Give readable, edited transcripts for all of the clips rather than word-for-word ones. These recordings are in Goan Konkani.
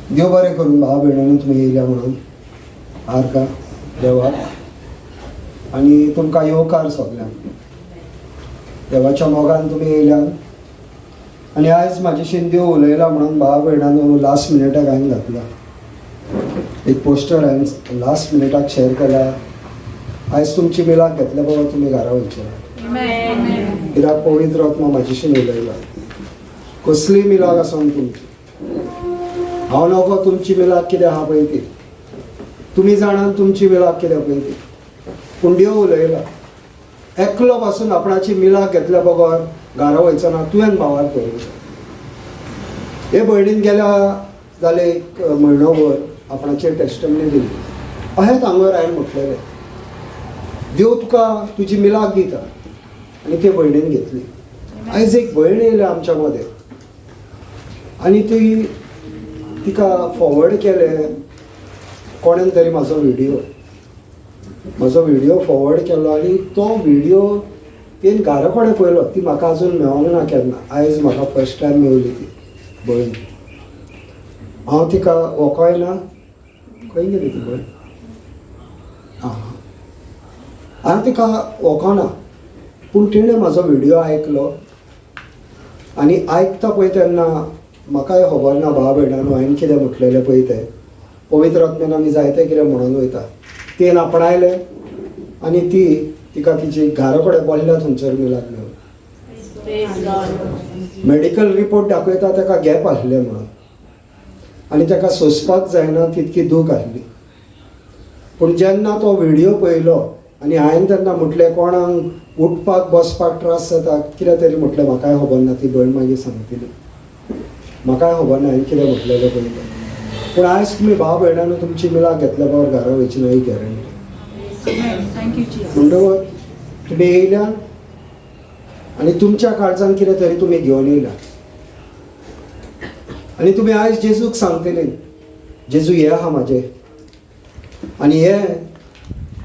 देव बरें करून भाव भयणांनी तुमी येयल्या म्हणून आरका देवाक आनी तुमकां येवकार सगल्यांक. देवाच्या मोगान तुमी येयल्यान आनी आयज म्हाजेशीन देव उलयला म्हणून भाव भयणांनो लास्ट मिनिटाक हांवें घातला एक पोस्टर. हांवें लास्ट मिनिटाक शेअर केला. आयज तुमची मिलाक घेतल्या बगर तुमी घरा वयचे ना, कित्याक पवित्र आत्मा म्हाजेशीन उलयला. कसलीय मिलाक आसून तुमची, हांव नको तुमची मिलाक कितें आहा पळय ती तुमी जाणात, तुमची मिलाक कितें पळय ती. पूण देव उलयला, एकलो पासून आपणाची मिलाक घेतल्या बगर घरा वयचो ना. तुवें भावार करूं. हे भयणीन गेल्या जाले एक म्हयनो भर आपणाचेर टेस्टमनी दिली. अहेंच हांगर हांवें म्हटलेलें, देव तुका तुजी मिलाक दिता. आनी ते भयणीन घेतली. आयज एक भयण येयल्या आमच्या मदें आनी ती तिका फॉवर्ड केलें कोणेन तरी म्हजो व्हिडियो फॉवर्ड केलो आनी तो व्हिडियो तिणें घरा कडेन पळयलो. ती म्हाका अजून मेळोंक ना केन्ना. आयज म्हाका फर्स्ट टायम मेवली ती भयण. हांव तिका वळखोय ना. खंय गेली ती भयण? आं, हांव तिका वळखना, पूण तिणें म्हाजो व्हिडियो आयकलो आनी आयकता पळय तेन्ना म्हाकाय खबर ना भाव भयणांनो हांवें कितें म्हटलेलें पळय तें. पवित्र आत्म्यान आमी जायतें कितें म्हणून वयता. तिणें आपणायलें आनी ती तिका तिची घरा कडेन बसल्या थंयसर मिलाक मेवली. मेडिकल रिपोर्ट दाखयता ताका गॅप आसलें म्हणून आनी ताका सोंसपाक जायना तितकी दूख आसली. पूण जेन्ना तो व्हिडियो पळयलो आनी हांवें तेन्ना म्हटलें, कोणाक उठपाक बसपाक त्रास जाता कितें तरी म्हटलें, म्हाकाय खबर ना. ती भयण मागीर सांगतली, म्हाकाय खबर ना हांवें कितें म्हटलेलें पळय तें. पूण आयज तुमी भाव भयणांनो तुमची मिलाक घेतल्या बगर घरा वयची ना ही गॅरंटी. Thank you, Jesus. म्हणटकच तुमी येयल्या आनी तुमच्या काळजान कितें तरी तुमी घेवन येयल्या आनी तुमी आयज जेजूक सांगतली, जेजू हे आहा म्हाजें आनी हे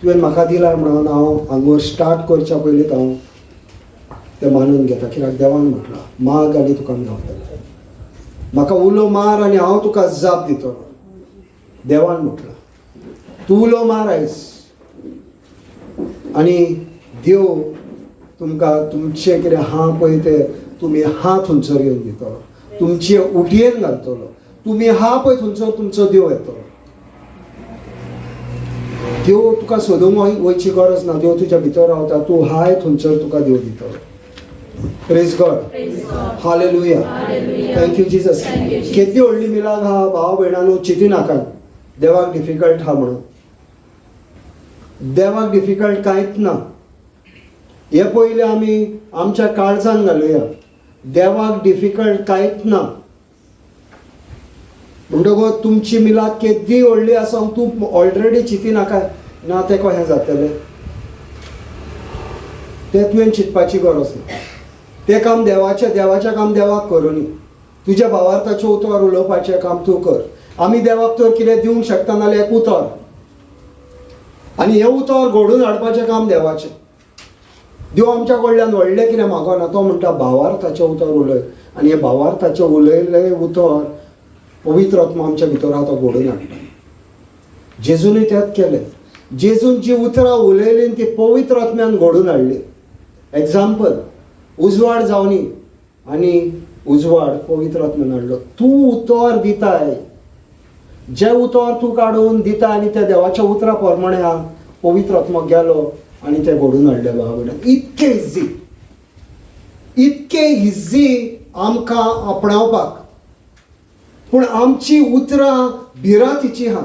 तुवें म्हाका दिलां म्हणून हांव हांगोर स्टार्ट करच्या पयलींच हांव तें मानून घेता. कित्याक देवान म्हटलां, माग आनी तुका मेवतलें, म्हाका उलो मार आनी हांव तुका जाप दितलो. देवान म्हटलां, तूं उलो मार आयज आनी देव तुमकां तुमचें कितें आहा पळय तें तुमी आहा थंयसर येवन दितलो, तुमचे उटयेन घालतलो. तुमी आहा पळय थंयसर तुमचो देव येतलो. देव तुका सोदूंक वयची गरज ना. देव तुज्या भितर रावता. तूं हाय थंयसर तुका देव दितलो. Praise God. Hallelujah. Thank you Jesus. केदी व्हडली मिलाग आहा भाव भयणांनो, चिंती नाकात देवाक डिफिकल्ट आहा म्हणून. देवाक डिफिकल्ट कांयच ना. हे पयलें आमी आमच्या काळजान घालुया, देवाक डिफिकल्ट कांयच ना. म्हणटकच तुमची मिलाग केदी व्हडली आसा, तूं ऑलरेडी चिंती नाका ना तें कशें जातलें तें तुवें चिंतपाची गरज ना. तें काम देवाचें, देवाचें काम देवाक करुनी. तुज्या भावार्थाचें उतर उलोवपाचें काम तूं कर. आमी देवाक तर कितें दिवंक शकता नाल्यार एक उतर, आनी हें उतर घडोवन हाडपाचें काम देवाचें. देव आमच्या कडल्यान व्हडलें कितें मागना. तो म्हणटा, भावार्थाचें उतर उलय. आनी हें भावार्थाचें उलयलें उतर पवित्र आत्मा आमच्या भितर आहा तो घडोवन हाडटा. जेजूनय तेंच केलें. जेजून जी उतरां उलयलीं ती पवित्र आत्म्यान घडोवन हाडली. एग्जाम्पल, उजवाड जावनी आनी उजवाड पवित्र आत्म्यान हाडलो. तूं उतर दिताय, जे उतर तूं काडून दिता आनी त्या देवाच्या उतरा प्रमाणे आहा, पवित्र आत्मो गेलो आनी ते घडोवन हाडले. भाव भयणां, इतके इजी, इतके इजी आमकां आपणावपाक, पूण आमची उतरां भिरांतीची आहा.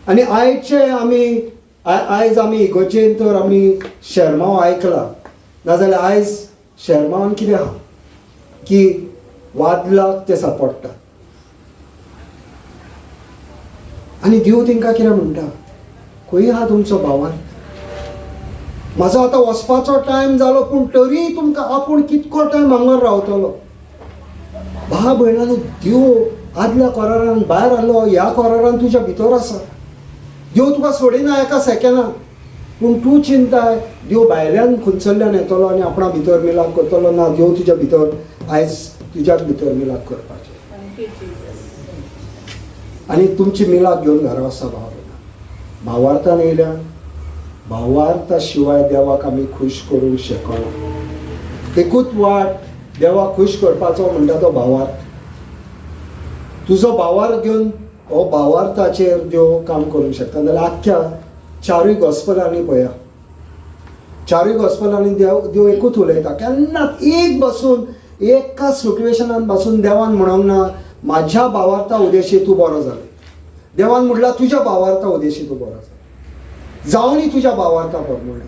आनी आयचे आमी आयज आमी इगोर्जेन तर आमी शेरमांव आयकला, नाजाल्यार आयज शेरमांवान कितें आहा की वादलाक ते सापडटा. आनी देव तेंकां कितें म्हणटा, खंय आहा तुमचो भावार्थ? म्हाजो आतां वचपाचो टायम जालो, पूण तरी तुमकां आपूण कितको टायम हांगर रावतलो? भाव भयणांनो, देव आदल्या कोरारान भायर आसलो, ह्या कोरारान तुज्या भितर आसा. देव तुका सोडिना एका सेकेंडाक. पूण तूं चिंताय देव भायल्यान खंयसरल्यान येतलो आनी आपणा भितर मिलाप करतलो. ना, देव तुज्या भितर आयज तुज्याच भितर मिलाप करपाचें. Thank you, Jesus. आनी तुमची मिलाद घेवन घरा वचता भाव भयणां. भावार्थान येयल्या, भावार्था शिवाय देवाक आमी खूश करूंक शकना. एकूच वाट देवाक खूश करपाचो म्हणटा तो भावार्थ. तुजो भावार्थ घेवन हो भावार्थाचेर देव काम करूंक शकता. नाल्यार आख्ख्या चारूय गॉस्पलांनी पळया, चारूय गॉस्पलांनी देव एकूच उलयता. केन्नाच एक बसून एका सिट्युएशनान बसून देवान म्हणोंक ना माझ्या भावार्था उद्देशी तूं बरो जालो. देवान म्हणला तुज्या भावार्था उद्देशी तूं बरो जालो, जावनी तुज्या भावार्था प्रमाणे.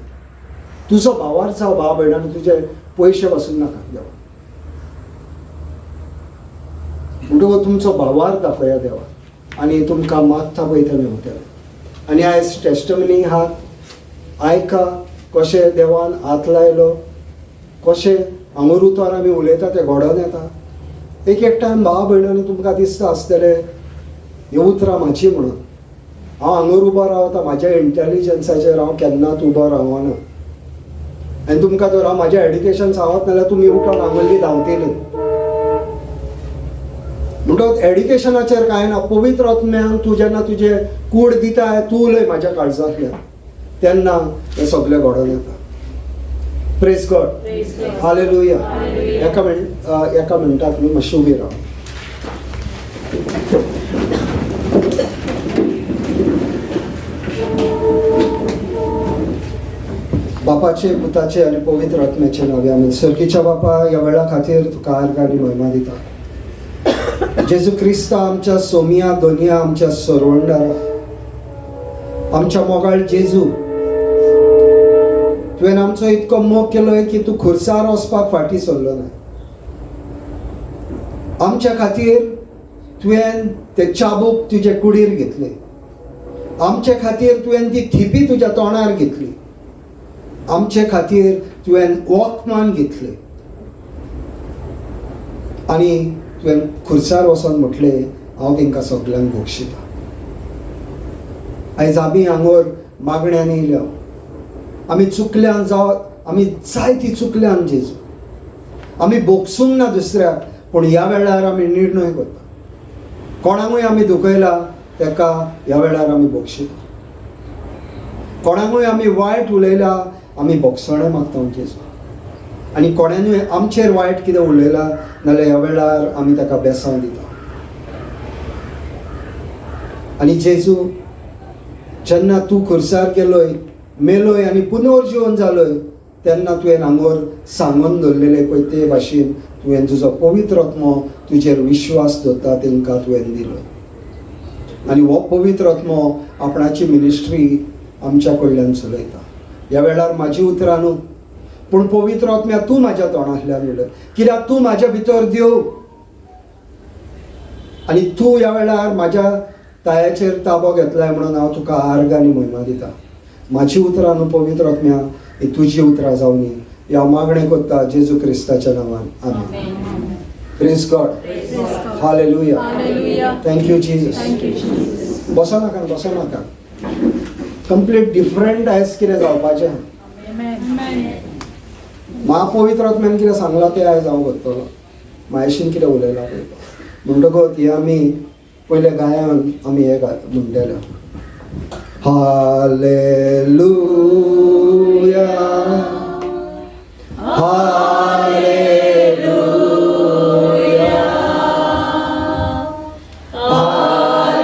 तुजो भावार्थ जावं भाव भयणांनी, तुजे पयशे बसून नाका देवा. म्हणटकच तुमचो भावार्थ दाखया देवा आनी तुमकां मागता पळय तें मेवतलें. आनी आयज टेस्टमनी आहात, आयका कशें देवान हात लायलो, कशें हांगर उतर आमी उलयता तें घडोवन येता. एक एक टायम भाव भयणांनी तुमकां दिसता आसतलें हीं उतरां म्हाजी म्हणून. हांव हांगर उबो रावता म्हाज्या इंटेलिजन्साचेर हांव केन्नाच उबो रावना. आनी तुमकां जर हांव म्हाजें एड्युकेशन सांगत नाल्यार तुमी उठोन हांगल्ली धांवतली. म्हणटकच एड्युकेशनाचेर कांय ना. पवित्र आत्म्यान तूं जेन्ना तुजें कूड दिता, तूं उलय म्हाज्या काळजांतल्यान, तेन्ना हें सगळें घडोवन येता. Praise God, hallelujah. एका मिनटाक न्ही मातशी उबी राव. बापाचे, पुताचे आनी पवित्र आत्म्याचे नांवे आमी. सर्गीच्या बापा, ह्या वेळा खातीर तुका आर्ग आनी महिमा दिता. जेजू क्रिस्ता आमच्या सोमिया दोनिया, आमच्या सरवंडारा, आमच्या मोगाळ जेजू, तुवें आमचो इतको मोग केलो की तूं खुर्सार वचपाक फाटीं सरलो ना. आमच्या खातीर तुवें ते चाबूक तुजे कुडीर घेतले, आमचे खातीर तुवें ती थिपी तुज्या तोंडार घेतली, आमचे खातीर तुवें वॉकमान घेतले आनी तुवें खुर्सार वचोन म्हटलें हांव तेंकां सगल्यांक बक्षिता. आयज आमी हांगर मागण्यान येयल्या, आमी चुकल्यान जावं, आमी जायती चुकल्यान जेजू, आमी बोगसूंक ना दुसऱ्याक, पूण ह्या वेळार आमी निर्णय करता. कोणाकूय आमी दुखयला तेका ह्या वेळार आमी बक्षिता, कोणाकूय आमी वायट उलयला आमी बोगसणें मागता जेजू, आनी कोणानूय आमचेर वायट कितें उलयला नाल्यार ह्या वेळार आमी ताका बेसांव दिता. आनी जेजू, जेन्ना तूं खुर्सार गेलोय, मेलोय आनी पुनर्जिवन जालोय, तेन्ना तुवें हांगर सांगून दवरलेलें पळय ते भाशेन तुवें तुजो पवित्र आत्मो तुजेर विश्वास दवरता तेंकां तुवें दिलो. आनी हो पवित्र आत्मो आपणाची मिनिस्ट्री आमच्या कडल्यान चलयता. ह्या वेळार म्हाजी उतरां न्हू, पूण पवित्र आत्म्या तूं म्हाज्या तोंडांतल्यान उलय, कित्याक तूं म्हाज्या भितर देव आनी तूं ह्या वेळार म्हाज्या तायाचेर ताबो घेतलाय म्हणून हांव तुका आर्ग आनी महिमा दिता. म्हाजी उतरां न्हू पवित्र आत्म्या, ही तुजी उतरां जावनी. ह्या मागणें करता जेजू क्रिस्ताच्या नांवान, आमेन. Praise God, hallelujah, thank you Jesus. बसो नाका, बसो नाका, कंप्लीट डिफरंट आयज कितें जावपाचें. म्हापवित्र आत्म्यान कितें सांगलां तें आयज हांव करतलो, म्हायशीन कितें उलयलां पळय. म्हणटकच हें आमी पयल्या गायान आमी हें म्हणटले. Hallelujah, hallelujah, hallelujah, hallelujah,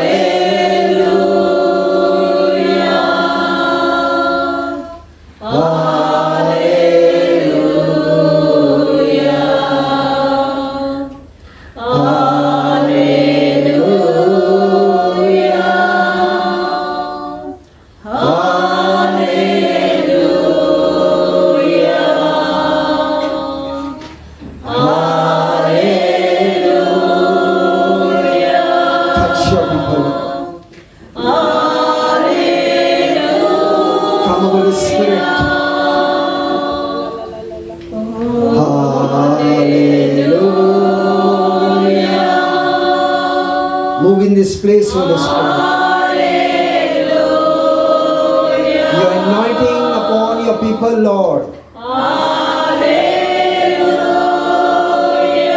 This place, Holy Spirit. Your anointing upon your people, Lord.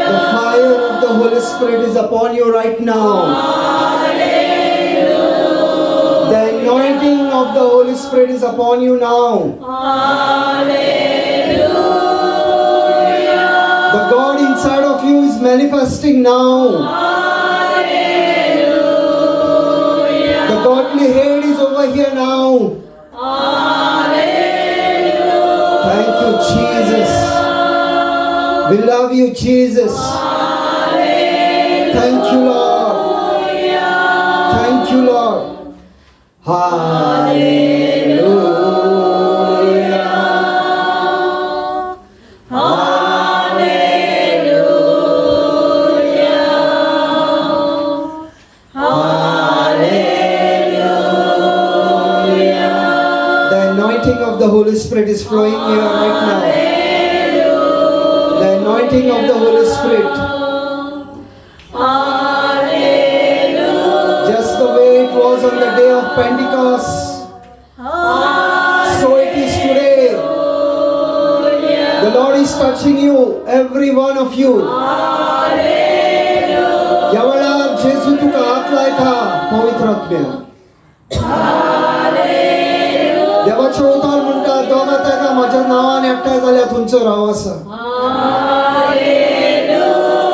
The fire of the Holy Spirit is upon you right now. Spirit is upon you now. The God inside of you is manifesting now. The godly head is over here now. Thank you, Jesus. We love you, Jesus. Thank you, Lord. Thank you, Lord. Hallelujah. Hallelujah. Hallelujah. The anointing of the Holy Spirit is flowing here right now. The anointing of the Holy Spirit. Just the way it was on the day of Pentecost, so it is today. The Lord is touching you, every one of you. ह्या वेळार जेजू तुका हात लायता पवित्र आत्म्या. देवाचें उतर म्हणटा, दोगां तेगां म्हाज्या नांवान एकठांय जाल्यार थंयसर हांव आसा.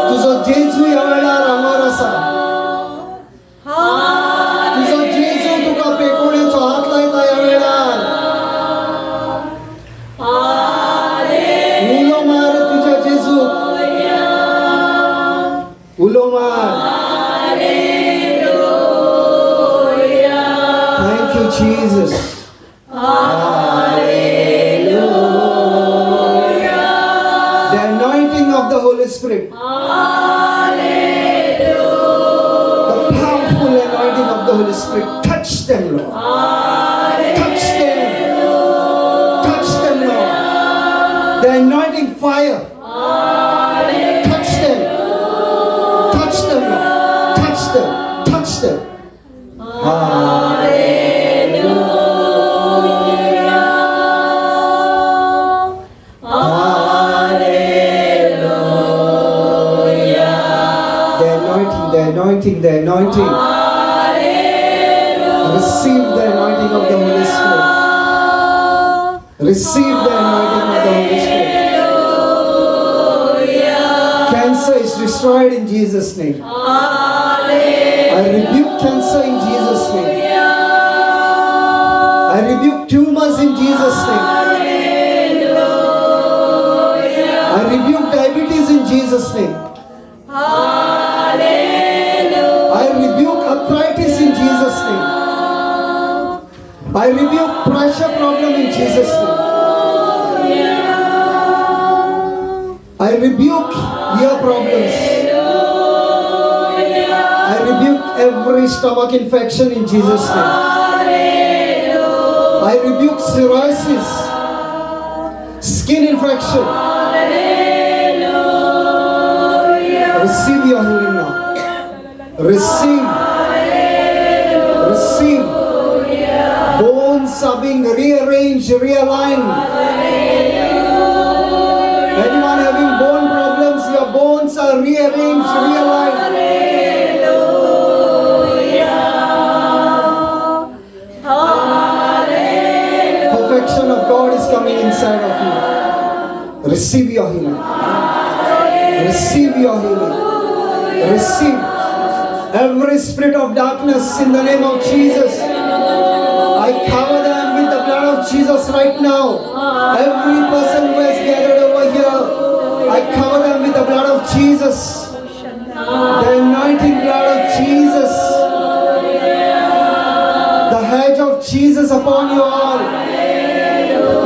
तुजो जेजू ह्या वेळार हांगार आसा. तुजो जेजू तुका पेकोणेचो हात लायता ह्या वेळार. उलो मार तुज्या जेजू, उलो मार. Thank you, Jesus. Hallelujah. The anointing of the Holy Spirit. The powerful anointing of the Holy Spirit. Touch them, Lord. Touch them. Touch them, Lord. The anointing fire. Touch them. Touch them, Lord. Touch them. Touch them. Hallelujah. Hallelujah. The anointing, the anointing, the anointing. Receive the anointing of the Holy Spirit. Receive the anointing of the Holy Spirit. Cancer is destroyed in Jesus' name. I rebuke cancer in Jesus' name. I rebuke tumors in Jesus' name. I rebuke diabetes in Jesus' name. I rebuke arthritis in Jesus' name. I rebuke pressure problem in Jesus' name. I rebuke ear problems. I rebuke every stomach infection in Jesus' name. I rebuke cirrhosis, skin infection. Receive your healing now. Receive. Receive. Bones are being rearranged, realigned. Anyone having bone problems, your bones are rearranged, realigned. Perfection of God is coming inside of you. Receive your healing. Receive your healing. Receive every spirit of darkness in the name of Jesus. I cover them with the blood of Jesus right now. Every person who has gathered over here, I cover them with the blood of Jesus. The anointing blood of Jesus. The hedge of Jesus upon you all.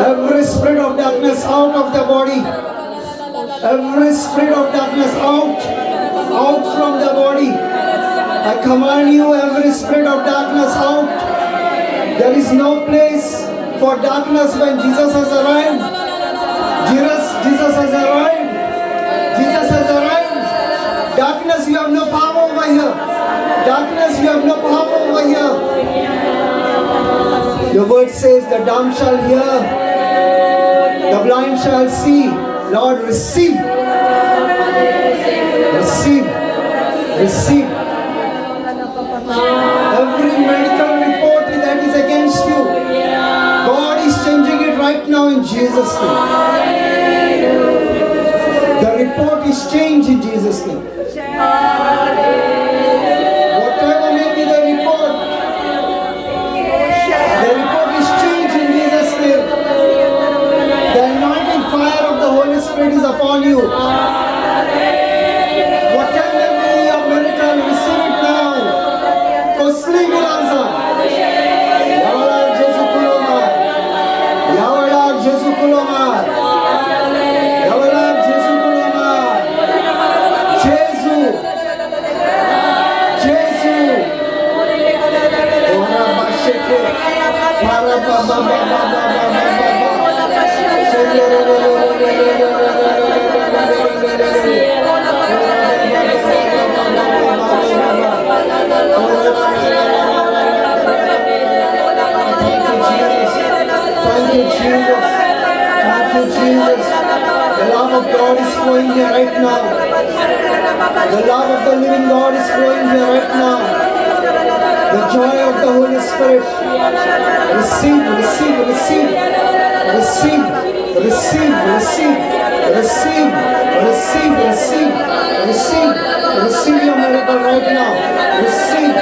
Every spirit of darkness out of the body. Every spirit of darkness out. Out from the body. I command you, every spirit of darkness out. There is no place for darkness when Jesus has arrived. Jesus has arrived. Jesus has arrived. Darkness, you have no power over here. Darkness, you have no power over here. Your word says the dumb shall hear, the blind shall see. Lord, receive. Receive. Receive. Every medical report that is against you, Jesus' name. The report is changed in Jesus' name. Whatever may be the report, the report is changed in Jesus' name. The anointing fire of the Holy Spirit is upon you. Whatever may your miracle, receive it now. कसली मिराक जाय, ह्या वेळार जेजू कुलो मार, ह्या वेळार जेजू कुलो मार, ह्या वेळार जेजू कुलो मार. जेजू, जेजू. ओरा बाशेके para ba ba ba ba ba ba ba ba ba. Thank you, Jesus. Thank you, Jesus. The love of God is flowing here right now. The love of the living God is flowing here right now. The joy of the Holy Spirit. Receive, receive, receive, receive, receive, receive, receive, receive, receive, receive, receive your miracle right now. Receive,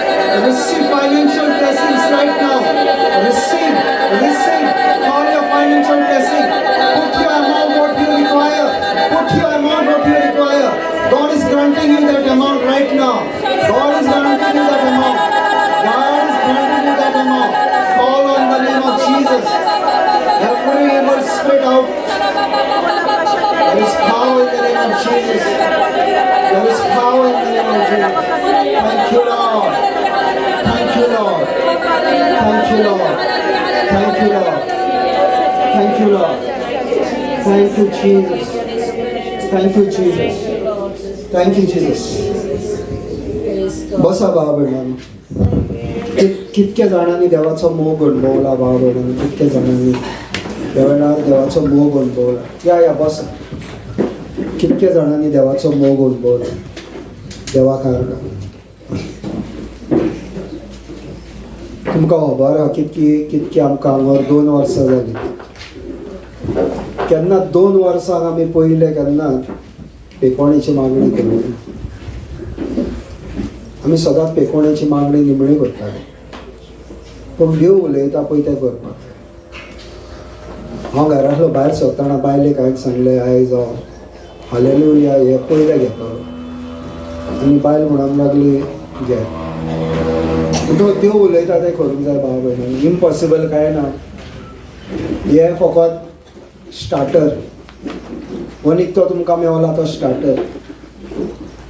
receive financial blessings right now. Receive, receive all your financial blessing. Put your amount what you require. Put your amount what you require. God is granting you that amount right now. God is granting you that amount. God is granting you that amount. Call on the name of Jesus. Every evil spirit out. There is power in the name of Jesus. There is power in the name of Jesus. Thank you, Lord. Thank you, Lord. Thank you, Lord. Thank you, Lord. Thank you, Lord. Thank you, Jesus. Thank you, Jesus. Thank you, Jesus. बसा भाव भयणांनो. कितक्या जाणांनी देवाचो मोग अणभवला? भाव भयणांनो, कितक्या जाणांनी ह्या वेळार देवाचो मोग अणभवला? या या, बसा. कितक्या जाणांनी देवाचो मोग अणभवला? देवा कारणान तुमकां खबर आहा कितकी कितकी आमकां हांगर 2 वर्सां जालीं. केन्ना 2 वर्सांक आमी पयले केन्ना पेकोण्याची मागणी केली? आमी सदांच पेकोण्याची मागणी निमणी करताले, पूण देव उलयता पळय तें करपाक जाय. हांव घरांतलो भायर सरतना बायलेक हांवें सांगलें, आयज हांव हालेलुया हे पयलें घेतलो. आनी बायल म्हणूंक लागली, घे. म्हणटकच देव उलयता तें करूंक जाय भाव भयणांनी. इम्पॉसिबल कांय ना. हें फकत स्टार्टर. वनीक तो तुमकां मेवला तो स्टार्टर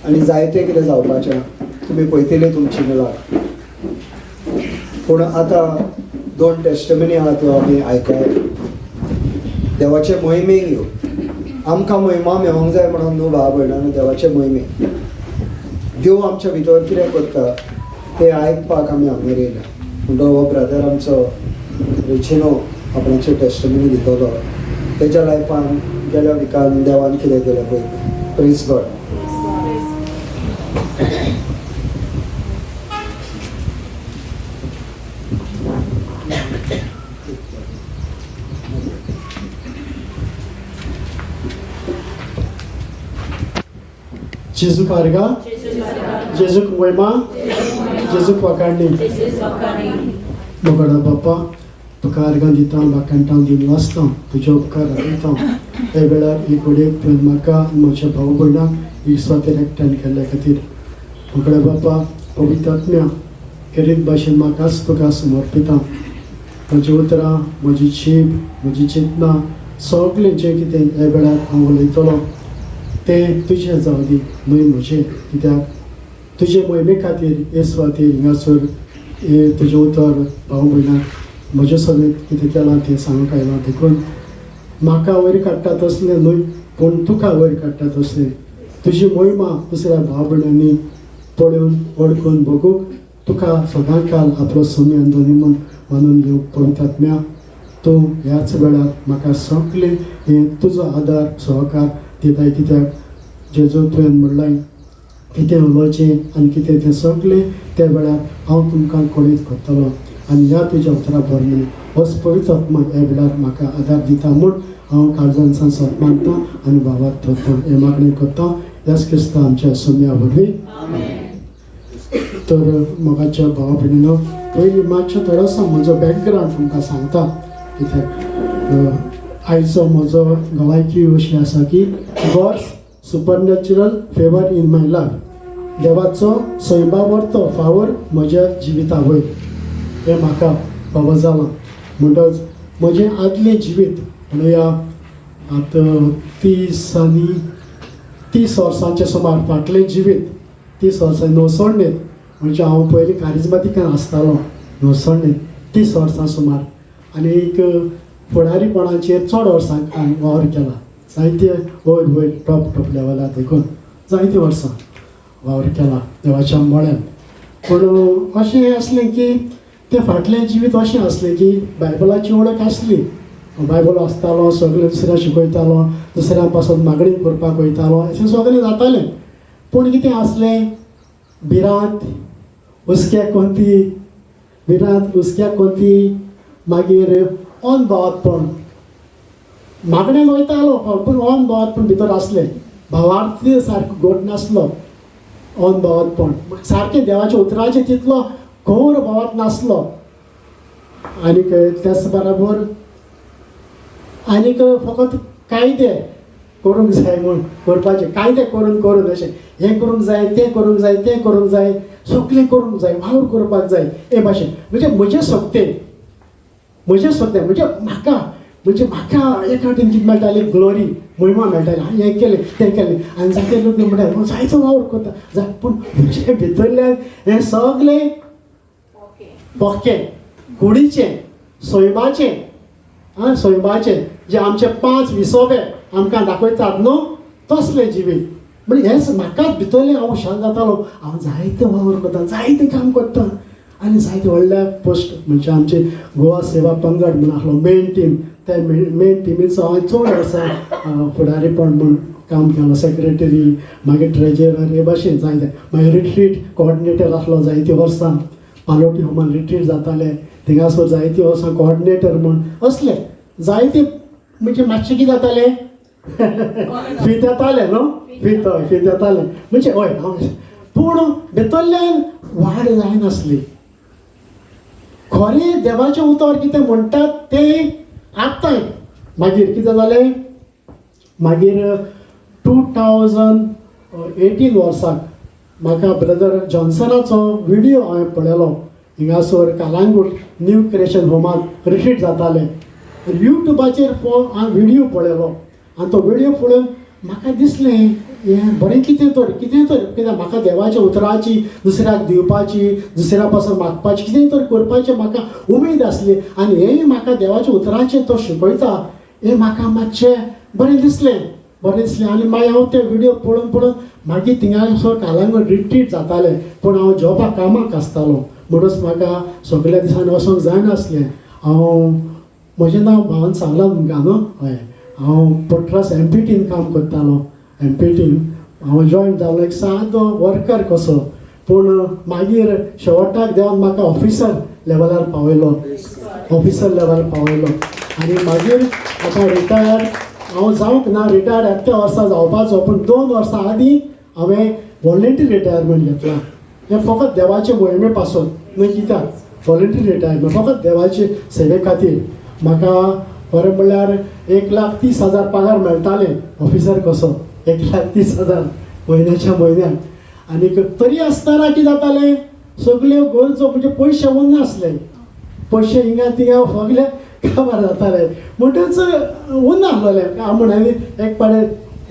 आनी जायतें कितें जावपाचें तुमी पळयतले तुमची मुळां. पूण आतां दोन टेस्टमनी आहा त्यो आमी आयकप. देवाचे मोहिमेक यो. आमकां मोहिमा मेळोंक जाय म्हणून न्हू भाव भयणांनो, देवाचे मोहिमेक देव आमच्या भितर कितें करता तें आयकपाक आमी हांगा येयल्या. म्हणटो हो ब्रदर आमचो रेजिनो आपणाचे टेस्टमनी दितलो, तेच्या लायफान गेल्या विकान देवान कितें केलें पळय. Praise God. Jesu karga, Jesu kuwema, Jesu kwakani. मोगडा बाप्पा, तुका अर्गां दिता, वाखाणटां, दिनवासता, तुज्या उपकार दाखयता. ह्या वेळार ही घडयेक तुवें म्हाका आनी म्हज्या भाव भयणांक ही सुवातेर एकठांय केल्ल्या खातीर. मोगडा बाप्पा, पवित्र आत्म्या, खेरीत भाशेन म्हाकाच तुका समर्पिता. म्हजी उतरां, म्हजी जीब, म्हजी चिंतनां, सगळें जें कितें ह्या वेळार हांव उलयतलो तें तुजें जावं दी, न्हय म्हजें. कित्याक तुजे मोहिमे खातीर हे सुवातेर हिंगासर हे तुजें उतर भाव भयणाक म्हजे समेत कितें केलां तें सांगूंक आयलां. देखून म्हाका वयर काडटा तसलें न्हय, पूण तुका वयर काडटा तसलें तुजी मोहिमा दुसऱ्या भाव भयणांनी पळोवन, वळखून बघूंक तुका सदां काल आपलो स्वामी आनी धनी म्हूण मानून घेवंक पवित्र आत्म्या तूं ह्याच वेळार म्हाका सगळें हें तुजो आदार सहकार दिताय. कित्याक जेजू तुवें म्हणलां, कितें उलोवचें आनी कितें तें सगळें त्या वेळार हांव तुमकां कळीत करतलो. आनी ह्या तुज्या उतरां प्रमाणे होच पवित्र आत्मा ह्या वेळार म्हाका आदार दिता म्हूण हांव काळजान सत मानता आनी भावात थरता. हें मागणें करता ह्याच क्रिस्ता आमच्या सोम्या वरवीं. तर मोगाच्या भावा भयणीनो, पयलीं मातशें थोडोसो म्हजो बॅकग्रावंड तुमकां सांगता. कित्याक आयचो म्हजो गवायकी अशी आसा की God's supernatural favour in my life, देवाचो सैमा वरतो फावर म्हज्या जिविता वयर, हें म्हाका फावो जालां. म्हणटच म्हजें आदलें जिवीत म्हणुया आतां 30 वर्सांचें सुमार फाटलें जिवीत, 30 वर्सां नवसोडणेंत, म्हणजे हांव पयलीं कारिजमातिकान आसतालो नवसोडणेंत 30 वर्सां सुमार, आनी एक फुडारीपणाचेर चड वर्सां हांवें वावर केला, जायते वयर वयर टॉप टॉप लेवलार देखून जायते वर्सां वावर केला देवाच्या मळ्यांत. पूण अशें आसलें की तें फाटलें जिवीत अशें आसलें की बायबलाची वळख आसली, बायबल वाचतालो, सगळें दुसऱ्याक शिकयतालो, दुसऱ्या पासून मागणी करपाक वयतालो, अशें सगळें जातालें. पूण कितें आसलें, भिरांत, हुस्क्या कोंती, भिरांत हुस्क्या कोंती, मागीर अनभावातपण. मागणेक वयतालो पूण अनभावातपण भितर आसलें, भावार्थी सारको घट नासलो, अनभावातपण सारकें देवाच्या उतराचें तितलो खर भावात नासलो. आनीक त्याच बराबर आनीक फकत कायदे करूंक जाय म्हूण करपाचें, कायदे करून करून अशें हें करूंक जाय, तें करूंक जाय, तें करूंक जाय, सगळें करूंक जाय, वावर करपाक जाय हे भाशेन. म्हणजे म्हजें सक्तेन, म्हजें सक्तेन म्हणजे म्हाका, म्हणजे म्हाका एका वाटेन कितें मेळटाली, ग्लोरी, महिमा मेळटाली, हांवें हें केलें तें केलें, आनी जायते लोक म्हणटा जायतो वावर करता जाय, पूण म्हजे भितरल्यान हें सगळें पोके कुडीचें, सैमाचें, आं सैमाचें जे आमचे 5 विसोबे आमकां दाखयतात न्हू, तसलें जिवीत. म्हणजे हेंच म्हाकाच भितरलें हांव शांत जातालो, हांव जायते वावर करता, जायतें काम करता, आनी जायते व्हडल्या पोस्ट म्हणजे आमचे गोवा सेवा पंगड म्हूण आसलो मेन टीम, त्या मेन टिमीचो हांवें चड वर्सां फुडारीपण म्हूण काम केलां, सेक्रेटरी, मागीर ट्रेजरर, हे भाशेन जायते. मागीर रिट्रीट कोऑर्डिनेटर आसलो जायतीं वर्सां, पालोटी होमान रिट्रीट जाताले थिंगासर जायतीं वर्सां कोऑर्डिनेटर म्हूण असले जायते. म्हणजे मातशें कितें जातालें, फीत येतालें न्हू, फीत, हय फीत येतालें, म्हणजे हय हांव, पूण भितरल्यान वाड जायनासली. खरें देवाचें उतर कितें म्हणटात तें आतां मागीर कितें जालें, मागीर 2018 वर्साक म्हाका ब्रदर जॉन्सनाचो व्हिडियो हांवें पळयलो. हिंगासर कालांगूट न्यू क्रिएशन होमांत रिट्रीट जातालें, युट्यूबाचेर हांवें व्हिडियो पळयलो, आनी तो व्हिडियो पळोवन म्हाका दिसलें हें बरें कितें तर, कितें तर, कित्याक म्हाका देवाच्या उतराची दुसऱ्याक दिवपाची, दुसऱ्या पासून मागपाची, कितें तर करपाचें म्हाका उमेद आसली, आनी हें म्हाका देवाच्या उतराचें तो शिकयता हें म्हाका मातशें बरें दिसलें, बरें दिसलें. आनी मागीर हांव ते व्हिडियो पळोवन पळोवन मागीर थिंगासर कालांगूट रिट्रीट जातालें, पूण हांव जॉबाक कामाक आसतालो म्हणूच म्हाका सगल्या दिसांनी वचोंक जायनासलें. हांव म्हजें नांव भावान सांगलां तुमकां न्हू, हय हांव पट्रास एमपीटीन काम करतालो, एमपीटीन हांव जॉयन जालो एक सादो वर्कर कसो, पूण मागीर शेवटाक देवान म्हाका ऑफिसर लेवलार पावयलो, ऑफिसर लेवलार पावयलो. आनी मागीर आतां रिटायर्ड हांव जावंक ना, रिटायर्ड एकट्या वर्सा जावपाचो, पूण 2 वर्सां आदीं हांवें वॉलंटियर रिटायरमेंट घेतलां. हें फकत देवाचे मोहिमे पासून न्हय, कित्याक वॉलंटियर रिटायरमेंट फकत देवाचे सेवे खातीर. म्हाका खरें म्हणल्यार 1,30,000 पगार मेळटालें ऑफिसर कसो, 1,30,000 म्हयन्याच्या म्हयन्याक. आनीक तरी आसतना कितें जातालें, सगल्यो गरजो म्हणजे पयशे उरनासले, पयशे हिंगा थिंगा सगळे काबार जाताले, म्हणटच उरनासलें. हांव म्हणून एक पाडे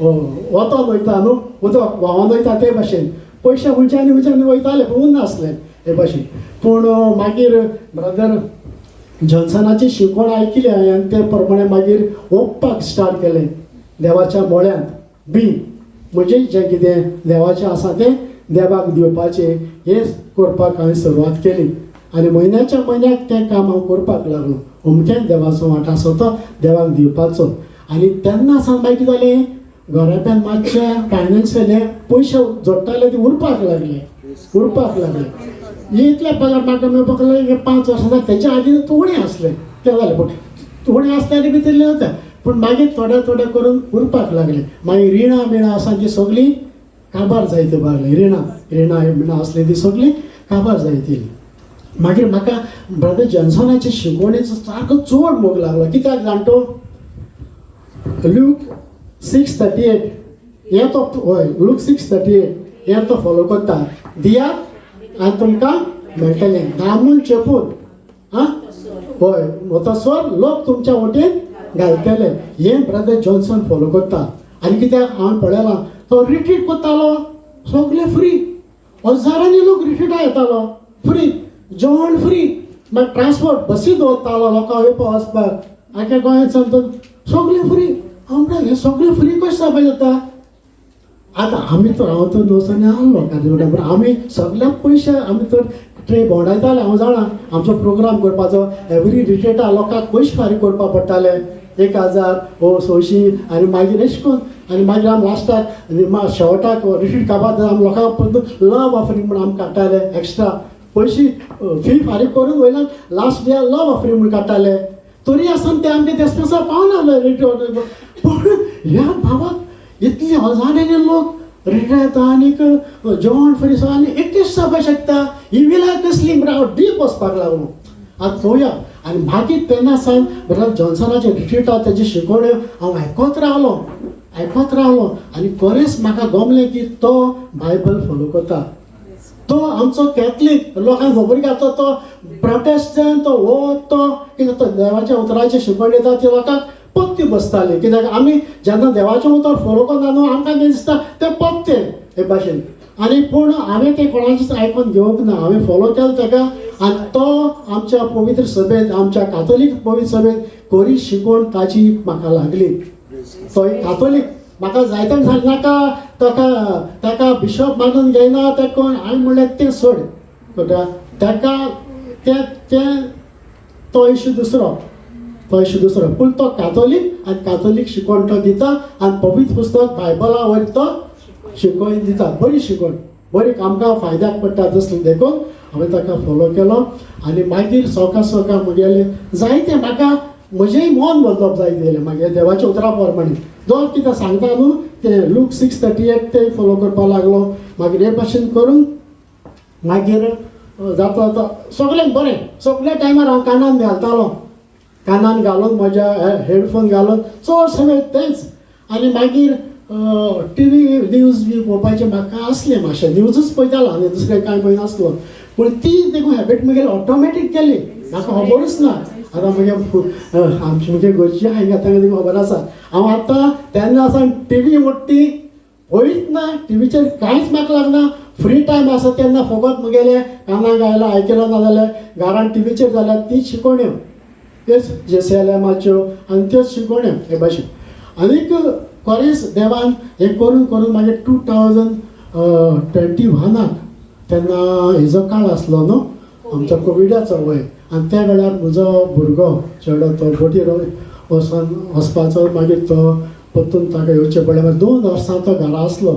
वतोन वयता न्हू, उदक व्हांवोन वयता ते भाशेन पयशे खंयच्यान खंयच्यान वयताले, पूण उरनासले हे भाशेन. पूण मागीर ब्रदर जॉन्सनाची शिकवण आयकली हांवें आनी ते प्रमाणे मागीर ओंपपाक स्टार्ट केलें देवाच्या मोळ्यांत बी, म्हणजे जें कितें देवाचें आसा तें देवाक दिवपाचें हें करपाक हांवें सुरवात केली. आनी म्हयन्याच्या म्हयन्याक तें काम हांव करपाक लागलो, अमकें देवाचो वांटो आसा तो देवाक दिवपाचो. आनी तेन्ना सावन मागीर कितें जालें, घराब्यान मातशें फायनान्शियल हें पयशे जोडटाले ते उरपाक लागले, उरपाक लागले. इतले पगार म्हाका मेळपाक लागले 5 वर्सां जाली, तेच्या आदी उणें आसलें तें जालें, पूण उणें आसलें आनी भितरलें जाता. पूण मागीर थोडे थोडे करून उरपाक लागले. मागीर रिणां बिणां आसा ती सगळीं काबार जायत लागली. रिणां रिणां बिणां आसली ती सगळीं काबार जायत येयली. मागीर म्हाका ब्रदर जॉन्सनाचे शिकवणेचो सारको चड मोग लागलो. कित्याक जाण तो ल्यूक 6:38 हें तो, हय, ल्यूक 6:38 हें तो फॉलो करता. दियात आनी तुमकां मेळटलें, दामून चेपून, आं हय, तसो लोक तुमच्या वटेन घालतले. हें ब्रदर जॉन्सन फॉलो करता. आनी कित्याक हांवें पळयलां, तो रिट्रीट करतालो सगळें फ्री, हजारांनी लोक रिट्रीटा येतालो फ्री, जेवण फ्री, मागीर ट्रान्सपोर्ट बसी दवरतालो लोकांक येवपा वचपाक आख्या गोंयांत सावन, सगळें फ्री. हांव म्हणटा हें सगळें फ्री कशें जावपाक जाता? आतां आमी तर, हांव तर नवसानी आहलो कार्यावळ, आमी सगळ्याक पयशे आमी तर ट्रे भोंवडायताले. हांव जाणा आमचो प्रोग्राम करपाचो एवरी रिट्रीटा लोकांक पयशे फारीक करपाक पडटाले, 1000 ओ 600, आनी मागीर एश करून, आनी मागीर आमी लास्टाक शेवटाक रिट्रीट काबार आमी लोकांक लव ऑफरींग म्हूण आमी काडटाले, एक्स्ट्रा पयशे फी फारीक करून वयल्यान लास्ट डे लव ऑफरींग म्हूण काडटाले. तरी आसतना ते आमचे देसपेसार पावना रिट्रीट. पूण ह्या भावाक इतले हजारांनी लोक रिट्रीट येता आनीक जेवण फ्री आनी एकटेच जावपाक शकता, ही विला कसली म्हणून हांव डीप वचपाक लागलो. आतां चोवया. आनी मागीर तेन्ना सावन ब्रदर जॉन्सनाचे रिट्रीटा तेजी शिकवण्यो हांव आयकत रावलो, आयकत रावलो. आनी खरेंच म्हाका गमलें की तो बायबल फॉलो करता. तो आमचो कॅथलीक लोकांक खबर घातलो, तो प्रोटेस्टंट तो हो तो कितें, तो देवाच्या उतराची शिकवण दिता ती लोकांक पत्ती बसताली. कित्याक आमी जेन्ना देवाचें उतर फॉलो करना न्हू, आमकां तें दिसता तें पत्तें हे भाशेन. आनी पूण हांवें तें कोणाचेंच आयकून घेवंक ना, हांवें फॉलो केलो ताका. आनी तो आमच्या पवित्र सभेंत, आमच्या कातोलीक पवित्र सभेंत कोरी शिकवण ताची म्हाका लागली. तो एक कातोलीक, म्हाका जायते सांग नाका, ताका ताका बिशॉप मानून घेयना तें कोण. हांवें म्हणलें तें सोड, कळटा ताका तें तें तो इशू दुसरो, तो इशू दुसरो. पूण तो कातोलीक आनी कातोलीक शिकवण तो दिता आनी पवित्र पुस्तक बायबला वयर तो शिकवण दिता. बरी शिकवण, बरी आमकां फायद्याक पडटा तसली, देखून हांवें ताका फॉलो केलो. आनी मागीर सवका सवका म्हगेलें जायतें म्हाका म्हजेंय मन बदलप जायत गेलें मागीर देवाच्या उतरा प्रमाणे. जो कितें सांगता न्हू तें लूक 6:38 तें फॉलो करपाक लागलो. मागीर हे भाशेन करून मागीर जाता जाता सगळें बरें. सगल्या टायमार हांव कानान घालतालो, कानान घालून म्हज्या हेडफोन घालून चड सगळें तेंच. आनी मागीर टी व्ही न्यूज बी पळोवपाचें म्हाका आसलें मातशें, न्यूजूच पळयतालो आनी दुसरें कांय पळयनासलो. पूण ती देखून हॅबीट म्हगेली ऑटोमॅटीक केली, म्हाका खबरूच ना. आतां म्हगे आमची म्हगे घरची आहा तांकां देखून खबर आसा. हांव आतां तेन्ना सावन टी व्ही मोडटी पळयत ना, टिवीचेर कांयच म्हाका लागना. फ्री टायम आसा तेन्ना फकत म्हगेलें कानाक आयलो आयकलो, ना जाल्यार घरान टिवीचेर जाल्यार तीच शिकवण्यो, त्योच जेसेलमाच्यो आनी त्योच शिकवण्यो हे भाशेन. आनीक खरेंच देवान हें करून करून मागीर 2021 तेन्ना हेजो काळ आसलो न्हू आमचो कोविडाचो, वय. आनी त्या वेळार म्हजो भुरगो चेडो तो बोटीर वचोन वचपाचो, मागीर तो परतून ताका येवचें पडलें. मागीर 2 वर्सां तो घरा आसलो,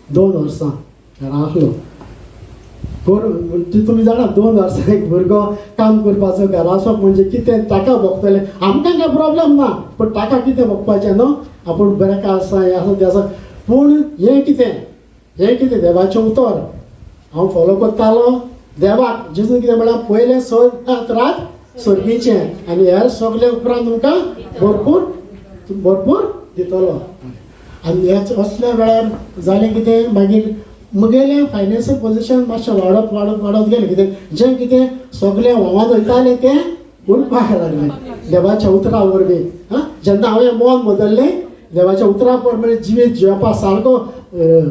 2 वर्सां घरा आसलो. ती तुमी जाणा, 2 वर्सां एक भुरगो काम करपाचो घरा आसप म्हणजे कितें ताका भोगतलें. आमकां कांय प्रॉब्लम ना, पूण ताका कितें भोगपाचें न्हू, आपूण बरें काय आसा हें आसा तें आसा. पूण हें कितें, हें कितें देवाचें उतर हांव फॉलो करतालो. देवाक जेजून कितें म्हळ्यार पयलें सोद रात सर्गीचें आनी हेर सगळें उपरांत तुमकां भरपूर भरपूर दितलो. आनी ह्याच असल्या वेळार जालें कितें, मागीर म्हगेलें फायनान्शियल पोजिशन मातशें वाडत वाडत वाडत गेलें. कितें जें कितें सगळें व्हांवत वयतालें तें उरपाक लागलें देवाच्या उतरा वरवीं. आं, जेन्ना हांवें मन बदल्लें देवाच्या उतरा प्रमाणे जिवीत जिवपा सारको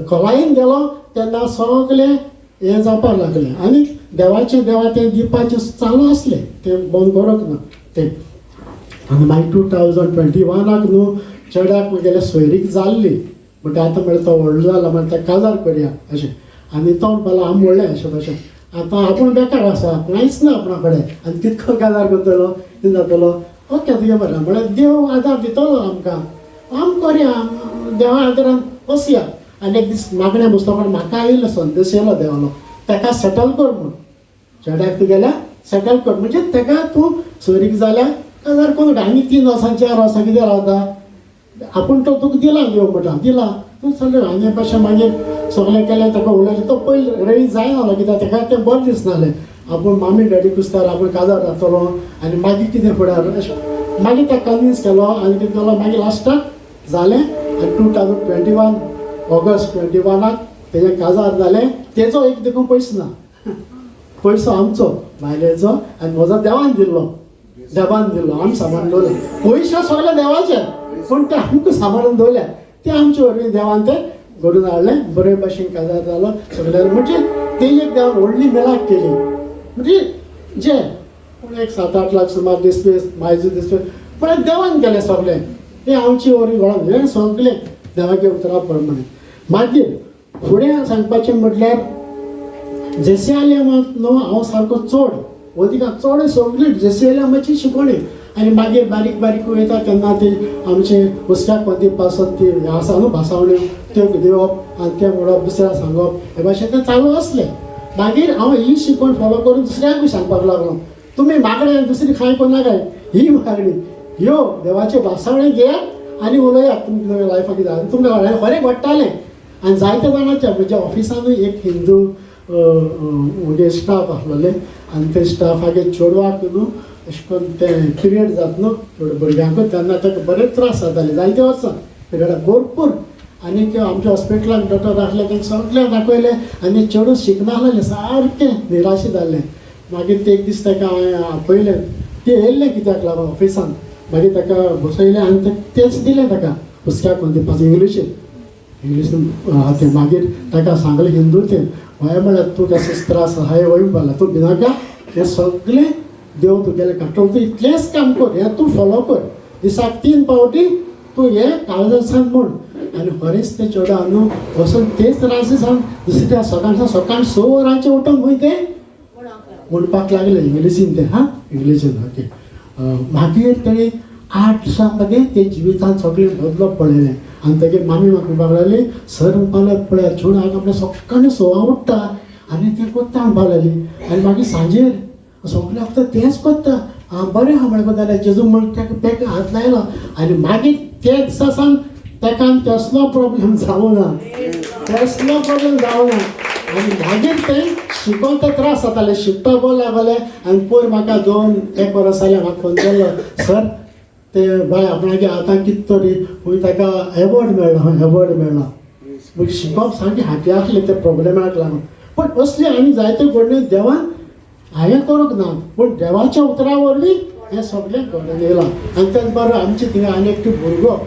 खोलायेन गेलो, तेन्ना सगळें हें जावपाक लागलें. आनी देवाचें देवा तें दिवपाचें चालू आसलें, तें बंद करूंक ना तें. आनी मागीर 2021 न्हू चेड्याक म्हगेल्या सोयरीक जाल्ली, म्हणटा आतां म्हळ्यार तो व्हडलो जाला, म्हळ्यार ताका काजार करया अशें. आनी तो म्हणपाक आमी म्हणलें अशें भाशेन आतां आपूण बेकार आसा, कांयच ना आपणा कडेन, आनी कितको काजार करतलो, कितें जातलो. ओके तुगें बरें म्हळ्यार देव आदार दितलो आमकां, आम करया, देवा आदारान वचया. आनी एक दीस मागण्या बसलो पण म्हाका आयिल्लो संदेश येयलो देवालो, ताका सेटल कर म्हूण, चेड्याक तुगेल्या सेटल कर, म्हणजे ताका तूं सोयरीक जाल्यार काजार कोण आनी 3 वर्सां 4 वर्सां कितें रावता आपूण तो तुका दिला देव म्हणटा दिला तूं सगळें आनी भाशेन मागीर सगळें केलें ताका उलयलें तो पयलीं रेडी जायना कित्याक ताका तें बरें दिसनासलें आपूण मामी डॅडी कुस्तार आपूण काजार जातलो आनी मागीर कितें फुडार अशें मागीर ताका कन्विन्स केलो आनी कितें केलो मागीर लास्टाक जालें आनी 2021 ऑगस्ट 21 तेजें काजार जालें तेजो एक देखून पयसो ना पयसो आमचो बायलेचो आनी म्हजो देवान दिल्लो देवान दिल्लो आमी सामान दवरलें पयशे सगळे देवाचे पूण ते आमकां सांबाळून दवरल्या ते आमचे वरवीं देवान ते घडून हाडलें बरे भाशेन काजार जालो सगळ्यान म्हणजे ते एक देवान व्हडली मेलाक केली म्हणजे जे पूण एक 7-8 लाख सुमार दिसपी मायजू दिसपी पूण देवान केलें सगळें हें आमचे वरवीं घडोवन हें सगळें देवाच्या उतरा प्रमाणे. मागीर फुडें सांगपाचें म्हटल्यार जेसियालेमांत न्हू हांव सारको चड वदिका चड सगळी जेसियालेमाची शिकवणी आनी मागीर बारीक बारीक वयता तेन्ना ती आमचे हुस्क्याक पद्दी पासत ती हें आसा न्हू भासावण्यो त्यो दिवप आनी तें म्हणप दुसऱ्याक सांगप हे भाशेन तें चालू आसलें. मागीर हांव ही शिकवण फॉलो करून दुसऱ्यांकूय सांगपाक लागलो तुमी मागणें दुसरी कांय करनाकाय ही मागणी ह्यो देवाच्यो भासावण्यो घेयात आनी उलयात तुमच्या लायफाक कितें आनी तुमकां खरें घडटालें. आनी जायत्या जाणांच्या म्हणजे ऑफिसानूय एक हिंदू म्हणजे स्टाफ आसलेले आनी ते स्टाफागे चेडवाक न्हू अशें करून तें पिरियड जाता न्हू चेडूं भुरग्यांकूय तेन्ना ताका बरेच त्रास जाताले जायते वर्सां पिरियडाक भरपूर. आनी ते आमच्या हॉस्पिटलान डॉक्टर आसले तांकां सगळें दाखयलें आनी चेडूं शिकनासलें सारकें निराशे जाल्लें. मागीर ते एक दीस ताका हांवें आपयलें तें येयल्लें कित्याक लागून ऑफिसान मागीर ताका बसयलें आनी तेच दिलें ताका हुस्क्याक दिवपाचें इंग्लिशीन इंग्लिशीन तें मागीर ताका सांगलें हिंदू तें हय म्हळ्यार तूं कसो त्रास आहाय वय म्हणला तूं भिनाका हें सगळें देव तुगेलें काडटलो तूं इतलेंच काम कर हें तूं फॉलो कर दिसाक 3 पावटी तूं हें काळजा सांग म्हूण. आनी खरेंच तें चेडो न्हू वचून तेच त्रास सांग दुसऱ्या सकाळ सकाळ 6 वरांचें उठून खंय तें म्हणपाक लागलें इंग्लिशीन तें हां इंग्लिशीन ओके. मागीर तेणें 8 दिसां मदीं ते जिवितान सगळें बदलप पळयलें आनी तेगे मामी म्हाका म्हणपाक लागली सर म्हणपाक लागले पळय चेडूं हांगा आपल्या सकाळीं 6 उठ्ठा आनी तें कोत्ता म्हणपाक लागली. आनी मागीर सांजेर सगळें आतां तेंच कोत्ता आं बरें आहा म्हणपाक जाल्यार जेजू म्हण ताका ताका हात लायलो आनी मागीर त्या दिसा सावन ताका कसलो प्रॉब्लेम जावं ना कसलो प्रॉब्लेम जावं ना. आनी मागीर तें शिकोन ते त्रास जाताले शिकपा बरें लागलें. आनी पयर म्हाका 2-1 वर्स जालें म्हाका फोन केल्लो सर ते बाय आपणागे आतां कितें तरी खंय ताका एवॉर्ड मेळ्ळा एवॉर्ड मेळ्ळा. मागीर शिकप सामकें हाती आसलें ते प्रॉब्लेमाक लागून पूण असले आनी जायते घडले देवान हांवें करूंक ना पूण देवाच्या उतरा वरवीं हें सगळें घडून येयलां. आनी तेच बरोबर आमचे थिंगा आनी एकटो भुरगो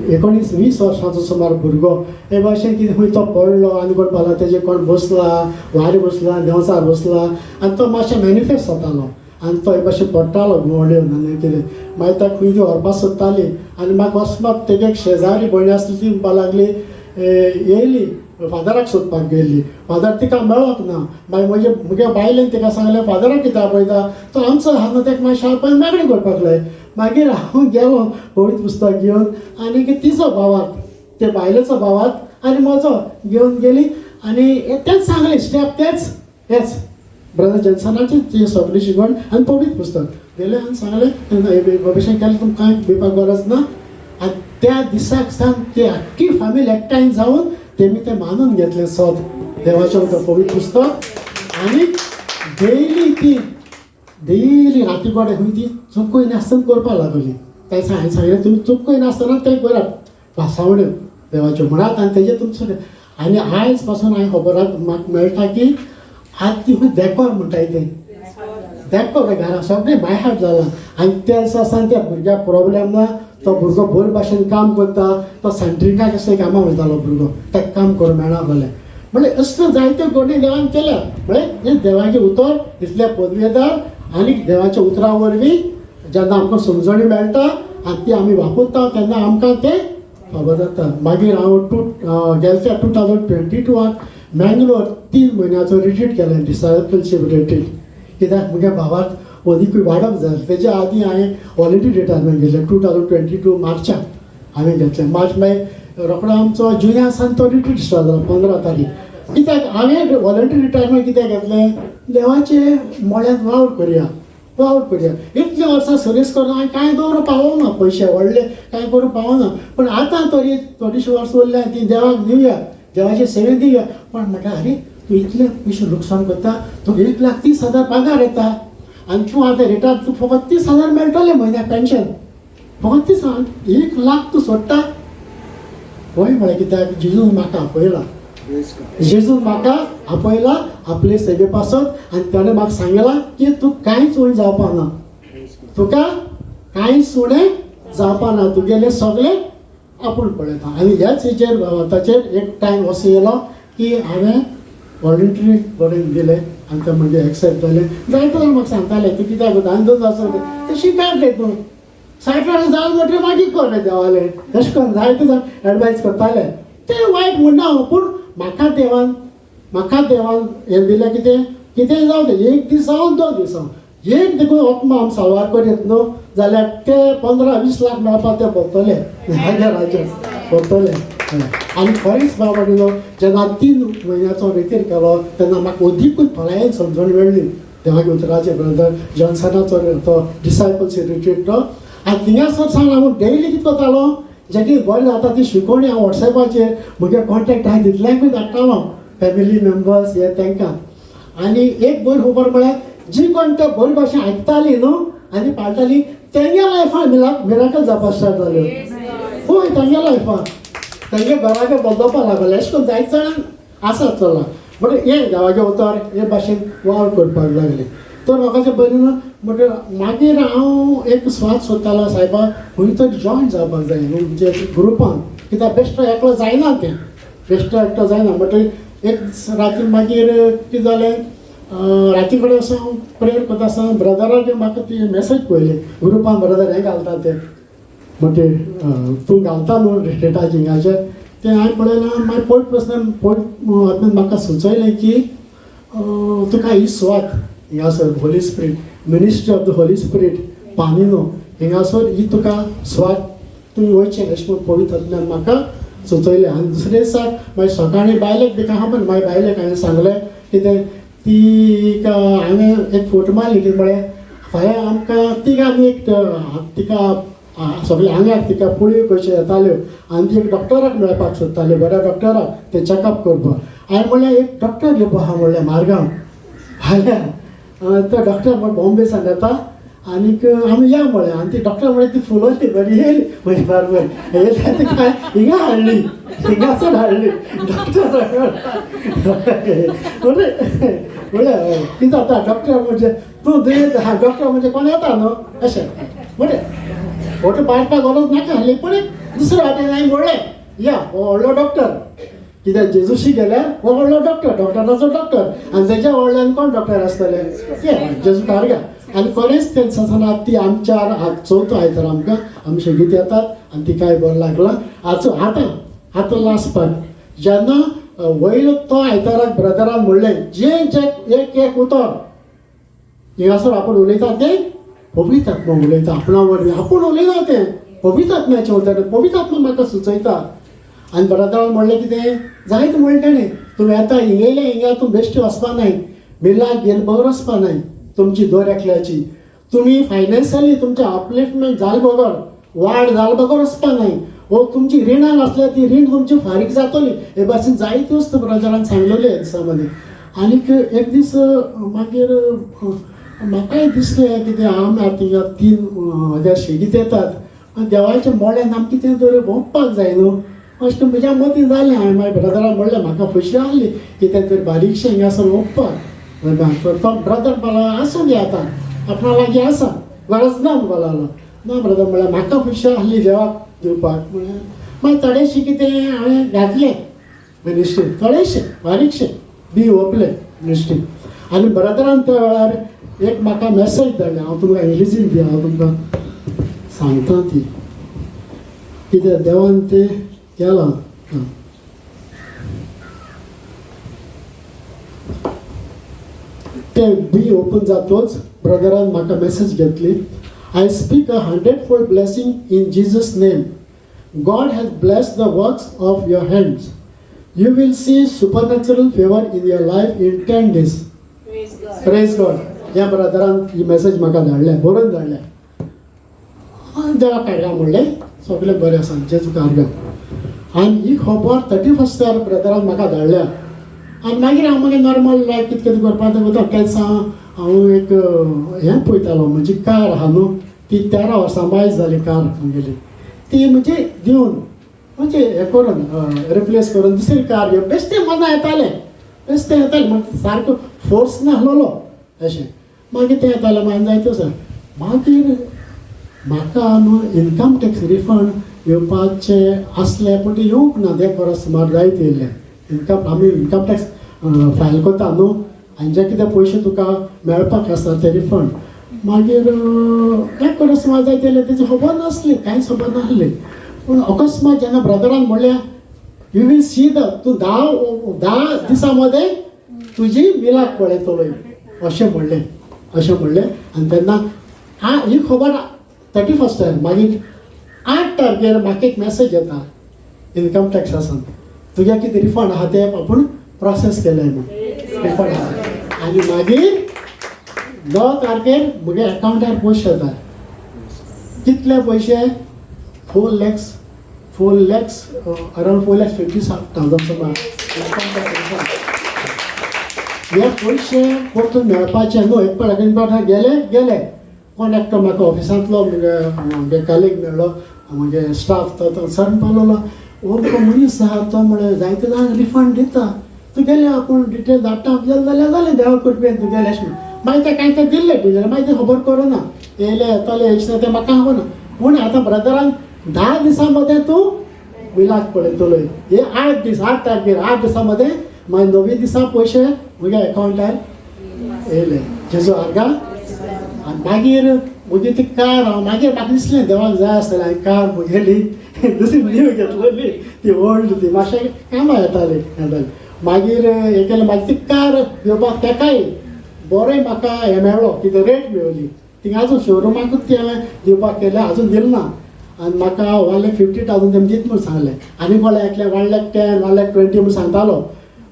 19-20 वर्सांचो सुमार भुरगो हे भाशेन कितें खंय तो पडलो आनी कोण पावला तेजेर कोण बसला वारें बसला देंवचार बसला आनी तो मातशें मॅनिफेस्ट जातालो आनी तो हे भाशेन पडटालो घुंवड्यो आनी कितें मागीर ताका खंय ती व्हरपाक सोदताली आनी म्हाका अकस्मात तेगे एक शेजारी भयण आसली ती म्हणपाक लागली येयली फादराक सोदपाक गेल्ली फादर तिका मेळोंक ना. मागीर म्हजे म्हगे बायलेन तिका सांगलें फादराक कित्याक आपयता तो आमचो आहा न्हू ताका मातशें आपय मागणी करपाक लाय. मागीर हांव गेलो पवित्र पुस्तक घेवन आनी तिचो भावार्थ ते बायलेचो भावार्थ आनी म्हजो घेवन गेली आनी तेंच सांगलें स्टेप तेच हेच ब्रदर जेन्सनाची ती सगळी शिकवण आनी पवित्र पुस्तक गेलें आनी सांगलें भविश्यान केलें तुमकां कांय भिवपाक गरज ना. आनी त्या दिसाक सावन ती आख्खी फामील एकठांय जावन तेमी तें मानून घेतलें सत देवाचें उतर पवित्र पुस्तक. आनी डेली ती डेली राती कडेन खंय ती चुकय नासतना करपाक लागली. तें हांवें सांगलें तुमी चुकय नासतना तें करात भासावण्यो देवाच्यो म्हणात आनी तेजें तुमचें. आनी आयज पासून हांवें खबर म्हाका मेळटा की आतां ती खंय देकोर म्हणटाय तें देकोर घरा सगळें बायहाट जालां. आनी त्या दिसा सावन त्या भुरग्याक प्रॉब्लेम ना तो भुरगो बरे भाशेन काम करता तो सेंट्रिंगाक असले कामां वयतालो भुरगो ताका काम करूंक मेळना जालें. म्हणल्यार असल्यो जायत्यो घडणी देवान केल्या म्हळ्यार हें देवाचें उतर इतलें पदवेदार आनी देवाच्या उतरा वरवीं जेन्ना आमकां समजणी मेळटा आनी ती आमी वापरता तेन्ना आमकां तें खबर जाता. मागीर हांव गेल्या 2022 मँगलोर 3 म्हयन्याचो रिट्रीट केलें डिसायपलशीप रिट्रीट कित्याक म्हज्या भावाक अदिकूय वाडप जालें. तेज्या आदीं हांवें ऑलरेडी रिटायरमेंट घेतलें 2022 मार्चाक हांवें घेतलें. मार्च मागीर रोकडो आमचो जुन्या सावन तो रिट्रीट स्टार्ट जालो 15 तारीख. कित्याक हांवें वॉलंटरी रिटायरमेंट कित्याक घेतलें देवाचे मळ्यांत वावर करया वावर करुया. इतलीं वर्सां सर्वीस करून हांवें कांय दवरूंक पावना, पयशे व्हडले कांय करूंक पावना, पूण आतां तरी थोडीशीं वर्सां उरल्या ती देवाक दिवया, देवाचे सेवेक दिवया. पण म्हणटा आरे तूं इतले पयशे लुकसाण करता, तुका 1,30,000 पगार येता आनी तूं आतां रिटायर, तुका फकत 30,000 मेळटले म्हयन्याक पेन्शन, फकत 30,000, 1 लाख तूं सोडटा. हय म्हळ्यार कित्याक जेजून म्हाका आपयला, जेजून म्हाका आपयला आपले सेवे पासत आनी ताणें म्हाका सांगलां की तूं कांयच उणें जावपा ना, तुका कांयच उणें जावपा ना, तुगेलें सगळें आपूण पळयता. आनी ह्याच हेचेर ताचेर एक टायम असो येयलो की हांवें वॉलंटरी बरोवन दिलें आनी ते मागीर एक्सेप्ट जालें. जायते जाण म्हाका सांगताले तूं कित्याक वता आनी दोन वर्सां तें शिकायत रे तूं 60 वर्सां जालें म्हणटकीर मागीर कर रे देवालें, तशें करून जायते जाण एडवायज करताले. तें वायट म्हणना हांव, पूण म्हाका देवान हें दिलें कितें कितेंय जावं तें, एक दीस जावं 2 दीस जावं, एक देखून आत्मा आमी साल्वार करीत न्हू जाल्यार ते 15-20 लाख मेळपाक ते भरतले, हाज्या राज्याक भरतले. आनी खरेंच बाबा न्हू जेन्ना 3 म्हयन्याचो रितीर केलो तेन्ना म्हाका अदिकूच खोलायेन समजण मेळ्ळी देवाच्या उतराचे. ब्रदर जॉन्सनाचो तो डिसायपल्स रिट्रीट तो, आनी थिंगासर सावन हांव डेली कितें करतालो, जें कितें बरें जाता ती शिकोवणी हांव वॉट्सॅपाचेर म्हगे कॉन्टेक्ट आहा तितल्यांकूय धाडटालो, फॅमिली मेंबर्स हे तांकां. आनी एक बरी खबर म्हळ्यार जी कोण ते बरी भाशेन आयकताली न्हू आनी पाळटाली तेंगे लायफान मिराकल जावपाक स्टार्ट जाल्यो. हय, तेंगे लायफान तेंगे घराके बदलपाक लागले. अशें करून जायते जाणांक आसा चल्लां. बट हें देवाचें उतर हे भाशेन वावर करपाक लागले. तर म्हाका तें बरें न्हू म्हणटकीर मागीर हांव एक स्वाद सोदतालो, सायबा खंय तरी जॉयन जावपाक जाय न्हू म्हणजे ग्रुपान, कित्याक बेश्टो एकलो जायना तें, बेश्टो एकटो जायना. म्हणटकीर एक राती मागीर कितें जालें, राती कडेन असो हांव प्रेयर करता आसतना ब्रदराचे म्हाका ती मॅसेज पळयली ग्रुपान, ब्रदर हें घालता ते म्हणटकीर तूं घालता न्हू रिट्रिटाचे हिंगाचेर, तें हांवें पळयलां. मागीर पयलीं प्रस्न पयलीं म्हाका सुचयलें की तुका ही सुवात हिंगासर Holy Spirit ministry of the Holy Spirit पानिनो हिंगासर ही तुका सुवात तुमी वयचें अशें म्हूण पवित्र आत्म्यान म्हाका सुचयलें. आनी दुसरे दिसाक मागीर सकाळीं बायलेक बी आहा पण मागीर बायलेक हांवें सांगलें कितें तिका हांवें एक फोटो मारली, कितें म्हळें फाल्यां आमकां तिगांनी एक तिका सगळ्या आंगाक तिका पुळयो कश्यो येताल्यो आनी ती एक डॉक्टराक मेळपाक सोदताल्यो, बऱ्या डॉक्टराक तें चॅकअप करपाक. हांवें म्हणलें एक डॉक्टर येवपा आहा म्हणलें मारगांव फाल्यां, तो डॉक्टर म्हण बॉम्बे सान येता आनीक आमी या म्हळें. आनी ती डॉक्टर म्हळें ती फुलोवली बरी येयली म्हजे बरोबर येयली, ती काय हिंगा हाडली, हिंगासर हाडली डॉक्टर. म्हणलें कितें जाता डॉक्टर म्हणजे तूं दुयेंत आहा डॉक्टर म्हणजे कोण येता न्हू अशें म्हणलें. फोटो पाडपाक गरज नाका आसली, पूण एक दुसरे वाटेन हांवें म्हणलें या हो व्हडलो डॉक्टर, कित्याक जेजूशी गेल्यार हो व्हडलो डॉक्टर, डॉक्टराचो डॉक्टर, आनी तेज्या व्हडल्यान कोण डॉक्टर आसतले ते जेजू कारगा. आनी खरेंच तें सांगना ती आमच्या आज चवथो आयतार आमकां आमी शेगीत येतात आनी तिकाय बरें लागलां. आज आतां आतां लास्ट पार्ट जेन्ना वयलो तो आयताराक ब्रदरान म्हणलें जें जें एक एक उतर हिंगासर आपूण उलयता तें पवित्र आत्मा उलयता आपणा वरवीं, आपूण उलयना तें पवित्र आत्म्याचें उतर, पवित्र आत्मा म्हाका सुचयता. आनी ब्रदरान म्हणलें कितें जायत म्हणलें तेणें तुमी येता हिंगेले हिंगा तूं बेश्टी वचपा नाय, मिलाक गेले बगर वचपा नाय, तुमची दर एकल्याची तुमी फायनान्शियली तुमचें अपलिफ्टमेंट जाले बगर, वाड जाले बगर वचपा नाय, वो तुमची रिणां नासल्यार ती रीण तुमची फारीक जातली. हे भाशेन जायते वस्तू ब्रदरान सांगलेले दिसा मदीं. आनीक एक दीस मागीर म्हाकाय दिसलें कितें आमी आतां हिंगा 3000 शेगीत येतात आनी देवाच्या मोड्यान आमी कितें तरी भोंवपाक जाय न्हू अशें म्हज्या मतीं जालें. हांवें मागीर ब्रदरान म्हणलें म्हाका खुशी आहली कितें तरी बारीकशें हिंगासर ओंपपाक. तो ब्रदर म्हणलो आसूं दी आतां आपणा लागीं आसा गरज ना म्हणपाक लागलो. ना ब्रदर म्हणल्यार म्हाका खुशी आहली देवाक दिवपाक म्हणल्यार मागीर थोडेशें कितें हांवें घातलें मिनिस्ट्रीन, थोडेशें बारीकशें बी ओंपलें मिनिस्ट्रीन. आनी ब्रदरान त्या वेळार एक म्हाका मॅसेज धाडली, हांव तुमकां इंग्लिजीन दी, हांव तुमकां सांगता ती कित्याक देवान तें केलां. तें बी ओपन जातोच ब्रदरान म्हाका मॅसेज घेतली, I speak a 100-fold blessing in Jesus name. God has blessed the works of your hands. You will see supernatural favour in your life in 10 days. Praise God. Praise God. ह्या ब्रदरान ही मॅसेज म्हाका धाडल्या, बरोवन धाडल्या. देवाक काडल्या म्हणलें सगळें बरें आसा, जेजू आर्गां. आनी ही खबर 31 ब्रदरान म्हाका धाडल्या. आनी मागीर हांव मागीर नॉर्मल लायफ कितें कितें करपाक वता. तेन्ना हांव एक हें पळयतालो, म्हणजे कार आहा न्हू ती 13 वर्सां बायज जाली कार म्हगेली, ती म्हणजे दिवन म्हणजे हें करून रिप्लेस करून दुसरी कार घेवन बेश्टें मना येतालें, बेश्टें येतालें, मागीर सारको फोर्स नासलेलो अशें. मागीर तें येतालें, मागीर जायते आसा. मागीर म्हाका न्हू इनकम टॅक्स रिफंड येवपाचें आसलें, पूण तें येवंक ना. तें परत सुमार जायत येयल्लें इनकम. आमी इनकम टॅक्स फायल करता न्हू, आनी जे कितें पयशे तुका मेळपाक आसता ते रिफंड. मागीर एक परत सुमार जायत येयलें, तेजी खबर नासली, कांयच खबर नासली. पूण अकस्मात जेन्ना ब्रदरान म्हणलें you will see the तूं 10 दिसां मदें तुजी मिलाक पळयतलो अशें म्हणलें, अशें म्हणलें. आनी तेन्ना ही खबर 31, मागीर 8 तारखेर म्हाका एक मॅसेज येता इनकम टॅक्सासान, तुगे कितें रिफंड आहा तें आपूण प्रोसेस केलें म्हूण रिफंड आहा. आनी मागीर 9 तारखेर म्हगे एकावंटार पयशे येता. कितले पयशे? 4 lakhs, 4 lakhs, around 4,50,000 सुमार. हे पयशे परतून मेळपाचे न्हू, एक पावट गेले गेले. कोण एकटो म्हाका ऑफिसांतलो म्हगे कॉलीग मेळ्ळो, म्हगे स्टाफ, तो सर म्हणपाक लागलो, अमको मनीस आहा तो म्हळें जायते जाणांक रिफंड दिता, तुगेले आपूण डिटेल धाडटा जाल्यार जालें, देवा कृपेन तुगेलें अशें म्हण. मागीर ते कांय ते दिल्ले डिटेल, मागीर ते खबर करूं ना, येयले येतले येयचे तें म्हाका खबर ना. पूण आतां ब्रदरान 10 दिसां मदें तूं बिलाक पळयतलो, हे 8 दीस, 8 तारखेर 8 दिसां मदें मागीर 9 दिसा पयशे म्हज्या एकावंटार येयले. जेजू आर्गां. आनी मागीर म्हजी ती कार हांव मागीर म्हाका दिसलें देवाक जाय आसतलें, हांवें कार म्हगेली दुसरी न्यू घेतलेली, ती ओल्ड ती मातशें कामां येताली येताली. मागीर हें केलें, मागीर ती कार घेवपाक तेकाय बरें म्हाका हें मेळ्ळो, कितें रेट मेळ्ळी. थिंगा आजून शोरुमाकूच ती हांवें दिवपाक केलें, आजून दिलें ना. आनी म्हाका 1,50,000 तेमी दीत म्हूण सांगलें, आनी कोणा एकलें 1,10,000, 1,20,000 म्हूण सांगतालो.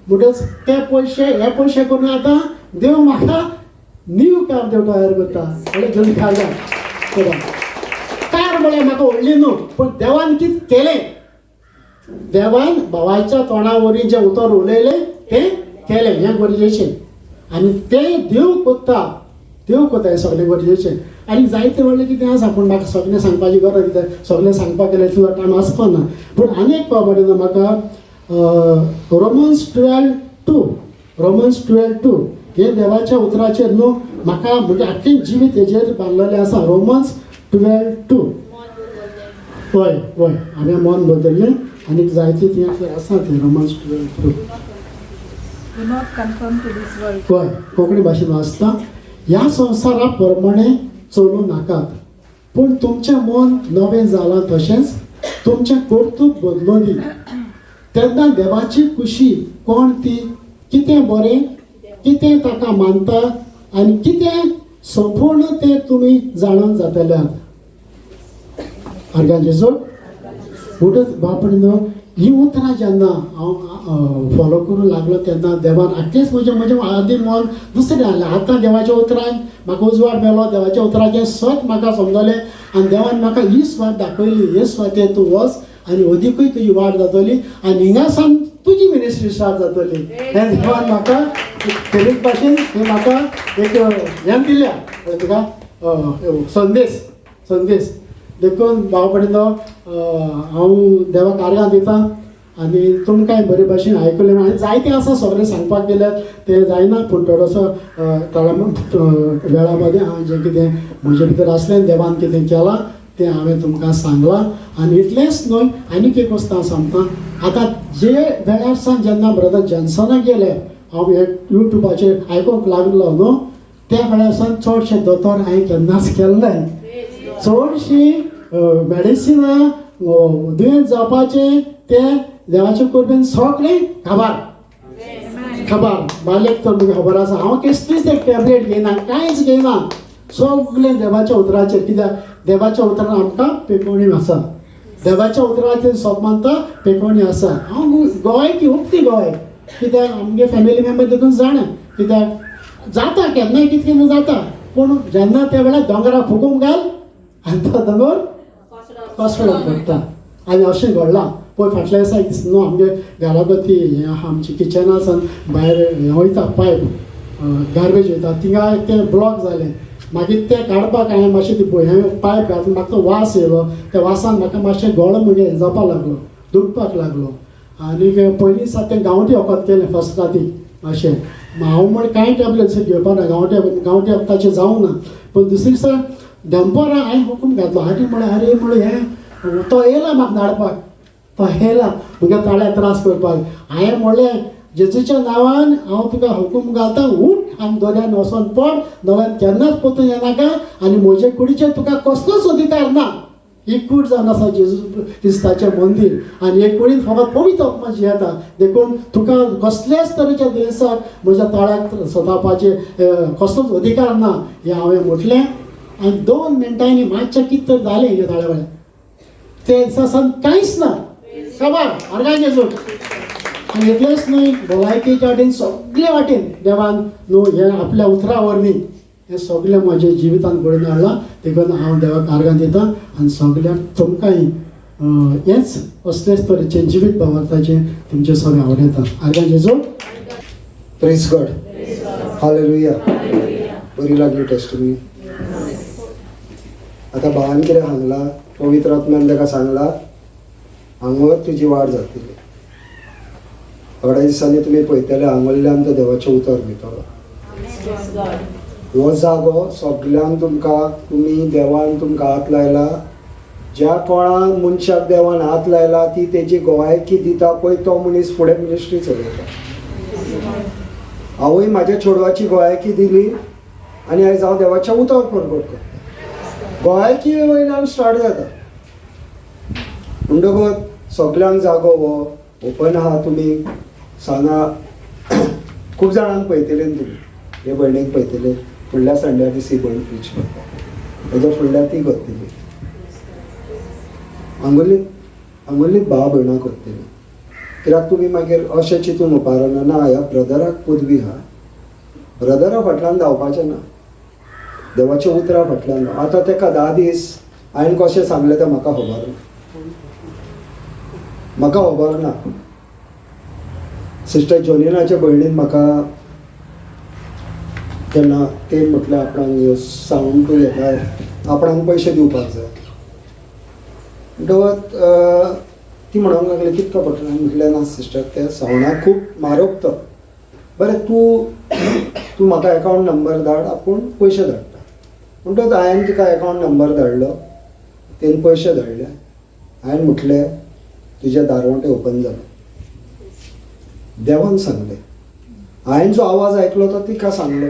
म्हणटच ते पयशे हे पयशे करून आतां देव म्हाका न्यू कार देव तयार करता म्हणल्यार जेजू खाला कार म्हळ्यार म्हाका व्हडली न्हू, पूण देवान कितें केलें, देवान भावाच्या तोंडा वरवीं जें उतर उलयलें तें केलें, हें गरजेचें. आनी तें देव करता, देव करता हें सगळें गरजेचें. आनी जायतें व्हडलें कितें आसा, पूण म्हाका सगळें सांगपाची गरज कितें, सगळें सांगपाक गेल्यार इतलो टायम आसपा ना. पूण आनी एक खबर ना म्हाका, रोमन्स 12:2, रोमन्स 12:2 हे देवाच्या उतराचेर न्हू म्हाका म्हजें आख्खें जिवीत हेजेर बांदलेलें आसा. रोमन्स 12:2. हय हय, हांवें मन बदल्लें आनी जायते तें आसा तें Romans 12:2. Do not conform to this world. हय, कोंकणी भाशेन वाचता, ह्या संवसारा प्रमाणे चलूं नाकात, पूण तुमचें मन नवें जालां तशेंच तुमचें कर्तूब बदलूं दी. तेन्ना देवाची खुशी कोण ती, कितें बरें, कितें ताका मानता आनी कितें संपूर्ण तें तुमी जाणून जातल्यात. आर्गां जेजू. म्हणटच बापडे न्हू ही उतरां जेन्ना हांव फॉलो करूंक लागलो तेन्ना देवान आख्खेंच म्हजें म्हजें आदीं मन दुसरें आहलें. आतां देवाच्या उतरान म्हाका उजवाड मेळ्ळो, देवाच्या उतराचें सत म्हाका समजलें आनी देवान म्हाका ही स्वात दाखयली, हे स्वातेर तूं वच आनी अदिकूय तुजी वाड जातली आनी हिंगा सावन तुजी मिनिस्ट्री स्टार्ट जातली. हें देवान म्हाका फेरीक भाशेन हें म्हाका एक हें दिल्या तुका संदेश संदेश. देखून भाव भयणीनो हांव देवाक आर्गां दिता आनी तुमकांय बरे भाशेन आयकलें. आनी जायतें आसा सगळें सांगपाक गेल्यार तें जायना, पूण थोडोसो थोड्या वेळा मदें हांवें जें कितें म्हजे भितर आसलें, देवान कितें केलां तें हांवें तुमकां सांगलां. आनी इतलेंच न्हय, आनीक एक वस्त हांव सांगता. आतां जे वेळार सावन जेन्ना ब्रदर जॉन्सनाक गेले, हांव हे युट्यूबाचेर आयकूंक लागलो न्हू, त्या वेळार सावन चडशे दोतोर हांवें केन्नाच केलें ना. चडशीं मेडिसिनां दुयेंत जावपाचें तें देवाचे कृपेन सगळें खबर खबर बालेक तर तुमकां खबर आसा, हांव कसलीच एक टॅबलेट घेयना, कांयच घेयना, सगळें देवाच्या उतराचेर. कित्याक देवाच्या उतरान आमकां पेकोवणी आसा, देवाच्या उतराचेर सोब मानता पेकोवणी आसा. हांव गोंय की उक्ती गोंय, कित्याक आमगे फॅमिली मेंबर देखून जाणा, कित्याक जाता केन्नाय कितें केन्ना जाता, पूण जेन्ना त्या वेळार दोंगरा फुगूंक घाल आनी तो दोंगर कसलो पडटा. आनी अशें घडलां. पळय फाटल्या दिसा एक दीस न्हू आमगे घरा ती हें आहा आमची किचना सावन भायर हें वयता पायप गार्बेज वयता, थिंगा तें ब्लॉक जालें. मागीर तें काडपाक हांवें मातशें ती हें पायप घातली, म्हाका तो वास येयलो. त्या वासान म्हाका मातशें गळो म्हगे हें जावपाक लागलो, दुखपाक लागलो. आनीक पयलीं दिसा तें गांवठी वखद केलें फर्स्ट रातीक अशें. हांव म्हण कांय टॅबलेट्स घेवपा ना, गांवठी गांवठी वखदाचें जावं ना. पूण दुसरे दिसा दनपारां हांवें हुकूम घातलो. आनी म्हळें आरे म्हळें हें तो येयला म्हाका नाडपाक, तो येयला म्हज्या ताळ्याक त्रास करपाक. हांवें म्हणलें जेजूच्या नांवान हांव तुका हुकूम घालता, उठ आनी दर्यान वचोन पड, नव्यान केन्नाच परतून येनाका आनी म्हजे कुडीचेर तुका कसलोच अधिकार ना. ही कूड जावन आसा जेजू क्रिस्ताचें मंदीर आनी हे कुडीन फकत पवित्र आत्मा जियेता, देखून तुका कसल्याच तरेच्या दुयेंसाक म्हज्या ताळ्याक सतावपाचें कसलोच अधिकार ना हें हांवें म्हटलें. आनी 2 मिनटांनी मातशें कितें तर जालें हेज्या ताळ्या वेळार, ते दिसा सावन कांयच ना, साबार अर्गां जेजू. आनी इतलेंच न्हय, भलायकेच्या वाटेन सगळे वाटेन देवान न्हू हें आपल्या उतरा वरवीं हें सगळें म्हज्या जिवितान घडोवन हाडलां. देखून हांव देवाक आर्गां दिता आनी सगळ्यांक तुमकांय हेंच असलेच तरेचें जिवीत भावार्थाचें तुमचें सगळें आवडटा. आर्गां जेजू. Praise God, hallelujah. बरी लागली टेस्टिमनी. आतां भावान कितें सांगलां, पवित्र आत्म्यान ताका सांगलां हांगर तुजी वाड जातली. थोड्या दिसांनी तुमी पळयतले हांगुल्ल्यान तो देवाचें उतर दितलो. हो जागो सगल्यांक तुमकां, तुमी देवान तुमकां हात लायला, ज्या कोणा मनशाक देवान हात लायला ती तेजी गोवायकी दिता पळय, तो मनीस फुडें मिनिस्ट्री चलयता. हांवूय म्हाज्या चेडवाची गोवायकी दिली आनी आयज हांव देवाचें उतर प्रगट करता. गोवायकी वयल्यान स्टार्ट जाता. म्हणटकच सगल्यांक जागो हो ओपन आहा. तुमी सांगा, खूब जाणांक पळयतले न्हू तुमी, हे भयणीक पळयतले, फुडल्या संड्या दीस ही भयण प्रीच करता, तेज्या फुडल्या ती करतली, आंगोलीत आंगोलीत भाव भयणां करतली. कित्याक तुमी मागीर अशें चिंतून उपारना ना ह्या ब्रदराक पदवी आहा, ब्रदरा फाटल्यान धांवपाचें ना, देवाच्या उतरा फाटल्यान धांव. आतां तेका 10 दीस हांवें कशें सांगलें तें म्हाका खबर ना, म्हाका खबर ना. सिस्टर जोनिनाच्या भयणीन म्हाका तेन्ना ते म्हटल्यार आपणाक ह्यो सावंड घेता, आपणाक पयशे दिवपाक जाय. म्हणटकच ती म्हणूंक लागली कितको पडटलो? म्हटलें ना सिस्टर, ते सावंडाक खूब म्हारग तो. बरें तूं तूं म्हाका एकावंट नंबर धाड, आपूण पयशे धाडटा. म्हणटकच हांवें तिका एकावंट नंबर धाडलो, तेणें पयशे धाडले. हांवें म्हटलें तुज्या दारवंटे ओपन जालें. देवान सांगलें, हांवें जो आवाज आयकलो तो तिका सांगलो.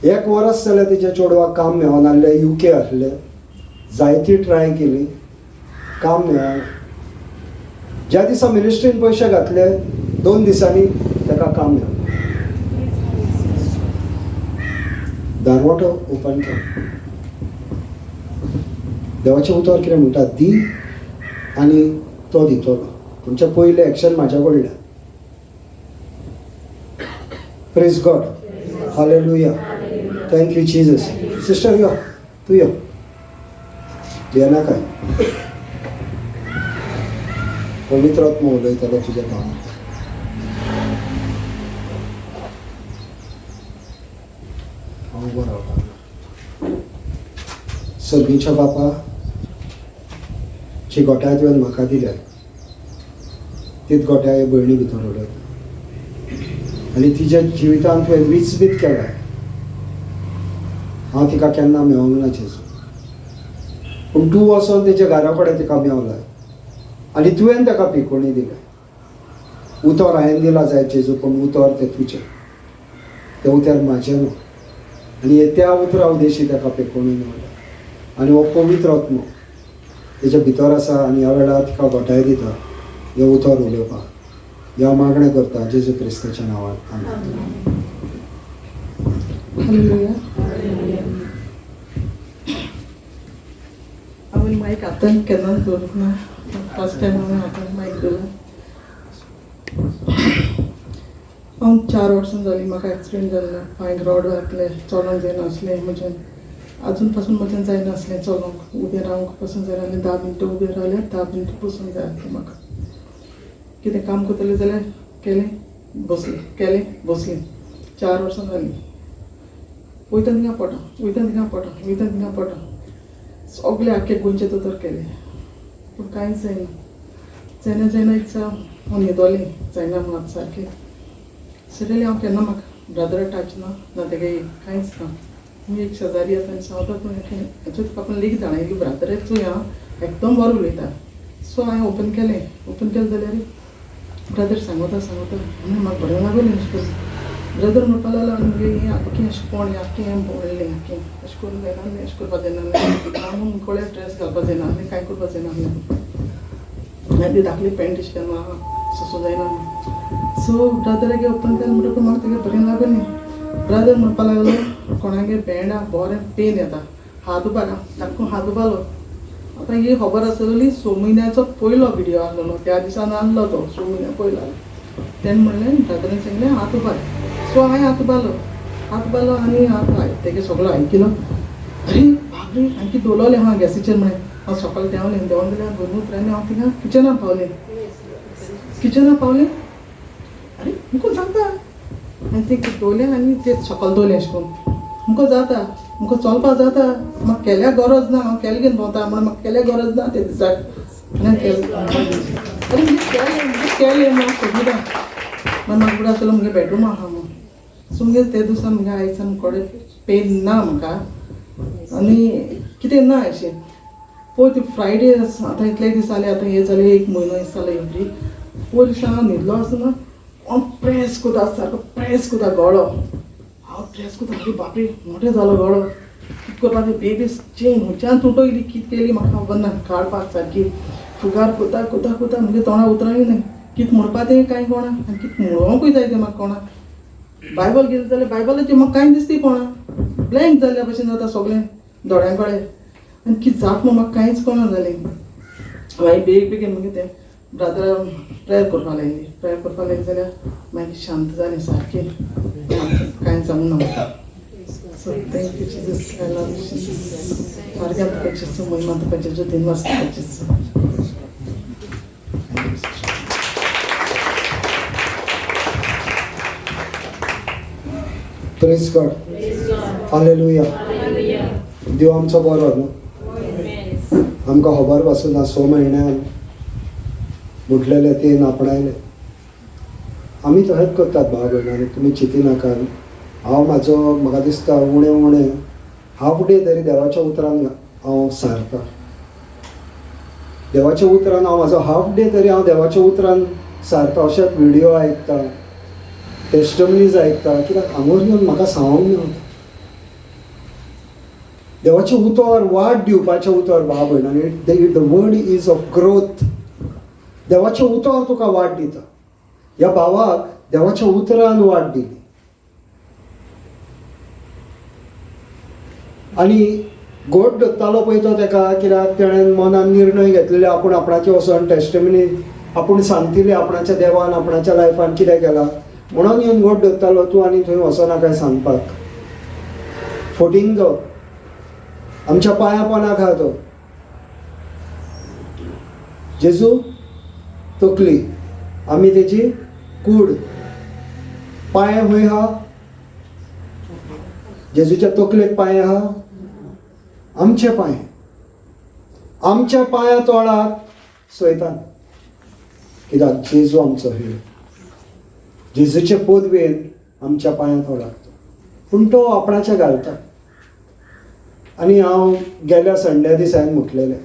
1 वरस जालें तिच्या चेडवाक काम मेळनासलें, UK आसलें, जायती ट्राय केली, काम मेळना. ज्या दिसा मिनिस्ट्रीन पयशे घातले 2 दिसांनी ताका काम मेळ्ळें. दारवटो ओपन केलो. देवाचें उतर कितें म्हणटा, दी आनी तो दितलो. तुमचें पयलें एक्शन म्हाज्या कडल्यान. Praise God, hallelujah, thank you Jesus. Sister यो, तूं यो, भियेनाका. पवित्र आत्मो उलयतलो तुज्या कामांत. हांव उबो रावता. सर्गीच्या बापा, जी गोट्या तुवें म्हाका दिल्या तीच गोट्या हे भयणी भितर उलयता आनी तिच्या जिवितांत तुवें विचबीत केलां. हांव तिका केन्ना मेळोंक ना जेजू, पूण तूं वचोन तेच्या घरा कडेन तिका मेवलाय आनी तुवें ताका पिकोणी दिल्या. उतर हांवें दिलां जाय जेजू, पूण उतर तें तुजें, तें उतर म्हाजें न्हू. आनी त्या उतरा उदेशी ताका पिकोणी मेवल्या आनी हो पवित्र आत्मो तेच्या भितर आसा आनी ह्या वेळार तिका घोटाय दिता हें उतर उलोवपाक. ह्या मागणें करता जेजू क्रिस्ताच्या नांवान, आमेन. हालेलुया. हांवें मायक हातान केन्नाच दवरूंक ना, फर्स्ट टायम हांवें हातान मायक दवरला. हांव 4 वर्सां जालीं म्हाका एक्सिडेंट जाल्लो, पांयक रॉड घातले, चलोंक जायनासलें म्हज्यान, आजून पासून म्हज्यान जायनासलें चलोंक, उबें रावंक पासून जायनासलें. 10 मिनटां उबें रावल्यार 10 मिनटां बसूंक जाय आसलें म्हाका. कितें काम करतलें जाल्यार केलें बसलें, केलें बसलें. 4 वर्सां जालीं. वयता थिंगा पडटा, वयता थिंगा पडटा, वयता थिंगा पडटा. सगळें आख्खें गोंयचें दोतोर केलें पूण कांयच जायना. जायना जायना एक हांव न्हिदोलें, जायना म्हणून आतां सारकें. सडनली हांव केन्ना म्हाका ब्रदर टच ना ना तेगे कांयच ना. मुगे एक शेजारी आसा आनी सांगता तूं हेचो तुका आपण लेगीत जाणा की ब्रदर चोय आं एकदम बरो उलयता. सो हांवें ओपन केलें, ओपन केलें जाल्यार ब्रदर सांगता सांगता आनी म्हाका बरें लागलें अशें करून. ब्रदर म्हणपाक लागलो आनी मुगे हें आख्खें अशें कोण आख्खें हें पडलें आख्खें अशें करून जायना आसलें, अशें करपाक जायना आसलें, हांव मुकोळे ड्रेस घालपाक जायना आसलें, कांय करपाक जायना आसलें. मागीर ती धाकली पॅन्ट अशें केन्ना सोंसूं जायना. सो ब्रदरागे ओपन केलें म्हणटकूच म्हाका तेगे बरें लागलें. ब्रदर म्हणपाक लागलो कोणागे बँडा बरें पेन येता, हात उबार, धाकू हात उबारलो. आतां ही खबर आसलेली 6 म्हयन्याचो पयलो विडियो आसलेलो, त्या दिसान आहलो तो 6 म्हयन्या पयलो आहलो. तेणें म्हणलें ब्रदरान सांगलें हात उबार. सो हांवें हात उबारलो, हात उबारलो आनी हात तेगे सगळो आयकिलो. अरे बाबरे हांवें कितें दवरलें आहा गॅसीचेर म्हळें. हांव सकाळीं देंवलें, देंवलें जाल्यार भरून उतरांनी हांव थिंगा किचनान पावलें. किचनान पावलें, अरे मुको जाता आनी तें कितें दवरलें आनी तें सकयल दवरलें अशें करून. मुको जाता, मुको चलपाक जाता, म्हाका केल्यार गरज ना, हांव केलें घेवन भोंवता म्हणून म्हाका केल्यार गरज ना ते दिसाक. आनी केलें, अरे म्हणजे केलें म्हणजे केलें म्हाका सोदिना. मागीर म्हाका फुडें आसलो मुगे बेडरूम आहा म्हूण. सो मुगे ते दिसा मुगे आयसान कोडे पेन ना म्हाका आनी कितें ना अशें. पयर ती फ्रायडे आतां इतले दीस जाले, आतां हे जाले 1 म्हयनो जालो एवरी. पयर दिसा हांव न्हिदलो आसतना हांव प्रेस करता, सारको प्रेस करता गळो, हांव प्रेस करता. अरे बापरे मोठे जालो गळो, कितें करपा तें बेबी चेन खंयच्यान तुटयली कितें केली म्हाका खबर ना. काडपाक सारकी फुगार करता करता करता मुगे तोंडा उतरांय न्हय, कितें म्हणपा तें कांय कोणा आनी कितें म्हणोवंकूय जाय तें म्हाका कोणा. बायबल गेलें जाल्यार बायबलाचें म्हाका कांय दिसती कोणा, ब्लँक जाल्ल्या भशेन जाता सगळें दोळ्यां कडेन आनी कितें जाता म्हूण म्हाका कांयच कोणा जालें. मागीर बेग बेगीन मागीर तें ब्रदरा प्रेयर करपाक लायली. प्रेयर करपाक लायली जाल्यार मागीर शांत जालें सारकें, कांय जावंक ना म्हाका. So thank you Jesus, I love you Jesus. सारकें तुका जेजू, महिमा तुका जेजू, दिनवास तुका जेजू. Praise God, hallelujah. देव आमचो बरो न्हू, आमकां खबर पासून ना 6 म्हयन्यान म्हटलेलें तें आपणायलें. आमी तशेंच करतात भाव भयणांनी, तुमी चिंतिनाकात. हांव म्हाजो म्हाका दिसता उणें उणें हाफ डे तरी देवाच्या उतरान हांव सारता. देवाच्या उतरान हांव म्हाजो हाफ डे तरी हांव देवाच्या उतरान सारता. अशेंच विडियो आयकता, टेस्टमनीज आयकता, कित्याक हांगोर येवन म्हाका सांगूंक मेळटा. देवाचें उतर वाट दिवपाचें उतर भाव भयणांनी, the word is of growth. देवाचें उतर तुका वाट दिता. ह्या भावाक देवाच्या उतरान वाट दिली आनी गोड दत्तालो पळय तो तेका, कित्याक तेणें मनान निर्णय घेतलेले आपूण आपणाचें वचोन टेस्टमनी आपूण सांगतली आपणाच्या देवान आपणाच्या लायफान कितें केलां म्हणून येवन गोड दत्तालो तूं आनी थंय वचना काय सांगपाक. फोटींग तो आमच्या पांया पोनाक आहा तो. जेजू तकली, आमी तेजी कूड. पांय खंय आहा? जेजूच्या तकलेक पांय आहा? आमचे पांय, आमच्या पांया तोळाक सैतान. कित्याक जेजू आमचो हेड, जेजूचे पदवेन आमच्या पांया तोळाक तो, पूण तो आपणाचे घालता. आनी हांव गेल्या संडे दिसा हांवें म्हटलेलें,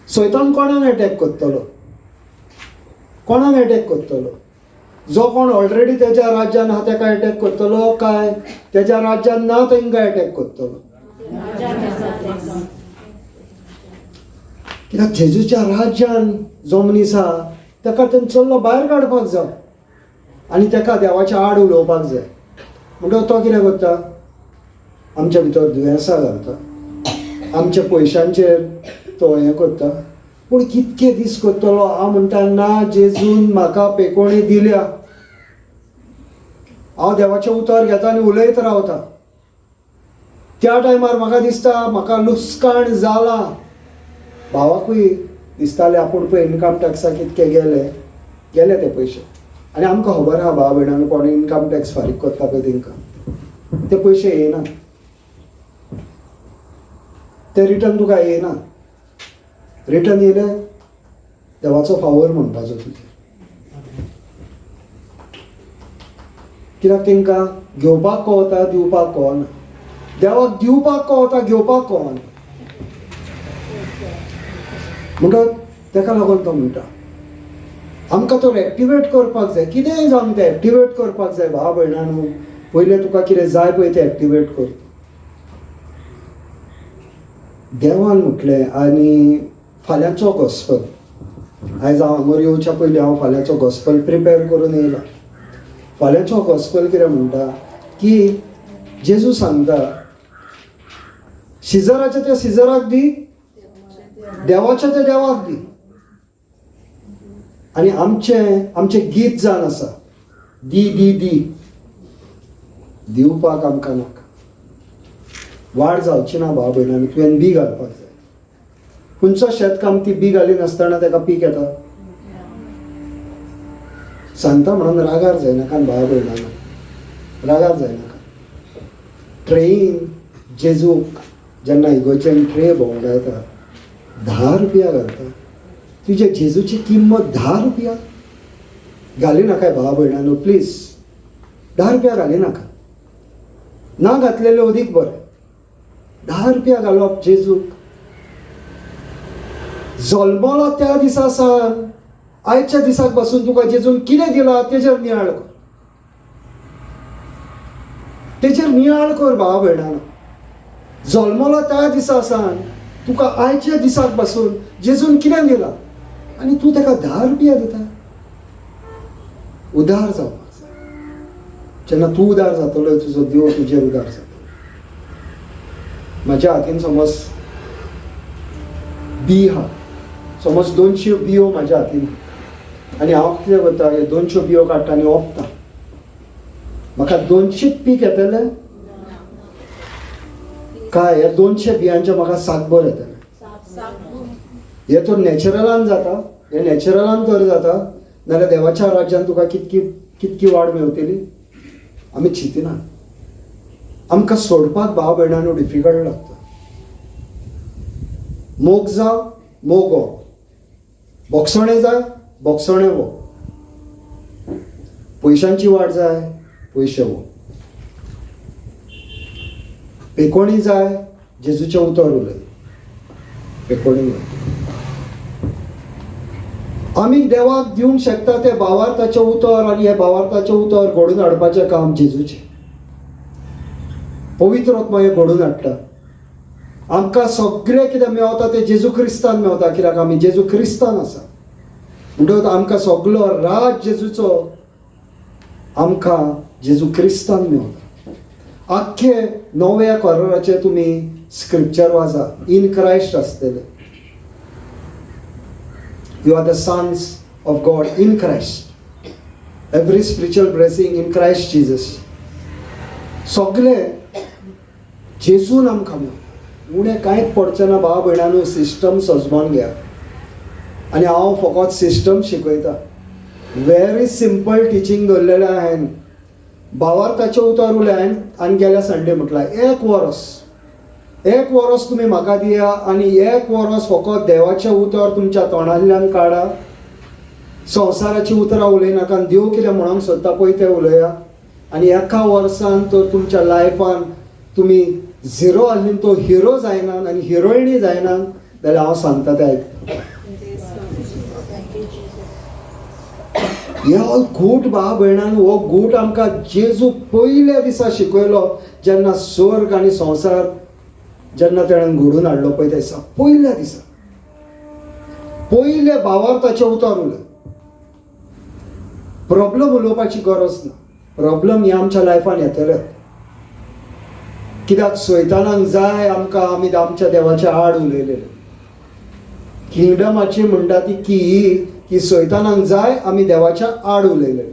सैतान कोणाक एटॅक करतलो? कोणाक एटॅक करतलो? जो कोण ऑलरेडी तेज्या राज्यान आहा तेका एटॅक करतलो काय तेज्या राज्यान ना तेंकां एटॅक करतलो? कित्याक जेजूच्या राज्यान जो मनीस आहा तेका थंयसरलो भायर काडपाक जाय आनी तेका देवाच्या आड उलोवपाक जाय. म्हणटकच तो कितें करता? आमच्या भितर दुयेंसां घालता, आमच्या पयशांचेर तो हें करता. पूण कितके दीस करतलो? हांव म्हणटा ना, जेजून म्हाका पेकोणी दिल्या, हांव देवाचें उतर घेता आनी उलयत रावता. त्या टायमार म्हाका दिसता म्हाका लुकसाण जालां. भावाकूय दिसतालें आपूण पळय इनकम टॅक्साक कितके गेले गेले ते पयशे. आनी आमकां खबर आहा भाव भयणांक कोण इनकम टॅक्स फारीक करता पळय तेंकां ते पयशे येना, ते रिटर्न तुका येना. रिटर्न येयले देवाचो फावर म्हणपाचो तुजेर, कित्याक तेंकां घेवपाक कळटा दिवपाक कळना. देवाक दिवपाक कळटा घेवपाक कळना. म्हणटकच तेका लागून तो म्हणटा आमकां तो एक्टिवेट करपाक जाय. कितेंय जावं तें एक्टिवेट करपाक जाय भाव भयणांनो. पयलें तुका कितें जाय पळय तें एक्टिवेट कर. देवान म्हटलें आनी फाल्यांचो गॉस्पल, आयज हांव हांगर येवच्या पयलीं हांव फाल्यांचो गॉस्पल प्रिपेर करून येयला. फाल्यांचो गॉस्पल कितें म्हणटा की जेजू सांगता सिजराचें तें सिजराक दी, देवाचें तें देवाक दी. आनी आमचें आमचें गीत जावन आसा दी दी दी, दिवपाक आमकां नाका. वाड जावची ना भाव भयणांनी, तुवें बी घालपाक जाय. खंयचो शेतकामती बी घालिनासतना ताका पीक येता? सांगता म्हणून रागार जायनाका भाव भयणांनो, रागार जायनाका. ट्रेन जेजूक जेन्ना इगोर्जेन ट्रे भोंवडायता 10 रुपया घालता. तुजे जेजूची किंमत 10 रुपया घाली नाका भाव भयणांनो, प्लीज 10 रुपया घाली नाका. ना घातलेले अदीक बरें. 10 रुपया घालप जेजूक. जल्मलो त्या दिसा सावन आयच्या दिसाक पासून तुका जेजून कितें दिलां तेजेर नियाळ कर, तेजेर नियाळ कर भाव भयणांनो. जल्मलो त्या दिसा सावन तुका आयच्या दिसाक पासून जेजून कितें दिलां आनी तूं ताका 10 रुपया दिता. उदार जावपाक जाय. जेन्ना तूं उदार जातलो तुजो देव तुजेर उदार जातलो. म्हाज्या हातीन समज बी आहा, समज 200 बियो म्हाज्या हातीन आनी हांव कितें करता, हे 200 बियो काडटा आनी ओंपता. म्हाका 200 पीक येतलें काय? ह्या 200 बियांचें म्हाका साकभर येतलें. हे तर नॅचरलान जाता, हे नॅचरलान तर जाता, नाल्यार देवाच्या राज्यान तुका कितकी कितकी वाड मेवतली आमी चिंतिना. आमकां सोडपाक भाव भयणांनो डिफिकल्ट लागता. मोग जावं मोग हो, बोगसणें जाय बोगसणें हो, पयशांची वाड जाय पयशे हो, पेकोणी जाय जेजूचें उतर उलय पेकोणी जाय. आमी देवाक दिवंक शकता तें भावार्थाचें उतर, आनी हें भावार्थाचें उतर घडोवन हाडपाचें काम जेजूचें. पवित्र आत्मा हें घडोवन हाडटा. आमकां सगळें कितें मेवता तें जेजू क्रिस्तान मेवता, कित्याक आमी जेजू क्रिस्तान आसा. म्हणटकच आमकां सगलो राज जेजूचो आमकां जेजू क्रिस्तान मेवता. आख्खे नव्या कराराचे तुमी स्क्रिप्चर वाचा, इन क्रायस्ट आसतले. You are the sons of God in Christ. Every spiritual blessing in Christ Jesus. सगळे जेजून आमकां मेवता. उणें कांयच पडचें ना भाव भयणांनो. सिस्टम सजमोन घेया. आनी हांव फकत सिस्टम शिकयता. व्हेरी सिंपल टिचींग दवरलेलें हांवें. भावार्थाचें उतर उरलें हांवें आनी गेल्या संडे म्हटलां एक वरस, एक वरस तुमी म्हाका दिया आनी एक वरस फकत देवाचें उतर तुमच्या तोंडांतल्यान काडा. संवसाराचीं उतरां उलयनाका, देव कितें म्हणूंक सोदता पळय तें उलया. आनी एका वर्सान तर तुमच्या लायफान तुमी झिरो आसली तो हिरो जायना आनी हिरोइनी जायना जाल्यार हांव सांगता तें आयकता. ह्या गूट भाव भयणान हो गूट आमकां जेजू पयल्या दिसा शिकयलो, जेन्ना स्वर्ग आनी संवसार जेन्ना तेणें घडोवन हाडलो पळय त्या दिसा, पयल्या दिसा पयल्या भावार्थाचें उतर उलय. प्रॉब्लम उलोवपाची गरज ना. प्रॉब्लम हे आमच्या लायफान येतले, कित्याक सैतानाक जाय आमकां आमी आमच्या देवाच्या आड उलयलेले. किंगडमाची म्हणटा ती की सैतानाक जाय आमी देवाच्या आड उलयलेले.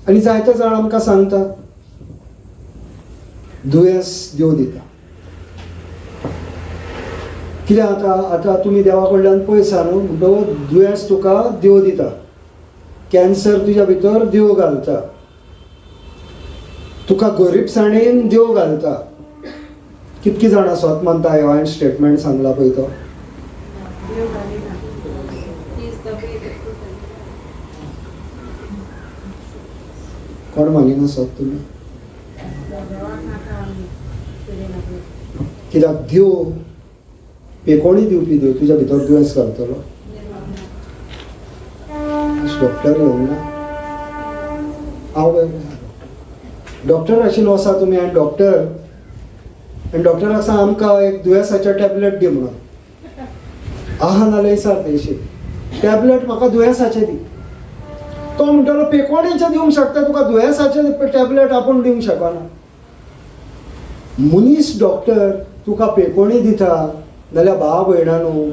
आनी जायते जाण आमकां सांगता दुयेंस देव दिता. कितें आतां आतां तुमी देवा कडल्यान पयस आहा न्हू, म्हणटकूच दुयेंस तुका देव दिता, कॅन्सर तुज्या भितर देव घालता, तुका गरीबसाणेन देव घालता. कितकी जाणां स्वत मानता ह्यो हांवें स्टेटमेंट सांगला पळय तो? कोण मानिना सोद तुमी? कित्याक देव पेकोणी दिवपी देव तुज्या भितर दुयेंस घालतलो? डॉक्टर येवंक ना? हांव डॉक्टर आशिल्लो आसा तुमी आनी डॉक्टर आनी डॉक्टराक सांग आमकां एक दुयेंसाचें टॅबलेट दी म्हणून. आहा नाल्यार विचार तेशी टॅबलेट म्हाका दुयेंसाचें दी. तो म्हणटलो पेकोणेचें दिवंक शकता तुका, दुयेंसाचें टॅबलेट आपूण दिवंक शकना. मनीस डॉक्टर तुका पेकोणी दिता नाल्यार भाव भयणानू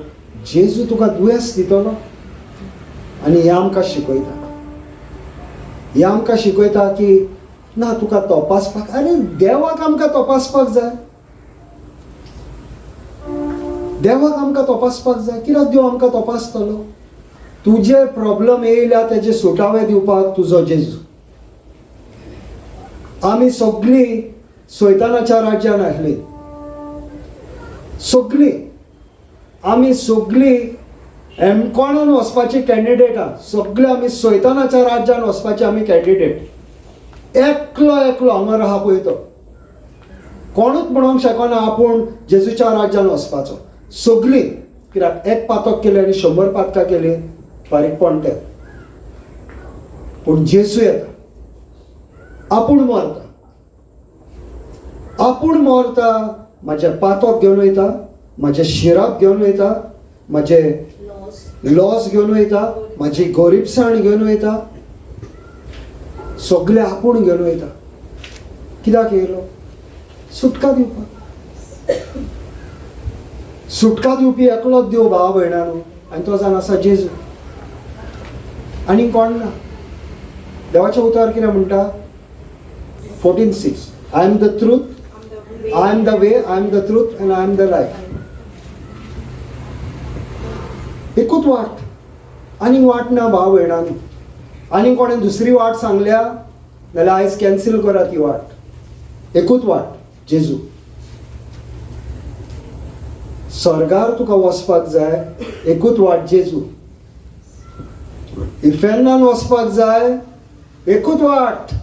जेजू तुका दुयेंस दितलो. आनी हें आमकां शिकयता, हें आमकां शिकयता की ना तुका तपासपाक, आरे देवाक आमकां तपासपाक जाय, देवाक आमकां तपासपाक जाय. कित्याक देव आमकां तपासतलो? तुजे प्रॉब्लम येयल्या तेजे सुटावे दिवपाक तुजो जेजू. आमी सगळीं सैतानाच्या राज्यान आसली, सगळीं आमी सगळीं एमकॉनान वचपाची कॅन्डिडेट आहा, सगळे आमी सैतानाच्या राज्यान वचपाची आमी कॅन्डिडेट. एकलो एकलो हांगा आहा पळय तो कोणूच म्हणूंक शकना आपूण जेजूच्या राज्यान वचपाचो. सगळीं कित्याक एक पातक केलें आनी 100 पातकां केली फारीकपण तें. पूण जेजू येता, आपूण मरता, आपूण मरता, म्हाजें पातक घेवन वयता, म्हाजें शिराप घेवन वयता, म्हाजें लॉस घेवन वयता, म्हाजी गरिबसाण घेवन वयता, सगळें आपूण घेवन वयता. कित्याक येयलो? सुटका दिवपाक. सुटका दिवपी एकलोच देव भाव भयणांनो, आनी तो जावन आसा जेजू, आनी कोण ना. देवाचें उतर कितें म्हणटा? 14:6, I am the truth, I am the way, I am the truth and I am the life. एकूच वाट, आनी वाट ना भाव भयणांनो. आनी कोणें दुसरी वाट सांगल्या जाल्यार आयज कॅन्सील करा ती वाट. एकूच वाट, जेजू. स्वर्गार तुका वचपाक जाय, एकूच वाट जेजू. इफेर्नान वचपाक जाय, एकूच वाट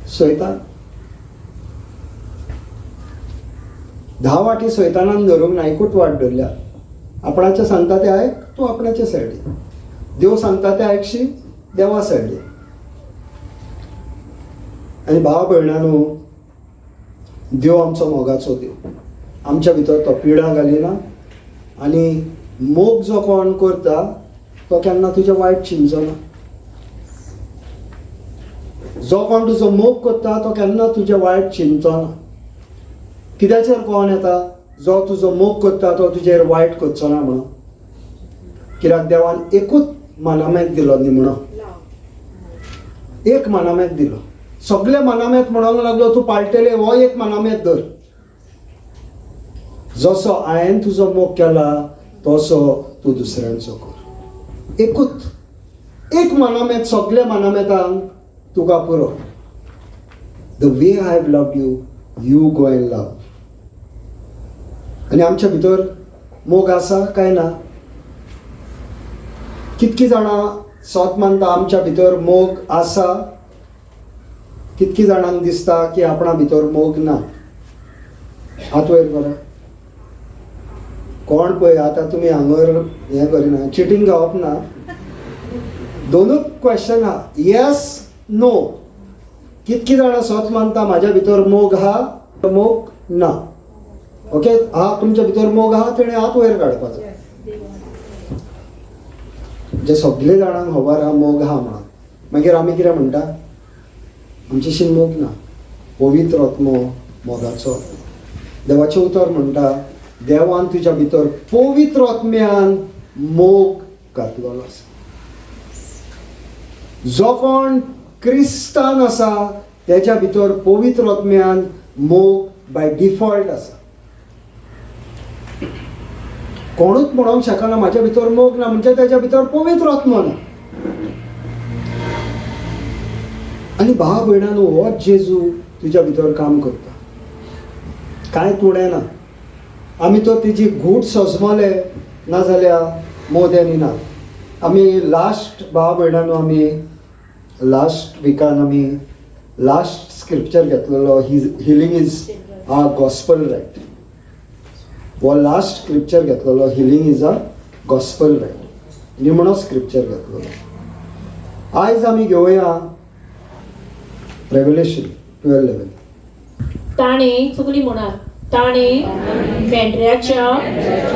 सैतान. 10 वाटी सैतानान धरूंक ना, एकूच वाट धरल्या. आपणाचें सांगता तें आयक, तूं आपणाचे सायडीन. देव सांगता तें आयकशी, देवा सायडीन. आनी भाव भयणांनो, देव आमचो मोगाचो देव, आमच्या भितर तो पिडा घालिना. आनी मोग जो कोण करता तो केन्ना तुजें वायट चिंतचो ना. जो कोण तुजो मोग करता तो केन्ना तुजें वायट चिंतचो ना. कित्याचेर कोण येता? जो तुजो मोग करता तो तुजेर वायट करचो ना म्हणून. कित्याक देवान एकूच मानामेत दिलो निमणो, एक मानामेत दिलो. सगळे मानामेत म्हणूंक लागलो तूं पाळटेले, हो एक मानामेत धर. जसो हांवें तुजो मोग केला तसो तूं दुसऱ्यांचो कर. एकूच एक मानामेत, सगळे मानामेतांक तुका पुरो. The way I have loved you, you go and love. आनी आमच्या भितर मोग आसा काय ना? कितकी जाणां सोत मानता आमच्या भितर मोग आसा? कितकी जाणांक दिसता की आपणा भितर मोग ना? हात वयर करा. कोण पळय आतां तुमी हांगर हें करिना, चिटींग घेवप ना. दोनूच क्वेश्चन आहा, येस नो. कितकी जाणां सोत मानता म्हाज्या भितर मोग आहा, मोग ना? ओके, हा तुमच्या भितर मोग आहा तेणें हात वयर काडपाचो. जे सगळे जाणांक खबर आहा मोग आहा म्हणून. मागीर आमी कितें म्हणटा? आमच्याशीन मोग ना. पवित्र आत्मो मोगाचो. देवाचें उतर म्हणटा देवान तुज्या भितर पवित्र आत्म्यान मोग घातलेलो आसा. जो कोण क्रिस्तान आसा तेच्या भितर पवित्र आत्म्यान मोग बाय डिफॉल्ट आसा. कोणूच म्हणोंक शकना म्हाज्या भितर मोग ना, म्हणजे तेच्या भितर पवित्र आत्मो ना. आनी भाव भयणानो, हो जेजू तुज्या भितर काम करता, कांय तुणें ना. आमी तो तेजी घूट सजमले नाजाल्यार मोद्यांनी ना. आमी लास्ट भाव भयणानो, आमी लास्ट विकान आमी लास्ट स्क्रिप्चर घेतलेलो, healing is a gospel right. हो लास्ट स्क्रिप्चर घेतलेलो, healing is a gospel right, निमणो स्क्रिप्चर घेतलेलो. आयज आमी घेवया रेवलेशन 12:11. ताणें चुकली म्हणात, ताणें मेंढऱ्याच्या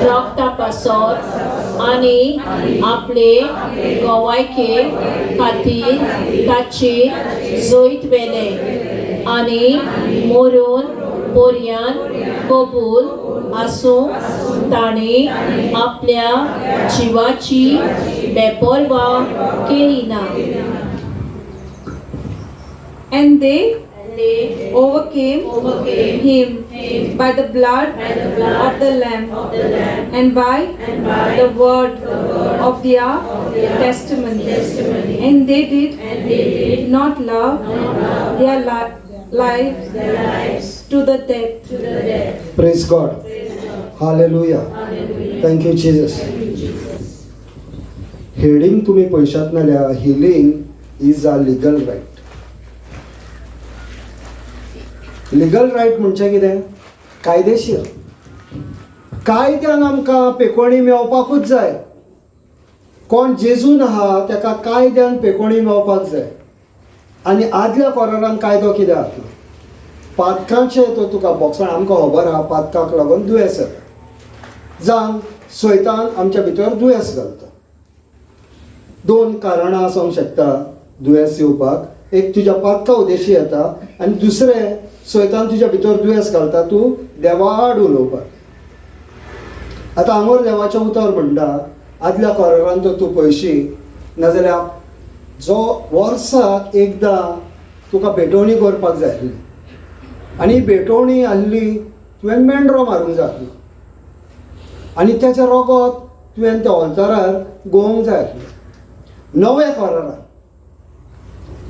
रक्ता पासत आनी आपले गोवायके खातीर ताची जैत व्हेलें आनी मरून पोरयान कबूल आसूं ताणें आपल्या जिवाची बेपर्वा केली ना. And they overcame him by the blood of the Lamb and by the word of their testimony. And they did not love their lives to the death. Praise God. Hallelujah. Thank you Jesus. Heading तुमी पयशात नाल्यार healing is a legal right. Legal right म्हणजे कितें? कायदेशीर. कायद्यान आमकां पेकोणी मेळपाकूच जाय. कोण जेजून आहा तेका कायद्यान पेकोणी मेळपाक जाय. आनी आदल्या कोरारान कायदो कितें आसलो? पातकांचें तो तुका बॉक्सान आमकां खबर आहा, पातकाक लागून दुयेंस येता, जावन सैतान आमच्या भितर दुयेंस घालता. दोन कारणां आसूंक शकता दुयेंस येवपाक. एक, तुज्या पातका उद्देशी येता, आनी दुसरें, सैतान तुज्या भितर दुयेंस घालता तूं देवा आड उलोवपाक. आतां हांगर देवाचें उतर म्हणटा, आदल्या कोरारान तर तूं पयशी नाजाल्यार जो वर्साक एकदां तुका भेटवणी करपाक जाय आसली, आनी भेटवणी आहली तुवें मेंढरो मारूंक जाय आसलो, आनी तेचें रोगोत तुवें त्या ऑल्तारार गोवंक जाय आसलें. नव्या कोरारान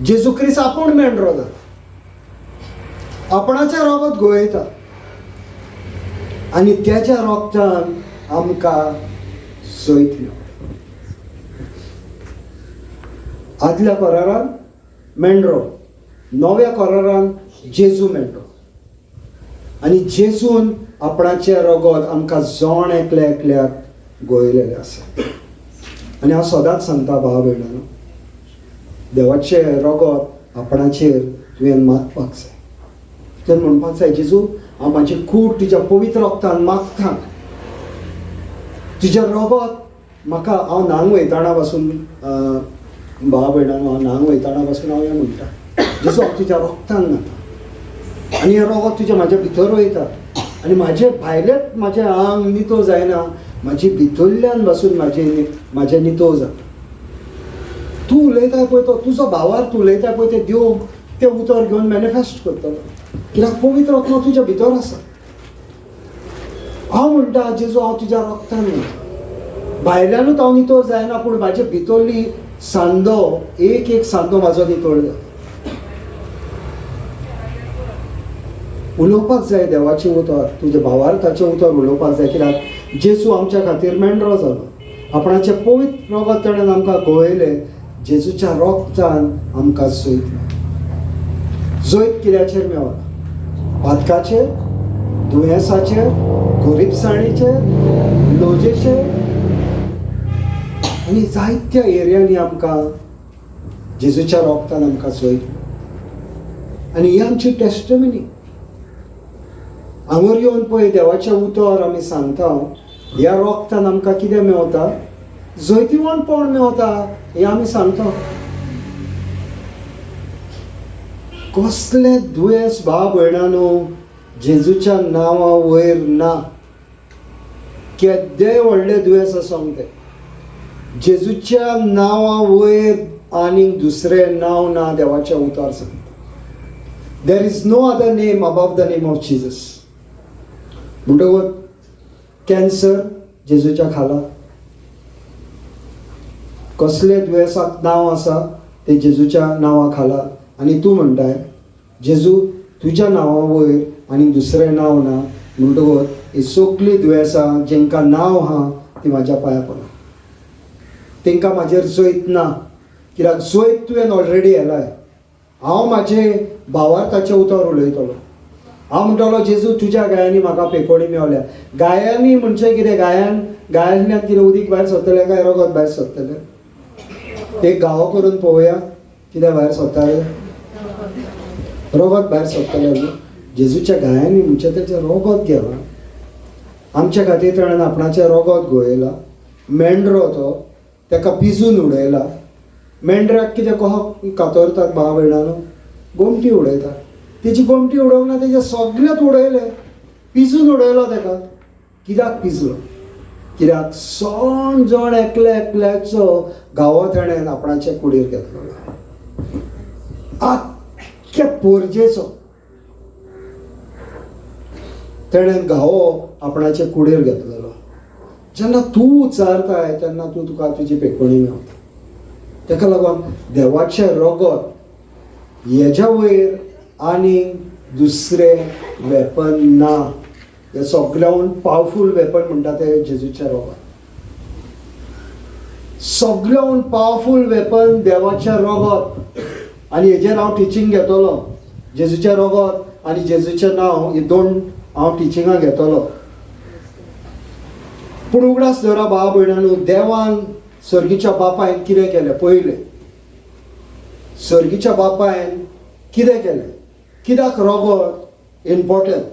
जेजू क्रिस्त आपूण मेंढरो जाता, आपणाचें रोगत गोयता, आनी तेच्या रोगतान आमकां जैत मेळटा. आदल्या कोरारान मेंढरो, नव्या कोरारान जेजू मेंढरो, आनी जेजून आपणाचें रगत आमकां जण एकल्या एकल्याक गोयलेलें आसा. आनी हांव सदांच सांगता भाव भयणांनो, देवाचें रगत आपणाचेर तुवें मागपाक जाय. तुवें म्हणपाक जाय, जेजू हांव म्हाजी कूड तुज्या पवित्र रगतान मागता, तुजें रगत म्हाका. हांव न्हांग वयताना पासून भाव भयणांनो, हांव न्हांग वयताना पासून हांव हें म्हणटा, जेजू हांव तुज्या रगतान न्हाता, आनी हें रगत तुजें म्हाज्या भितर वयता, आनी म्हाजें भायलेंच म्हाजें आंग नितळ जायना, म्हाजी भितरल्यान पासून म्हाजें नितळ जाता. तूं उलयता पळय तो तुजो भावार्थ उलयता पळय तें देव तें उतर घेवन मॅनिफेस्ट करतलो, कित्याक पवित्र आत्मो तुज्या भितर आसा. हांव म्हणटा, जेजू हांव तुज्या रगतान वयता, भायल्यानूच हांव नितळ जायना, पूण म्हाजे भितरली सांदो, एक एक सांदो म्हाजो नितळ जाता. उलोवपाक जाय देवाचें उतर, तुज्या भावार्थाचें उतर उलोवपाक जाय, कित्याक जेजू आमच्या खातीर मेंढरो जालो, आपणाचें पवित्र रगत ताणें आमकां गोयलें. जेजूच्या रगतान आमकां जैत मेळ्ळें. जैत कित्याचेर मेळना? पातकाचेर, दुयेंसाचेर, गरिबसाणीचेर, लजेचेर, आनी जायत्या एरियांनी आमकां जेजूच्या रगतान आमकां जैत मेळ्ळें. आनी ही आमची टेस्टमनी. हांगर येवन पळय देवाचें उतर आमी सांगता, ह्या रगतान आमकां कितें मेवता? जैतिवंतपण मेवता, हें आमी सांगता. कसलें दुयेंस भाव भयणानो जेजूच्या नांवा वयर ना. केदें व्हडलें दुयेंस आसूंक तें, जेजूच्या नांवा वयर आनीक दुसरें नांव ना देवाचें उतार सांगता. There is no other name above the name of Jesus. म्हणटकूच कॅन्सर जेजूच्या खाला, कसले दुयेंसाक नांव आसा ते जेजूच्या नांवा खाला. आनी तूं म्हणटाय जेजू तुज्या नांवा वयर आनी दुसरें नांव ना, म्हणटकूच ही सगळीं दुयेंसां जेंकां नांव आहा ती म्हाज्या पांया पडना, तेंकां म्हाजेर जैत ना, कित्याक जैत तुवें ऑलरेडी येलाय. हांव म्हाजे भावार्थाचें उतर उलयतलो. हांव म्हणटलो जेजू तुज्या गायांनी म्हाका पेकोणी मेवल्या. गायांनी म्हणजे कितें? गायांतल्यान कितें उदीक भायर सरतलें काय रगत भायर सरतलें? एक गावो करून पळोवया कितें भायर सरता, रगत भायर सरतलें न्हू. जेजूच्या गायांनी म्हणजे तेचें रगत गेलां आमच्या खातीर, ताणें आपणाचें रगत गळयलां. मेंढरो तो ताका पिजून उडयला. मेंढऱ्याक कितें कहो कातरतात भाव भयणानो, गोमटी उडयतात. तेजी गोमटी उडोवंक ना, तेजें सगळेंच उडयलें, पिजून उडयलो ताका. कित्याक पिजलो? कित्याक सण जण एकल्या एकल्याचो गांवो ताणें आपणाचे कुडीर घेतलो. आख्ख्या पोरजेचो तेणें घावो आपणाचे कुडीर घेतलेलो. जेन्ना तूं उच्चारताय तेन्ना तूं तुका तुजी पेकोणी मेवता. ताका लागून देवाचें रगत हेज्या वयर आनी दुसरें वेपन ना. हें सगळ्याहून पावरफूल वेपन म्हणटा तें जेजूचें रगत. सगळ्याहून पावरफूल वेपन देवाचें रगत. आनी हेजेर हांव टिचींग घेतलो. जेजूचें रगत आनी जेजूचें नांव ही दोन हांव टिचिंगां घेतलो. पूण उगडास दवरा भाव भयणांनो, देवान सर्गीच्या बापायन कितें केलें? पयलें सर्गीच्या बापायन कितें केलें? कित्याक रगत इम्पोर्टंट?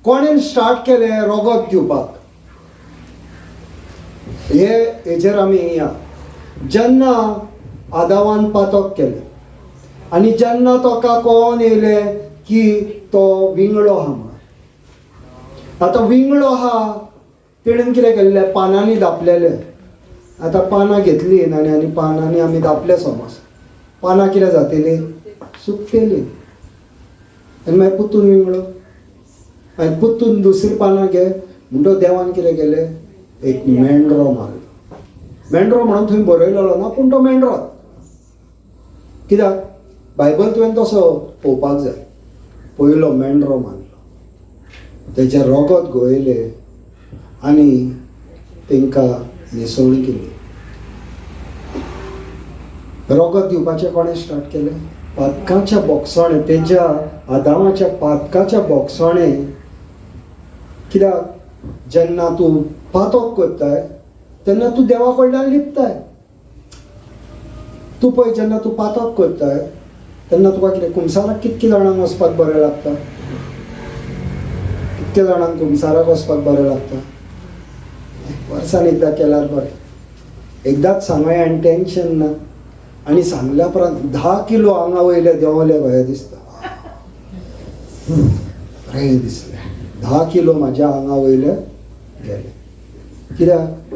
कोणेन स्टार्ट केलें रगत दिवपाक? हे हेजेर आमी या. जेन्ना आदावान पातक केलें आनी जेन्ना ताका कोण येयलें की तो विंगळो आहा म्हणून. आतां विंगळो आहा तेणेन कितें केल्लें? पानांनी दापलेलें. आतां पानां घेतलीं आनी आनी पानांनी आमी दापले समज, पानां कितें जातलीं? सुकतलीं. आनी मागीर पुतून विंगळो, आनी पुतून दुसरीं पानां घे. म्हणटकच देवान कितें केलें? एक मेंढरो मारलो. मेंढरो म्हणून थंय बरयलेलो ना, पूण तो मेंढरो. कित्याक बायबल तुवें तसो पळोवपाक जाय. पयलो मेंढरो मारलो, तेजें रगत गळयलें आनी तांकां न्हेसवणी केली. रगत दिवपाचें कोणें स्टार्ट केलें? पातकाच्या बोगसणें, तेज्या आदामाच्या पातकाच्या बोगसणें. कित्याक जेन्ना तूं पातक करताय तेन्ना तूं देवा कडल्यान लिपताय. तूं पळय जेन्ना तूं पातक करताय तेन्ना तुका कितें कुमसाराक कितके जाणांक वचपाक बरें लागता? कितके जाणांक कुमसाराक वचपाक बरें लागता? वर्सान एकदां केल्यार बरें, एकदांच सांगया आनी टेंशन ना. आनी सांगल्या उपरांत 10 किलो आंगा वयले देंवले कशें दिसता, बरें दिसलें. 10 किलो म्हाज्या आंगा वयले गेले. कित्याक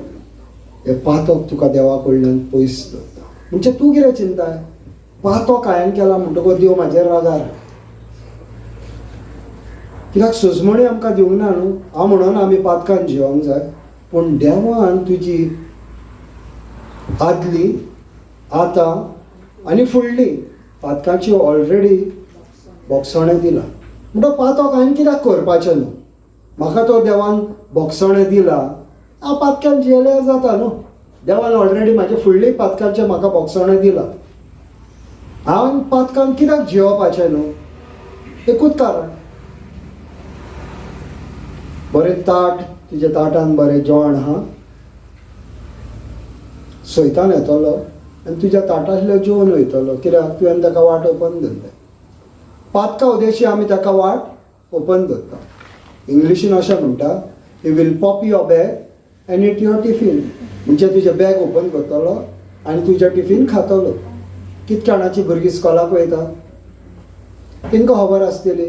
हें पातक तुका देवा कडल्यान पयस दवरता. म्हणजे तूं कितें चिंताय? पातक हांवें केला म्हणटकच देव म्हाजेर रागार. कित्याक सजमणी आमकां दिवंक ना न्हू. हांव म्हणून आमी पातकान जिवंक जाय, पूण देवान तुजी आदली, आतां आनी फुडली पातकाची ऑलरेडी बोगसणें दिलां. म्हणटा पातक हांवें कित्याक करपाचें न्हू? म्हाका तो देवान बोगसणें दिलां, हांव पातकान जियेल्यार जाता न्हू. देवान ऑलरेडी म्हाजे फुडली पातकाचें म्हाका बोगसणें दिलां, हांवें पातकान कित्याक जियोवपाचें न्हू? एकूच कारण, बरें ताट, तुज्या ताटान बरें जेवण आहा, सैतान येतलो आनी तुज्या ताटांतलें जेवन वयतलो. कित्याक तुवें ताका वाट ओपन धरलें. पातका उद्देशी आमी ताका वाट ओपन धरता. इंग्लिशीन अशें म्हणटा, he will pop your bag and eat your tiffin. म्हणजे तुजें बॅग ओपन करतलो आनी तुजें टिफीन खातलो. कितक्या जाणांची भुरगीं स्कॉलाक वयता तेंकां खबर आसतली,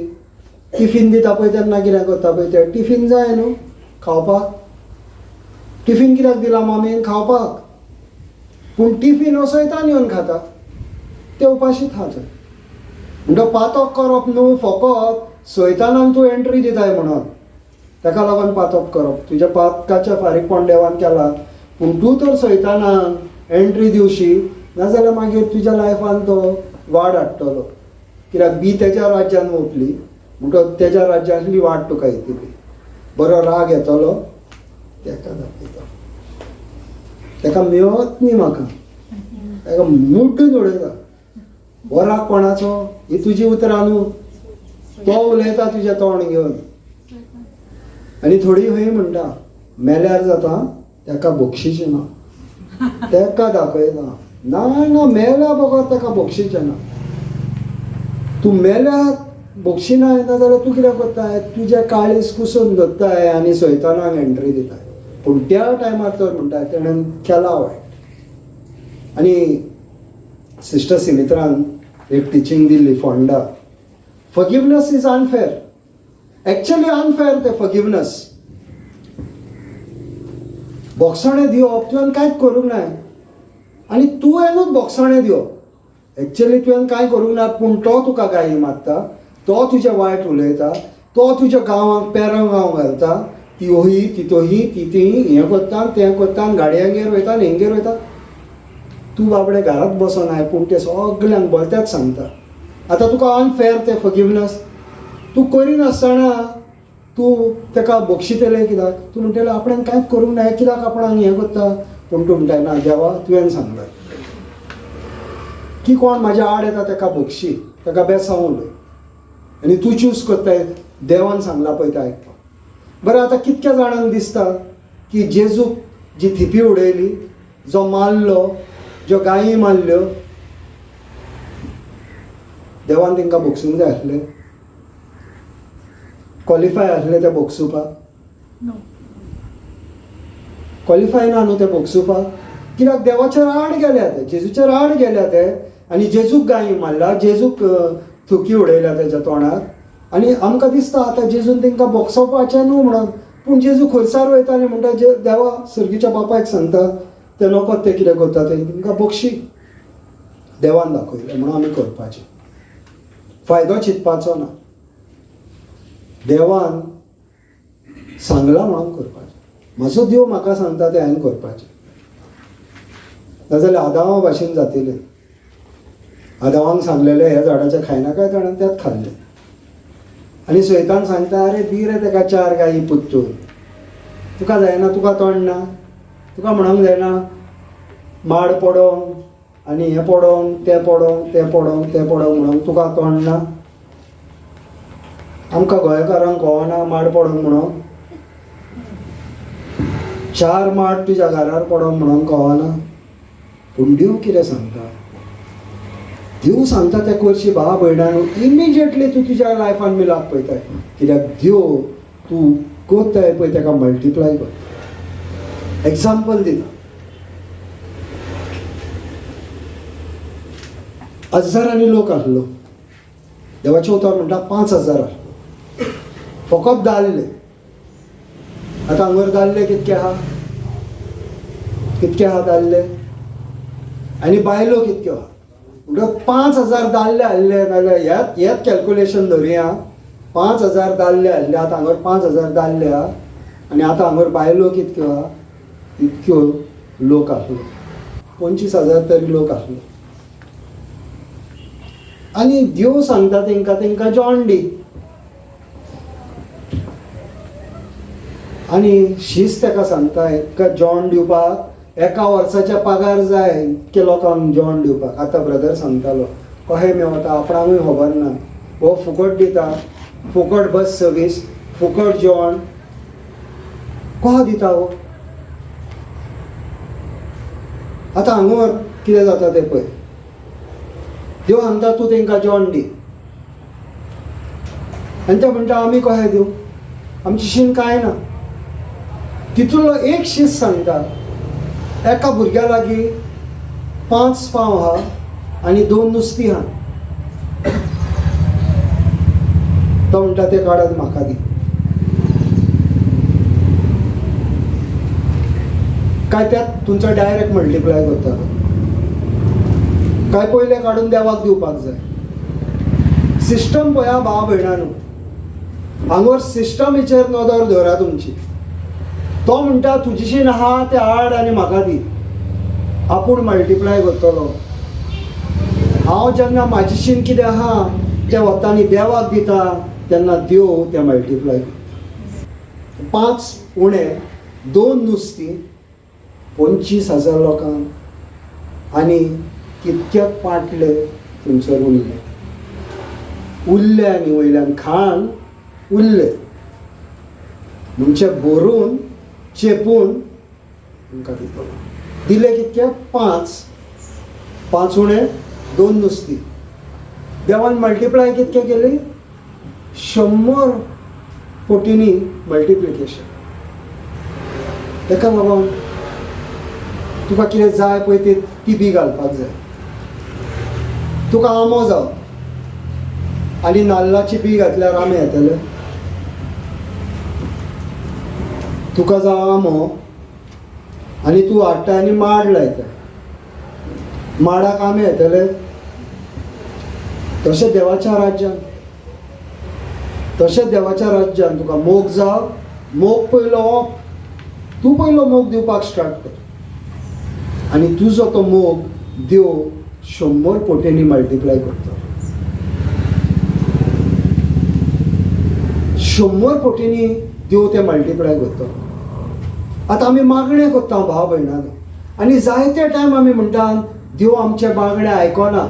टिफीन दिता पळय तेन्ना कितें करता पळय ते, टिफीन जाय न्हू खावपाक. टिफीन कित्याक दिला मामीन? खावपाक. पूण टिफीन सैतान येवन खाता, ते उपाशीत आहा थंय. म्हणटा पातक करप न्हू फकत सैतानान तूं एंट्री दिताय म्हणून ताका लागून पातक करप. तुज्या पातकाच्या फारीकपण देवान केला, पूण तूं तर सैतानान एंट्री दिवशी नाजाल्यार मागीर तुज्या लायफान तो वाड हाडटलो. कित्याक बी तेज्या राज्यान वपली म्हणटकच तेज्या राज्यांतली वाट तुका येतली. बरो राग येतलो तेका दाखयता, तेका मेळत न्ही म्हाका, तेका मुड्डून उडयता. हो राग कोणाचो? ही तुजी उतरां न्हू, तो उलयता तुजें तोंड घेवन. आनी थोडी खंय म्हणटा मेल्यार जाता तेका बक्षीचें ना, तेका दाखयता ना ना मेल्या बगर तेका बक्षीचें ना. तूं मेल्यार बक्षिना येता जाल्यार तूं कितें करताय? तुजें काळीज कुसून दवरताय आनी सैतानाक एंट्री दिताय. पूण त्या टायमार तर म्हणटा तेणें केला वायट. आनी सिस्टर सिमित्रान एक teaching Delhi Ponda, forgiveness is unfair, actually unfair तें फॉरगिवनस. बोगसणें दिवप तुवें कांयच करूंक नाय आनी तुवेंनूच बोगसणें दिवप. एक्चुअली तुवें कांय करूंक ना, पूण तो तुका गाळी मारता, तो तुजें वायट उलयता, तो तुज्या गांवांक पेरंग गांव घालता, ती ही ती तोही ती ती हें करता तें करता, गाडयांगेर वयता हेंगेर वयता. तूं बाबडे घरांत बसोनाय पूण ते सगल्यांक भलत्याच सांगता. आतां तुका अनफेर तें फॉरगिवनस. तूं करिनासतना तूं ताका बक्षितलें कित्याक? तूं म्हणटलें आपणान कांयच करूंक ना, कित्याक आपणाक हें करता? पूण तूं म्हणटाय ना देवा तुवें सांगलां की कोण म्हाज्या आड येता ताका बक्षी, ताका बेसांव उलय. आनी तूं चूज करताय देवान सांगलां पळय तें आयकपाक. बरें, आतां कितक्या जाणांक दिसता की जेजूक जी थिपी उडयली, जो मारलो, ज्यो गायी मारल्यो, देवान तांकां बक्षूंक जाय आसलें? क्वॉलिफाय आसलें तें बक्षुपाक? क्वॉलिफाय ना न्हू तें बक्षुपाक. कित्याक देवाच्या आड गेल्या ते, जेजूच्या आड गेल्या ते, आनी जेजूक गायी मारला, जेजूक थुकी उडयल्या तेज्या तोंडार. आनी आमकां दिसता आतां जेजून तांकां बक्षोवपाचें न्हू म्हणून, पूण जेजू खुर्सार वयता आनी म्हणटा जे देवा सर्गीच्या बापायक सांगता ते नकोत ते कितें करता ते तांकां बक्षी. देवान दाखयलें म्हणून आमी करपाचें, फायदो चिंतपाचो ना, देवान सांगलां म्हणून करपाचें. म्हजो देव म्हाका सांगता तें हांवें करपाचें, नाजाल्यार आदावा भाशेन जातलें. आदावांक सांगलेलें ह्या झाडाचें खायनाका, ताणें तेंच खाल्लें. आनी सैतान सांगता अरे दी रे ताका चार गायी पुत्तून, तुका जायना, तुका तोंड ना, तुका म्हणूंक जायना माड पडोंक आनी हें पडोंक तें पडोंक तें पडोंक तें पडोंक म्हणूंक तुका तोंड ना. आमकां गोंयकारांक कळना माड पडोंक म्हणून, चार माड तुज्या घरार पडोंक म्हणून कळना. पूण देव कितें सांगता? देव सांगता तें करशी भाव भयणांनो, इमिजिएटली तूं तुज्या लायफान मिलाप पळयताय. कित्याक देव तूं करताय पळय ताका मल्टिप्लाय करता. एग्जाम्पल दिता, हजारांनी लोक आसलो, देवाचें उतर म्हणटा 5,000 आसलो, फकत दादले. आतां हांगर दादले कितके आहा? कितके आहा दादले? आनी बायलो कितक्यो आहा? म्हणटकच 5,000 दादले आसले नाजाल्यार ह्यात ह्यात कॅल्कुलेशन धरुया, 5,000 दादले आसले, आतां हांगर 5,000 दादले आहा आनी आतां हांगर बायलो कितक्यो आहा? इतक्यो लोक आसलो, 25,000 तरी लोक आसलो. आनी देव सांगता तेंकां तेंकां जेवण दी. आनी शीस ताका सांगता एका जेवण दिवपाक एका वर्साच्या पगार जाय इतके लोकांक जेवण दिवपाक. आतां ब्रदर सांगतालो कशें मेवता आपणाकूय खबर ना, हो फुकट दिता, फुकट बस सर्वीस, फुकट जेवण कहो दिता हो. आतां हांगर कितें जाता तें पळय, देव सांगता तूं तेंकां जेवण दी, आनी ते म्हणटा आमी कशें दिवं, आमची शीन कांय ना. तितूंतलो एक शीस सांगता एका भुरग्या लागीं 5 पाव आहा आनी 2 नुस्तीं आहा, तो म्हणटा तें काडात म्हाका दी. काय त्यात तुमचो डायरेक्ट मल्टिप्लाय करता. काय पयले काडून देवाक दिवपाक जाय? सिस्टम पळया भाव भयणांनो, हांगोर सिस्टमीचेर नदर दवरा तुमची. तो म्हणटा तुजीशीन आहा ते हाड आनी म्हाका दी, आपूण मल्टिप्लाय करतलो. हांव जेन्ना म्हाजीशीन कितें आहा तें वता आनी देवाक दिता तेन्ना देव तें मल्टिप्लाय करता. 5 उणे 2 नुस्तीं 25,000 लोकांक आनी कितक्याक पाटले थंयसर उरले उरले आनी वयल्यान खाण उरले म्हणजे भरून चेपून तुमकां दितलो. दिले कितके? 5. 5 उणे 2 नुस्तीं. देवान मल्टिप्लाय कितके केली? 100 कोटींनी मल्टिप्लिकेशन. ताका लागून तुका कितें जाय पळय ती बी घालपाक जाय. तुका आंबो जाव आनी नाल्लाची बी घातल्यार आंबे येतले? तुका जाव आंबो आनी तूं हाडटा आनी माड लायता, माडाक आंबे येतले? तशें देवाच्या राज्यान, तशें देवाच्या राज्यान तुका मोग जाव, मोग पयलो, तूं पयलो मोग दिवपाक स्टार्ट कर आनी तुजो तो मोग देव 100 कोटींनी मल्टिप्लाय करता. 100 कोटींनी देव ते मल्टिप्लाय करता. आतां आमी मागणें करता भाव भयणांनो आनी जायते टायम आमी म्हणटा देव आमचे मागणें आयकना.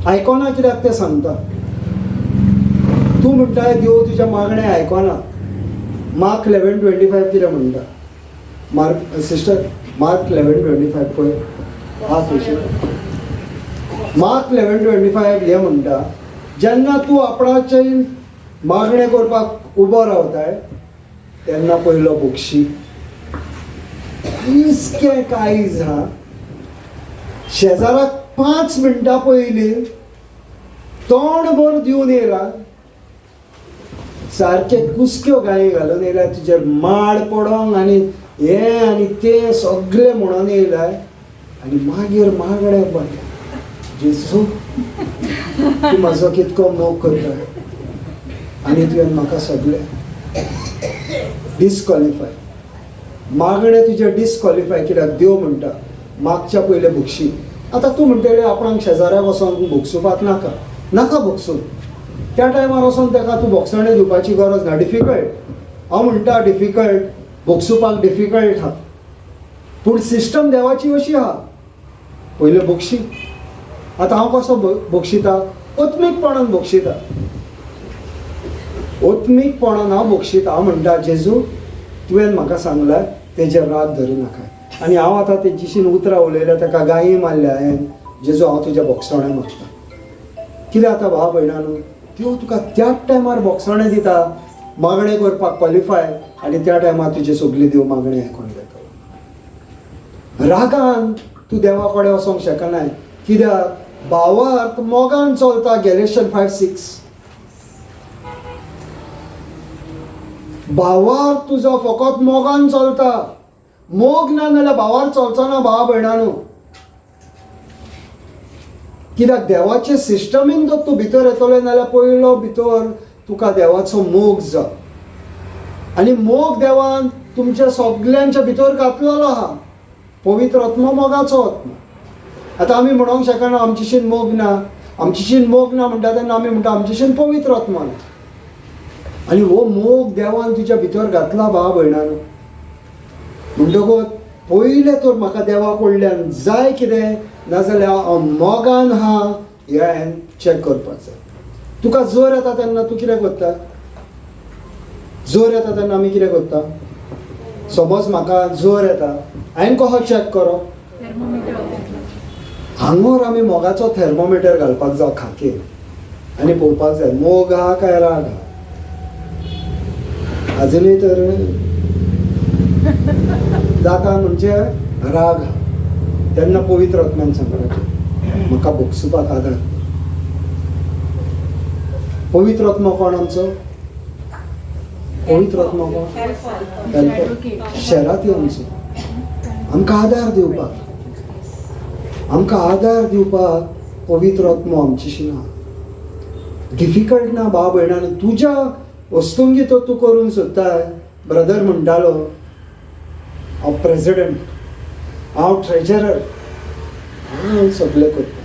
आयकना कित्याक तें सांगता. तूं म्हणटा देव तुज्या मागणें आयकना. मार्क 11:25 कितें म्हणटा? मार्क सिस्टर, मार्क 11:25 पळय हा तुजी. मार्क 11:25 हें म्हणटा, जेन्ना तूं आपणाचे मागणें करपाक उबो रावताय तेन्ना पयलो बक्षी. इतकें कांय हा, शेजाराक 5 मिनटां पयलीं तोंडभर दिवन येयला, सारके कुसक्यो गायी घालून येयल्या, तुजेर माड पडोंक आनी हें आनी तें सगळें म्हणून येयलाय आनी मागीर मागणें पडलें, जेजू तूं म्हाजो कितको मोग करता आनी तुवें म्हाका सगळें डिसक्वॉलिफाय. मागणें तुजें डिसक्वॉलिफाय कित्याक देव म्हणटा मागच्या पयलें भोगशी. आतां तूं म्हणटलें आपणाक शेजाऱ्याक वचोन भोगसुपाक नाका, नाका भोगसूं. त्या टायमार वचोन ताका तूं भोगसणें दिवपाची गरज ना. डिफिकल्ट, हांव म्हणटा डिफिकल्ट, भोगसुपाक डिफिकल्ट आहा, पूण सिस्टम देवाची अशी आहा, पयलें भोगशी. आतां हांव कसो भोगशिता? आत्मीकपणान भोगशिता. आत्मीकपणान हांव भोगशिता. हांव म्हणटा जेजू तुवें म्हाका सांगलां तेजेर राग धरी नाका आनी हांव आतां तेजीशीन उतरां उलयल्या, ताका गायी मारल्या हांवें, जेजू हांव तुज्या भोगसणें मागता. कितें आतां भाव भयणांनो, त्यो तुका त्याच टायमार भोगसणें दिता मागणें करपाक क्वॉलिफाय आनी त्या टायमार तुजे सगळी देव मागणें आयकून घेतलो. रागान तूं देवा कडेन वचोंक शकनाय कित्याक भावार्थ मोगान चलता. गॅलेशन 5:6. भावार्थ तुजो फकत मोगान चलता. मोग ना जाल्यार भावार चलचो ना भावा भयणांनो. कित्याक देवाचे सिस्टमीन जर तूं भितर येतलो नाल्यार पयलो भितर तुका देवाचो मोग जा आनी मोग देवान तुमच्या सगल्यांच्या भितर घातलेलो आहा. पवित्र आत्मो मोगाचो आत्मो. आतां आमी म्हणोंक शकना आमचेशीन मोग ना, आमचेशीन मोग ना म्हणटा तेन्ना आमी म्हणटा आमचेशीन पवित्र आत्मो ना. आनी हो मोग देवान तुज्या भितर घातला भाव भयणांनो. म्हणटकूच पयलें तर म्हाका देवा कडल्यान जाय कितें, नाजाल्यार हांव मोगान आहा हें हांवें चॅक करपाक जाय. तुका जोर येता तेन्ना तूं कितें करता? जोर येता तेन्ना आमी कितें करता? समज म्हाका जोर येता, हांवें कसो चॅक करप? हांगोर आमी मोगाचो थर्मोमिटर घालपाक जाय खाकेर आनी पळोवपाक जाय मोग आहा काय राग आहा. आजुनूय तर जाता म्हणजे राग आहा तेन्ना पवित्र आत्म्यान सांगपाचें म्हाका भोगसुपाक आदार. पवित्र आत्मो कोण आमचो? पवित्र आत्मो कोण? हेल्पर, शेराती आमचो, आमकां आदार दिवपाक. आमकां आदार दिवपाक पवित्र आत्मो आमचेशी ना. डिफिकल्ट ना भाव भयणांनी, तुज्या वस्तुंगी तो तूं करूंक सोदताय. ब्रदर म्हणटालो हांव प्रेजिडंट, हांव ट्रेजरर, हांव सगळें करता.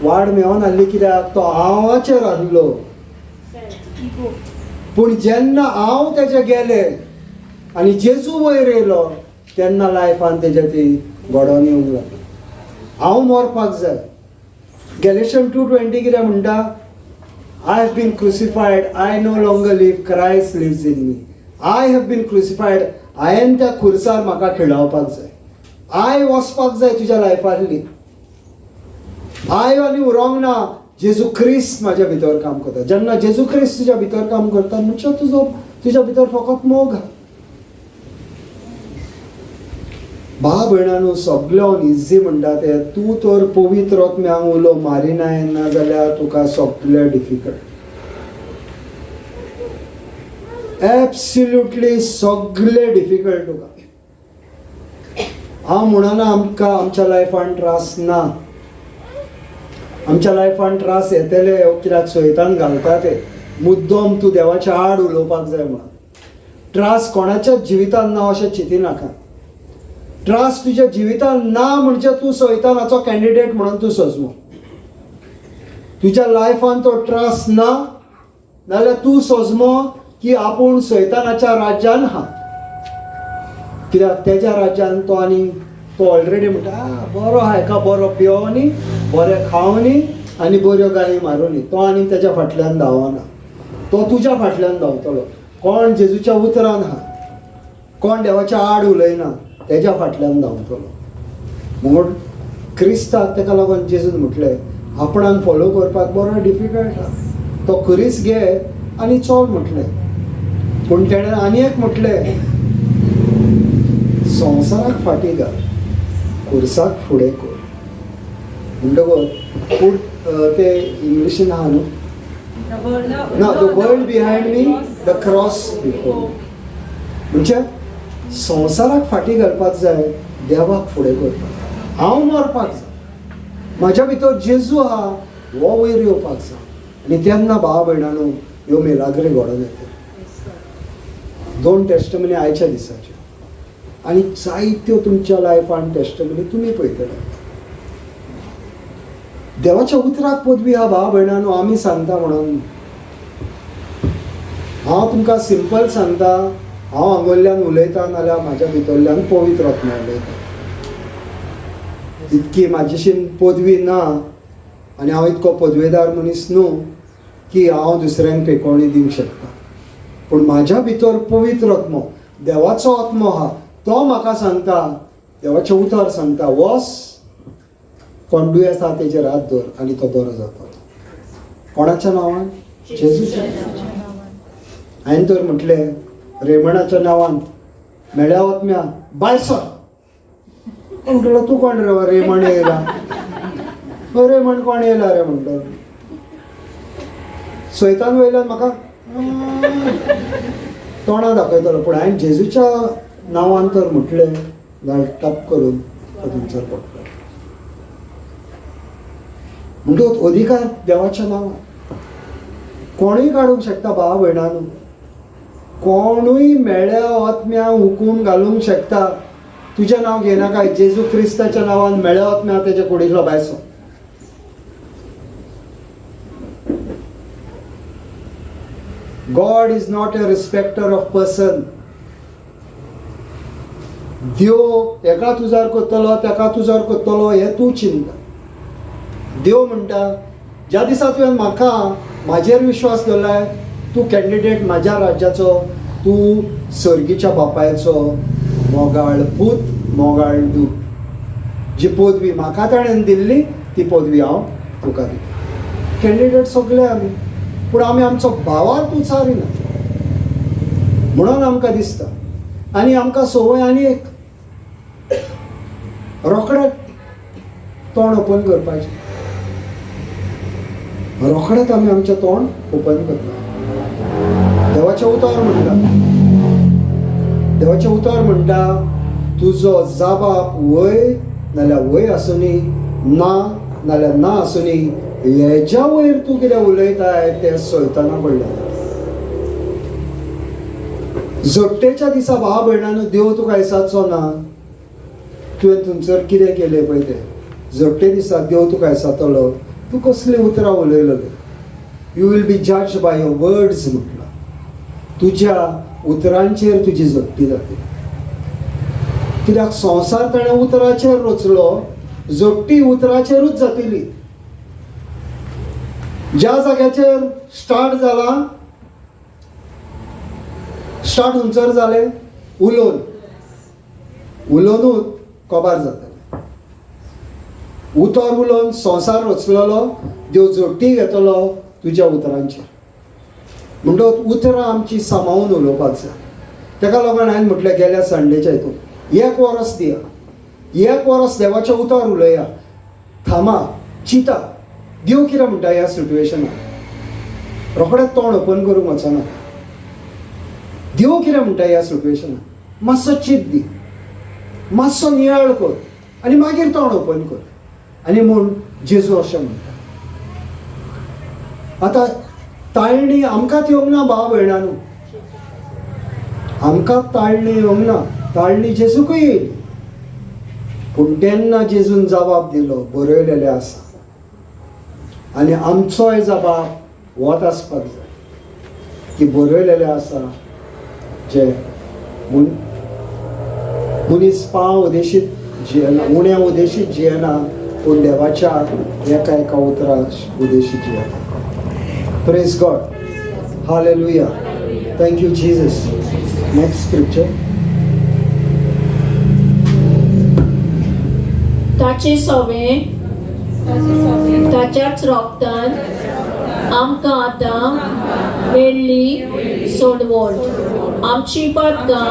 वाड मेळोन आहली कित्याक तो हांवाचेर आहलो. पूण जेन्ना हांव तेजे गेले आनी जेजू वयर येयलो तेन्ना लायफान तेज्या ती घडोवन येवंक लागली. हांव मरपाक जाय. गॅलेशन 2:20 कितें म्हणटा? I have been crucified, I no longer live, Christ lives in me. I have been crucified. हांवें त्या खुर्सार म्हाका खिळावपाक जाय. I वचपाक जाय तुज्या लायफांतली. I आनी उरोंक ना, जेजू क्रिस्त म्हाज्या भितर काम करता. जेन्ना जेजू क्रिस्त तुज्या भितर काम करता म्हणजे तुजो तुज्या भितर फकत मोग. भाव भयणांनो सगळ्यान इजी म्हणटा ते, तूं तर पवित्र आत्म्याक उलो मारिनाय ना जाल्यार तुका सगळें डिफिकल्ट, एब्सल्युटली सगळें डिफिकल्ट तुका. हांव म्हणना आमकां आमच्या लायफान त्रास ना, आमच्या लायफान त्रास येतले कित्याक सोयतान घालता ते मुद्दम तूं देवाच्या आड उलोवपाक जाय म्हणून. त्रास कोणाच्याच जिवितान ना अशें चिंतिनाका. त्रास तुज्या जिवितान ना म्हणजे तूं सैतानाचो कॅन्डिडेट म्हणून तूं सजमो. तुज्या लायफान तो त्रास ना नाल्यार तूं सजमो की आपूण सैतानाच्या राज्यान आहा. कित्याक तेज्या राज्यान तो आनी तो ऑलरेडी म्हणटा बरो आहा, हेका बरो पियोनी, बरें खावनी आनी बऱ्यो गाळी मारुनी. तो आनी तेज्या फाटल्यान धांवना, तो तुज्या फाटल्यान धांवतलो. कोण जेजूच्या उतरान आहा, कोण देवाच्या आड उलयना, तेज्या फाटल्यान धांवतलो. म्हूण क्रिस्ताक तेका लागून जेजून म्हटलें आपणाक फॉलो करपाक बरो डिफिकल्ट आहा, तो खुरीस घे आनी चल म्हटलें. पूण तेणें आनी एक म्हटलें, संवसाराक फाटीं घाल, खुर्साक फुडें कर. म्हणटकच पूण ते इंग्लिशीन आहा न्हू ना, the world behind me, the cross before me. म्हणजे संवसाराक फाटीं घालपाक जाय, देवाक फुडें करपाक. हांव मरपाक जाय, म्हाज्या भितर जेजू आहा, हो वयर येवपाक जाय. आनी तेन्ना भाव भयणांनो ह्यो मेलाग्री घडोवन येता. 2 टेस्टमनी आयच्या दिसाच्यो आनी जायत्यो तुमच्या लायफान टेस्टमनी तुमी पळयतले. देवाच्या उतराक पदवी आहा भाव भयणांनो, आमी सांगता म्हणून. हांव तुमकां सिंपल सांगता, हांव हांगोल्ल्यान उलयता नाल्यार म्हाज्या भितरल्यान पवित्र आत्मा उलयता. इतकी म्हाजेशीन पदवी ना आनी हांव इतको पदवेदार मनीस न्हू की हांव दुसऱ्यांक पेकोवणी दिवंक शकता. पूण म्हाज्या भितर पवित्र आत्मो, देवाचो आत्मो आहा, तो म्हाका सांगता, देवाचें उतर सांगता, वस कोण दुयेंस आहा तेजेर हात दवर आनी तो बरो जातलो. कोणाच्या नांवान? जेजूच्या. हांवें तर म्हटलें रेमणाच्या नांवान मेळ्या आत्म्या बाय सर. म्हणटलो तूं कोण रे रेमण येयला? रेमण कोण येयला रे म्हणटलो. सैतान वयल्यान म्हाका तोंडा दाखयतलो. पूण हांवें जेजूच्या नांवान तर म्हटलें जाल्यार टप करून तो थंयसर पडटलो. म्हणटकच अधिकार देवाच्या नांवान कोणूय काडूंक शकता भाव भयणांनो, कोणूय मेळ्या आत्म्या हुकूम घालूंक शकता. तुजें नांव घेयनाका, जेजू क्रिस्ताच्या नांवान मेळ्या आत्म्या तेजे कुडींतलो भायर sir. God is not a respecter of person. देव एका तुजार करतलो तेका तुजार करतलो हें तूं चिंता. देव म्हणटा ज्या दिसा तुवें म्हाका म्हाजेर विश्वास दवरलाय, तूं कॅन्डिडेट म्हाज्या राज्याचो, तूं सर्गीच्या बापायचो मोगाळ पूत, मोगाळ दूत. जी पदवी म्हाका ताणें दिल्ली ती पदवी हांव तुका दिता. कॅन्डिडेट सगळे आमी, पूण आमी आमचो भावार्थ उचारिना म्हणून आमकां दिसता. आनी आमकां संवय आनी एक रोखडें तोंड ओपन करपाचें, रोखडेंच आमी आमचें तोंड ओपन करता. देवाचें उतर म्हणटा, देवाचें उतर म्हणटा तुजो जाबाप वय नाल्यार वय आसुनी, ना नाल्यार ना आसुनी, हेज्या वयर तूं कितें उलयताय तें सैताना कडल्यान. जोडटेच्या दिसा भाव भयणांनो देव तुका दिसाचो ना, तुवें थंयसर कितें केलें पळय तें. जोडटे दिसा देव तुका दिसातलो तूं कसलीं उतरां उलयलें. You will be judge by your words म्हटलां. तुज्या उतरांचेर तुजी जगती जातली. कित्याक संवसार ताणें उतराचेर रचलो, जोडटी उतराचेरूच जातली. ज्या जाग्याचेर स्टार्ट जाला, स्टार्ट खंयसर जालें, उलोवन उलोवनूच कबार जातलें. उतर उलोवन संवसार रचलेलो, देव जोडटी घेतलो तुज्या उतरांचेर. म्हणटकच उतरां आमची सांबाळून उलोवपाक जाय. ताका लागून हांवें म्हटलें गेल्या संडेच्या हितून, एक वरस दिया, एक वरस देवाचें उतर उलया, थामा, चिंता, देव कितें म्हणटा ह्या सिट्युएशनाक. रोखडें तोंड ओपन करूंक वचना. देव कितें म्हणटा ह्या सिट्युएशनाक, मातसो चिंत दी, मातसो नियाळ कर आनी मागीर तोंड ओपन कर. आनी म्हूण जेजू अशें म्हणटा. आतां ताळणी आमकांच येवंक ना भाव भयणांनो, आमकां ताळणी येवंक ना, ताळणी जेजूकय येयली. पूण तेन्ना जेजून जबाब दिलो, बरयलेलें आसा. आनी आमचोय जबाब होच आसपाक जाय की बरयलेलें आसा, जे मनीस पाव उदेशीत जियेना, उण्या उदेशीत जियेना, पूण देवाच्या एका एका उतरा उदेशीत जियेता. Praise God. Hallelujah. Thank you Jesus. Next scripture. ताचे सोवे ताच्याच रोगतान आमकां आतां मेळ्ळी सोडवण. आमची पातकां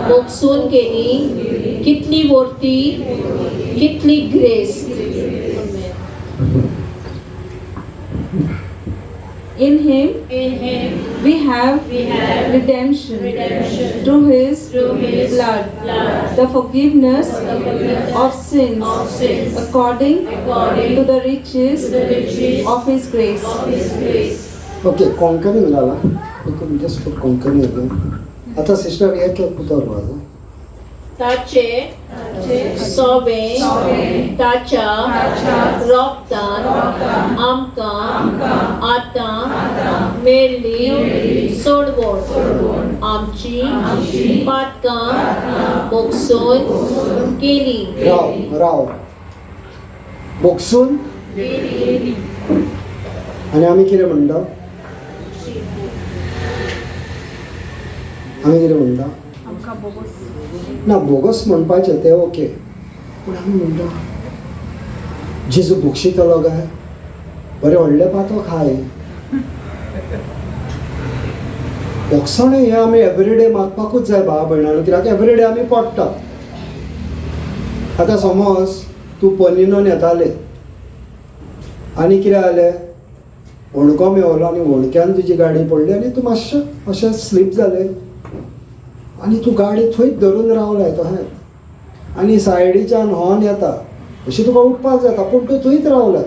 बोगसून गेली, कितली वर्ती, कितली grace. In him we have redemption through his blood, the forgiveness of sins, according to the riches of his grace. Okay, Konkani घाला. Just put Konkani again. आता सिस्टर एक एक उतर वाचा. ताचे सोवे ताच्या रोगतान आमकां आतां मेळ्ळी सोडवण. आमची पातकां बोगसून गेली. राव राव, बोगसून. आनी आमी कितें म्हणटा, आमी कितें म्हणटा ना, बोगस म्हणपाचें तें ओके, पूण आमी म्हणटा जेजू बोगशितलो काय, बरें व्हडलें पातो खाय. बोगसणें हें आमी एवरीडे मागपाकूच जाय भाव भयणांनो, कित्याक एवरीडे आमी पडटा. आतां समज तूं पलिनोन येताले आनी कितें जालें, होणको मेवलो आनी होणक्यान तुजी गाडी पडली आनी तूं मातशें अशें स्लीप जालें आनी तूं गाडी थंयच धरून रावलाय तशें, आनी सायडीच्यान हॉर्न येता, अशें तुका उठपाक जाता, पूण तूं थंयच रावलाय.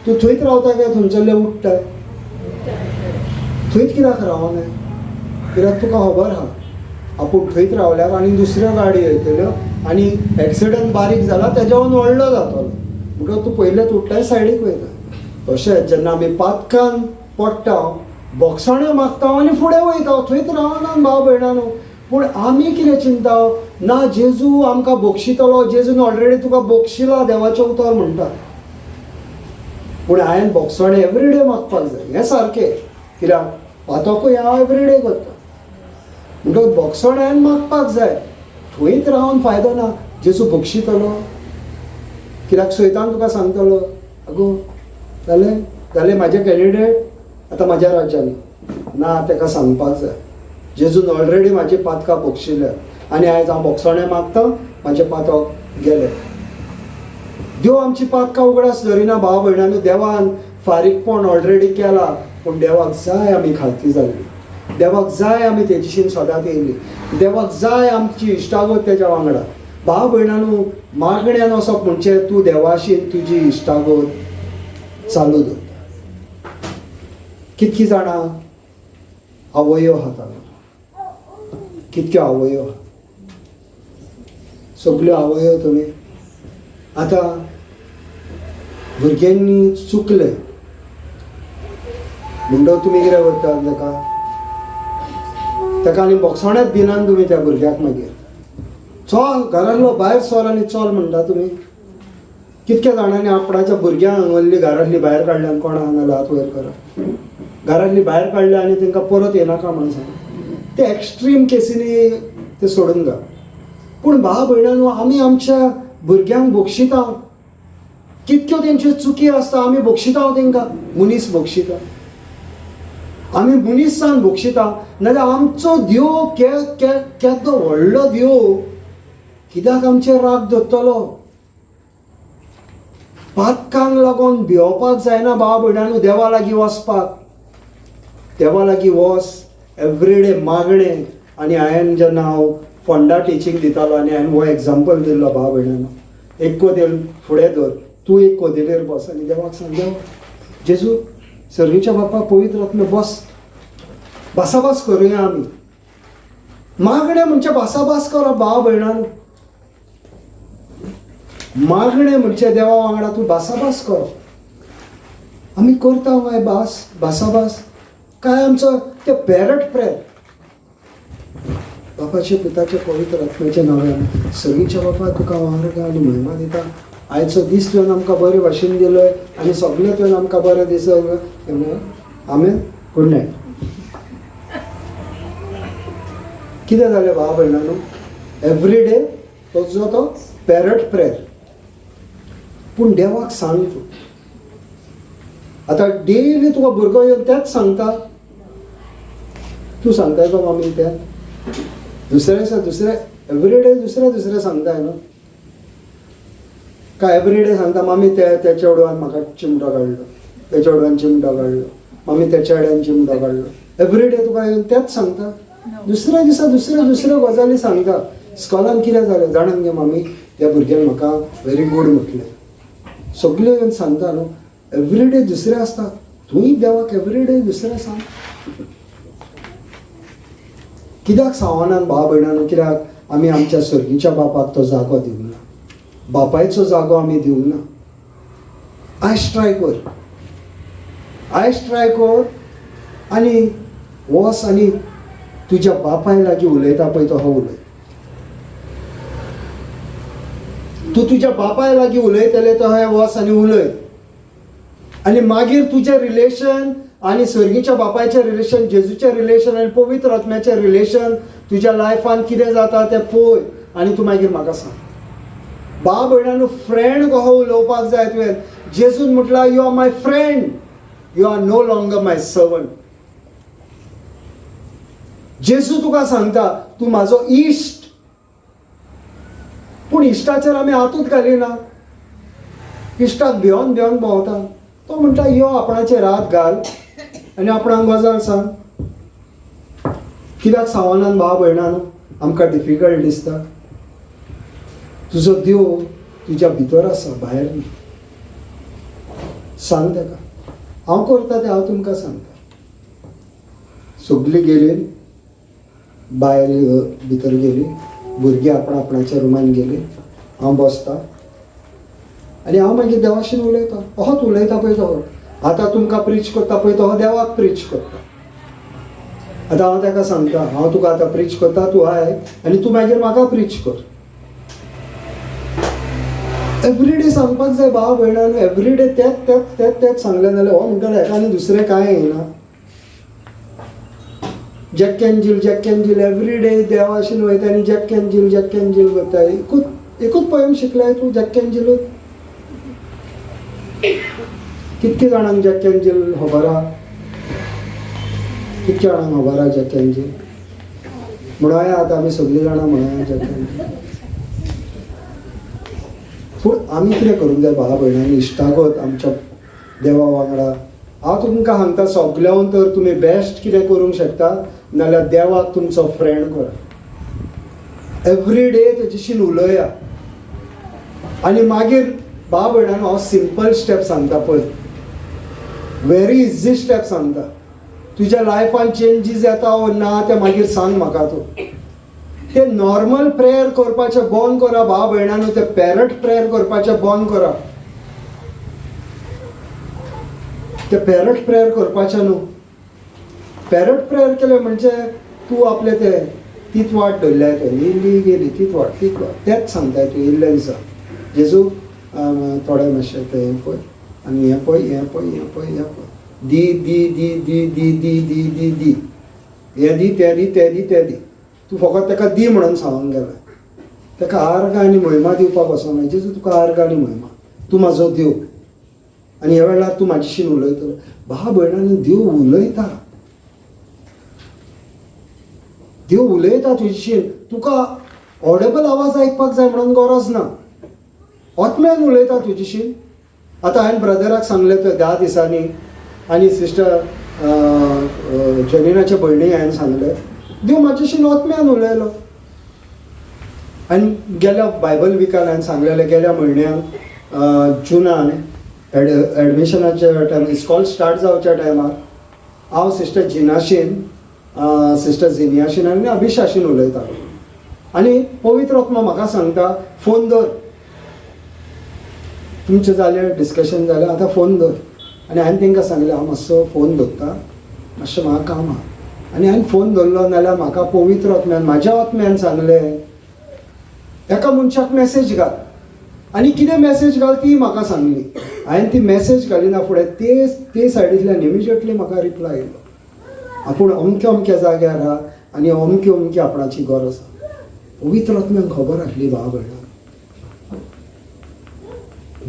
तूं थंयच रावता काय थंयसरले उठ्ठाय? थंयच कित्याक रावनाय? कित्याक तुका खबर आहा आपूण थंयच रावल्यार आनी दुसऱ्यो गाडी येतल्यो आनी एक्सिडंट बारीक जाला तेज्याहून व्हडलो जातलो, म्हणटकच तूं पयलेच उठ्ठाय सायडीक वयता. तशेंच जेन्ना आमी पातकान पडटा, बोगसाण्यो मागता आनी फुडें वयता, थंयच रावना भाव भयणांनो. पूण आमी कितें चिंता ना, जेजू आमकां बोगशितलो, जेजून ऑलरेडी तुका बोगशिला देवाचें उतर म्हणटा. पूण हांवें बोगसणें एवरीडे मागपाक जाय, हें सारकें, कित्याक पातोकूय हांव एवरीडे करता. म्हणटकच बोगसणें हांवें मागपाक जाय, थंयच रावन फायदो ना. जेजू बोगशितलो कित्याक सैतान तुका सांगतलो, आगो जालें जालें म्हाजें कॅन्डिडेट आतां म्हाज्या राज्यांनी ना. ताका सांगपाक जाय जेजून ऑलरेडी म्हाजी पातकां बोगशिल्या आनी आयज हांव बोगसणें मागता, म्हाजें पातक गेलें. देव आमची पातकां उगडास धरिना भाव भयणांनो. देवान फारीकपण ऑलरेडी केलां, पूण देवाक जाय आमी खालती जाल्ली, देवाक जाय आमी तेजीशीन सदांच येयली, देवाक जाय आमची इश्टागत तेज्या वांगडा. भाव भयणानू, मागण्यान वचप म्हणजे तूं देवाशीन तुजी इश्टागत चालू दवरता. कितकी जाणां आवयो आहा तांगा, कितक्यो आवयो आहा, सगल्यो आवयो तुमी. आतां भुरग्यांनी चुकले म्हणटकच तुमी कितें करता ताका, ताका आनी बोगसोणेच दिनात तुमी त्या भुरग्याक. मागीर चल घरांतलो भायर सर आनी चल म्हणटा तुमी. कितक्या जाणांनी आपणाच्या भुरग्यांक हांगल्ली घरांतली भायर काडल्या, कोणा हांगा हात वयर करा, घरांतली भायर काडल्या आनी तांकां परत येनाका म्हणून सांग. ते एक्स्ट्रीम केसीनी ते सोडून घाल. पूण भाव भयणांनो, आमी आमच्या भुरग्यांक बक्षिता. कितक्यो तेंच्यो चुकी आसता आमी बक्षिता तेंकां, मनीस बक्षिता, आमी मनीसान बक्षिता. नाजाल्यार आमचो देव केदो व्हडलो देव, कित्याक आमचेर राग दवरतलो? पातकांक लागून भिवपाक जायना भाव भयणांनो. देवा लागीं वचपाक, देवा लागीं वच एवरीडे मागणें. आनी हांवें जेन्ना हांव फोंडा टिचींग दितालो आनी हांवें हो एग्जाम्पल दिल्लो भाव भयणांनो, एक कोदेल फुडें धर, तूं एक कोदेलेर बस आनी देवाक सांग, देवा जेजू सर्गीच्या बापा पवित्र आत्मे बस, भासाभास करुया आमी. मागणें म्हणजे भासाभास करप भाव भयणांनो. मागणें म्हणजे देवा वांगडा तूं भासाभास करप. आमी करता मागीर भासाभास काय आमचो ते पॅरट प्रेयर. बापाचे पिताचे पवित्र आत्म्याच्या नांवान सर्गीच्या बापा तुका हांव आनी महिमा दिता. आयचो दीस तुवें आमकां बरे भाशेन दिलोय आनी सगळें तुवें आमकां बरें दिसलें. आमेन. Good night. कितें जालें भाव भयणांनो, एवरी डे तुजो तो पॅरट प्रेयर. पूण देवाक सांग तूं आतां डेली तुका भुरगो येवन तेंच सांगता, तूं सांगताय गो मामी तें दुसऱ्या दिसा दुसरे एवरीडे दुसरे दुसरे सांगताय न्हू. काय एवरीडे सांगता मामी ते त्या चेडवान म्हाका चिमटो काडलो, त्या चेडवान चिमटो काडलो, मामी त्या चेड्यान चिमटो काडलो. एवरीडे तुका येवन तेंच सांगता, दुसऱ्या दिसा दुसऱ्यो दुसऱ्यो गजाली सांगता. स्कॉलान कितें जालें जाणा गे मामी, त्या भुरग्यान म्हाका व्हेरी गूड म्हटलें, सगळ्यो येवन सांगता न्हू. एवरीडे दुसरें आसता, तूंय देवाक एवरीडे दुसरें सांग. कित्याक सांगनान भाव भयणांनो, कित्याक आमी आमच्या सर्गीच्या बापाक तो जागो दिवंक ना, बापायचो जागो आमी दिवंक ना. आयज ट्राय कर, आयज ट्राय कर आनी वच आनी तुज्या बापाय लागीं उलयता पळय तो हो उलय. तूं तुज्या बापाय लागीं उलयतले तो हे वच आनी उलय, आनी मागीर तुजें रिलेशन आनी सर्गीच्या बापायचें रिलेशन, जेजूचें रिलेशन आनी पवित्र आत्म्याचें रिलेशन तुज्या लायफान कितें जाता तें पळय आनी तूं मागीर म्हाका सांग. भाव भयणांनो, फ्रेंड कसो उलोवपाक जाय तुवें. जेजून म्हटलां, you are my friend, you are no longer my servant. जेजू तुका सांगता तूं म्हाजो इश्ट. पूण इश्टाचेर आमी हातूच घालिना, इश्टाक भिवन भिवन भोंवता. तो म्हणटा यो आपणाचेर हात घाल आनी आपणाक गजाल सांग. कित्याक सांगनान भाव भयणांनो, आमकां डिफिकल्ट दिसता. तुजो देव तुज्या भितर आसा, भायर न्ही. सांग ताका, हांव करता तें हांव तुमकां सांगता. सगळीं गेली, बायल भितर गेली, भुरगीं आपणा आपणाच्या रुमान गेली, हांव बसता आनी हांव मागीर देवाशीन उलयता. अहोच उलयता पळय तो. आतां तुमकां प्रीच करता पळय तो देवाक प्रीच करता. आतां हांव ताका सांगता, हांव तुका आतां प्रीच करता, तूं आयक आनी तूं मागीर म्हाका प्रीच कर. एवरीडे सांगपाक जाय भाव भयणांनो, एवरीडे तेंच तेंच तेंच तेंच सांगलें जाल्यार हो म्हणटलो हेका आनी दुसरें कांय येना. Jack and Jill, Jack and Jill everyday देवाशीन वयता आनी Jack and Jill, Jack and Jill करता. एकूच एकूच पोयम शिकलाय तूं जॅक एन जिलूच. कितके जाणांक जॅक एन जील खबर आहा? कितके जाणांक खबर आहा जॅक एन जील? म्हणोया आतां आमी सगळीं जाणां म्हणोया जॅक एन जील. पूण आमी कितें करूंक जाय भावा भयणांनी, इश्टागत आमच्या देवा वांगडा. हांव तुमकां सांगता, सगल्याहून तर तुमी बेस्ट कितें करूंक शकता नाल्यार देवाक तुमचो फ्रेंड करा. एवरी डे तेजेशीन उलोवया. आनी मागीर भाव भयणांनो हांव सिंपल स्टेप सांगता पळय, व्हेरी इझी स्टेप सांगता. तुज्या लायफान चेंजीस येता वो ना तें मागीर सांग म्हाका तूं. ते नॉर्मल प्रेयर करपाचें बंद करा भाव भयणांनो, ते पॅरट प्रेयर करपाचें बंद करा. ते पॅरट प्रेयर करपाचें न्हू. पॅरट प्रेयर केलें म्हणजे तूं आपलें तें तीच वाट धरल्या तुवें, इल्ली गेली तीच वाट, तीच वाट, तेंच सांगता तूं इल्ले दिसा. जेजू थोडें मातशें तें हें पळय आनी हें पळय, हें पळय, हें पळय, हें पळय, दी दी दी दी दी दी दी दी दी, हें दी, तें दी, तें दी, तें दी. तूं फकत ताका दी म्हणून सांगूंक गेला. ताका आर्ग आनी म्हयमा दिवपाक वचना. जेजू तुका आर्ग आनी म्हयमा, तूं म्हाजो देव आनी ह्या वेळार तूं म्हाजेशीन उलयतलो. भाव भयणांनी देव उलयता, देव उलयता तुजेशीन. तुका ऑडेबल आवाज आयकपाक जाय म्हणून गरज ना, आत्म्यान उलयता तुजेशीन. आतां हांवें ब्रदराक सांगलें थंय 10 दिसांनी, आनी सिस्टर जनीनाच्या भयणीक हांवें सांगलें, देव म्हाजेशीन आत्म्यान उलयलो. आनी गेल्या बायबल विकान हांवें सांगलेलें, गेल्या म्हयन्यान जुनान एडमिशनाच्या टायमार, इस्कॉल स्टार्ट जावच्या टायमार हांव सिस्टर जिनाशीन, सिस्टर झिनियाशीन आनी अभिशाशीन उलयतालो. आनी पवित्र आत्मा म्हाका सांगता फोन धर, तुमचें जालें डिस्कशन जालें, आतां फोन धर. आनी हांवें तांकां सांगलें हांव मातसो फोन धरता, मातशें म्हाका काम आहा. आनी हांवें फोन धरलो नाल्यार म्हाका पवित्र आत्म्यान, म्हाज्या आत्म्यान सांगलें एका मनशाक मॅसेज घाल. आनी कितें मॅसेज घाल ती म्हाका सांगली. हांवें ती मॅसेज घालिना फुडें ते सायडींतल्यान इमिजिएटली म्हाका रिप्लाय येयलो, आपूण अमक्या अमक्या जाग्यार आहा आनी अमकी अमकी आपणाची गरज आसा. पवित्र आत्म्याक खबर आसली भाव भयणां,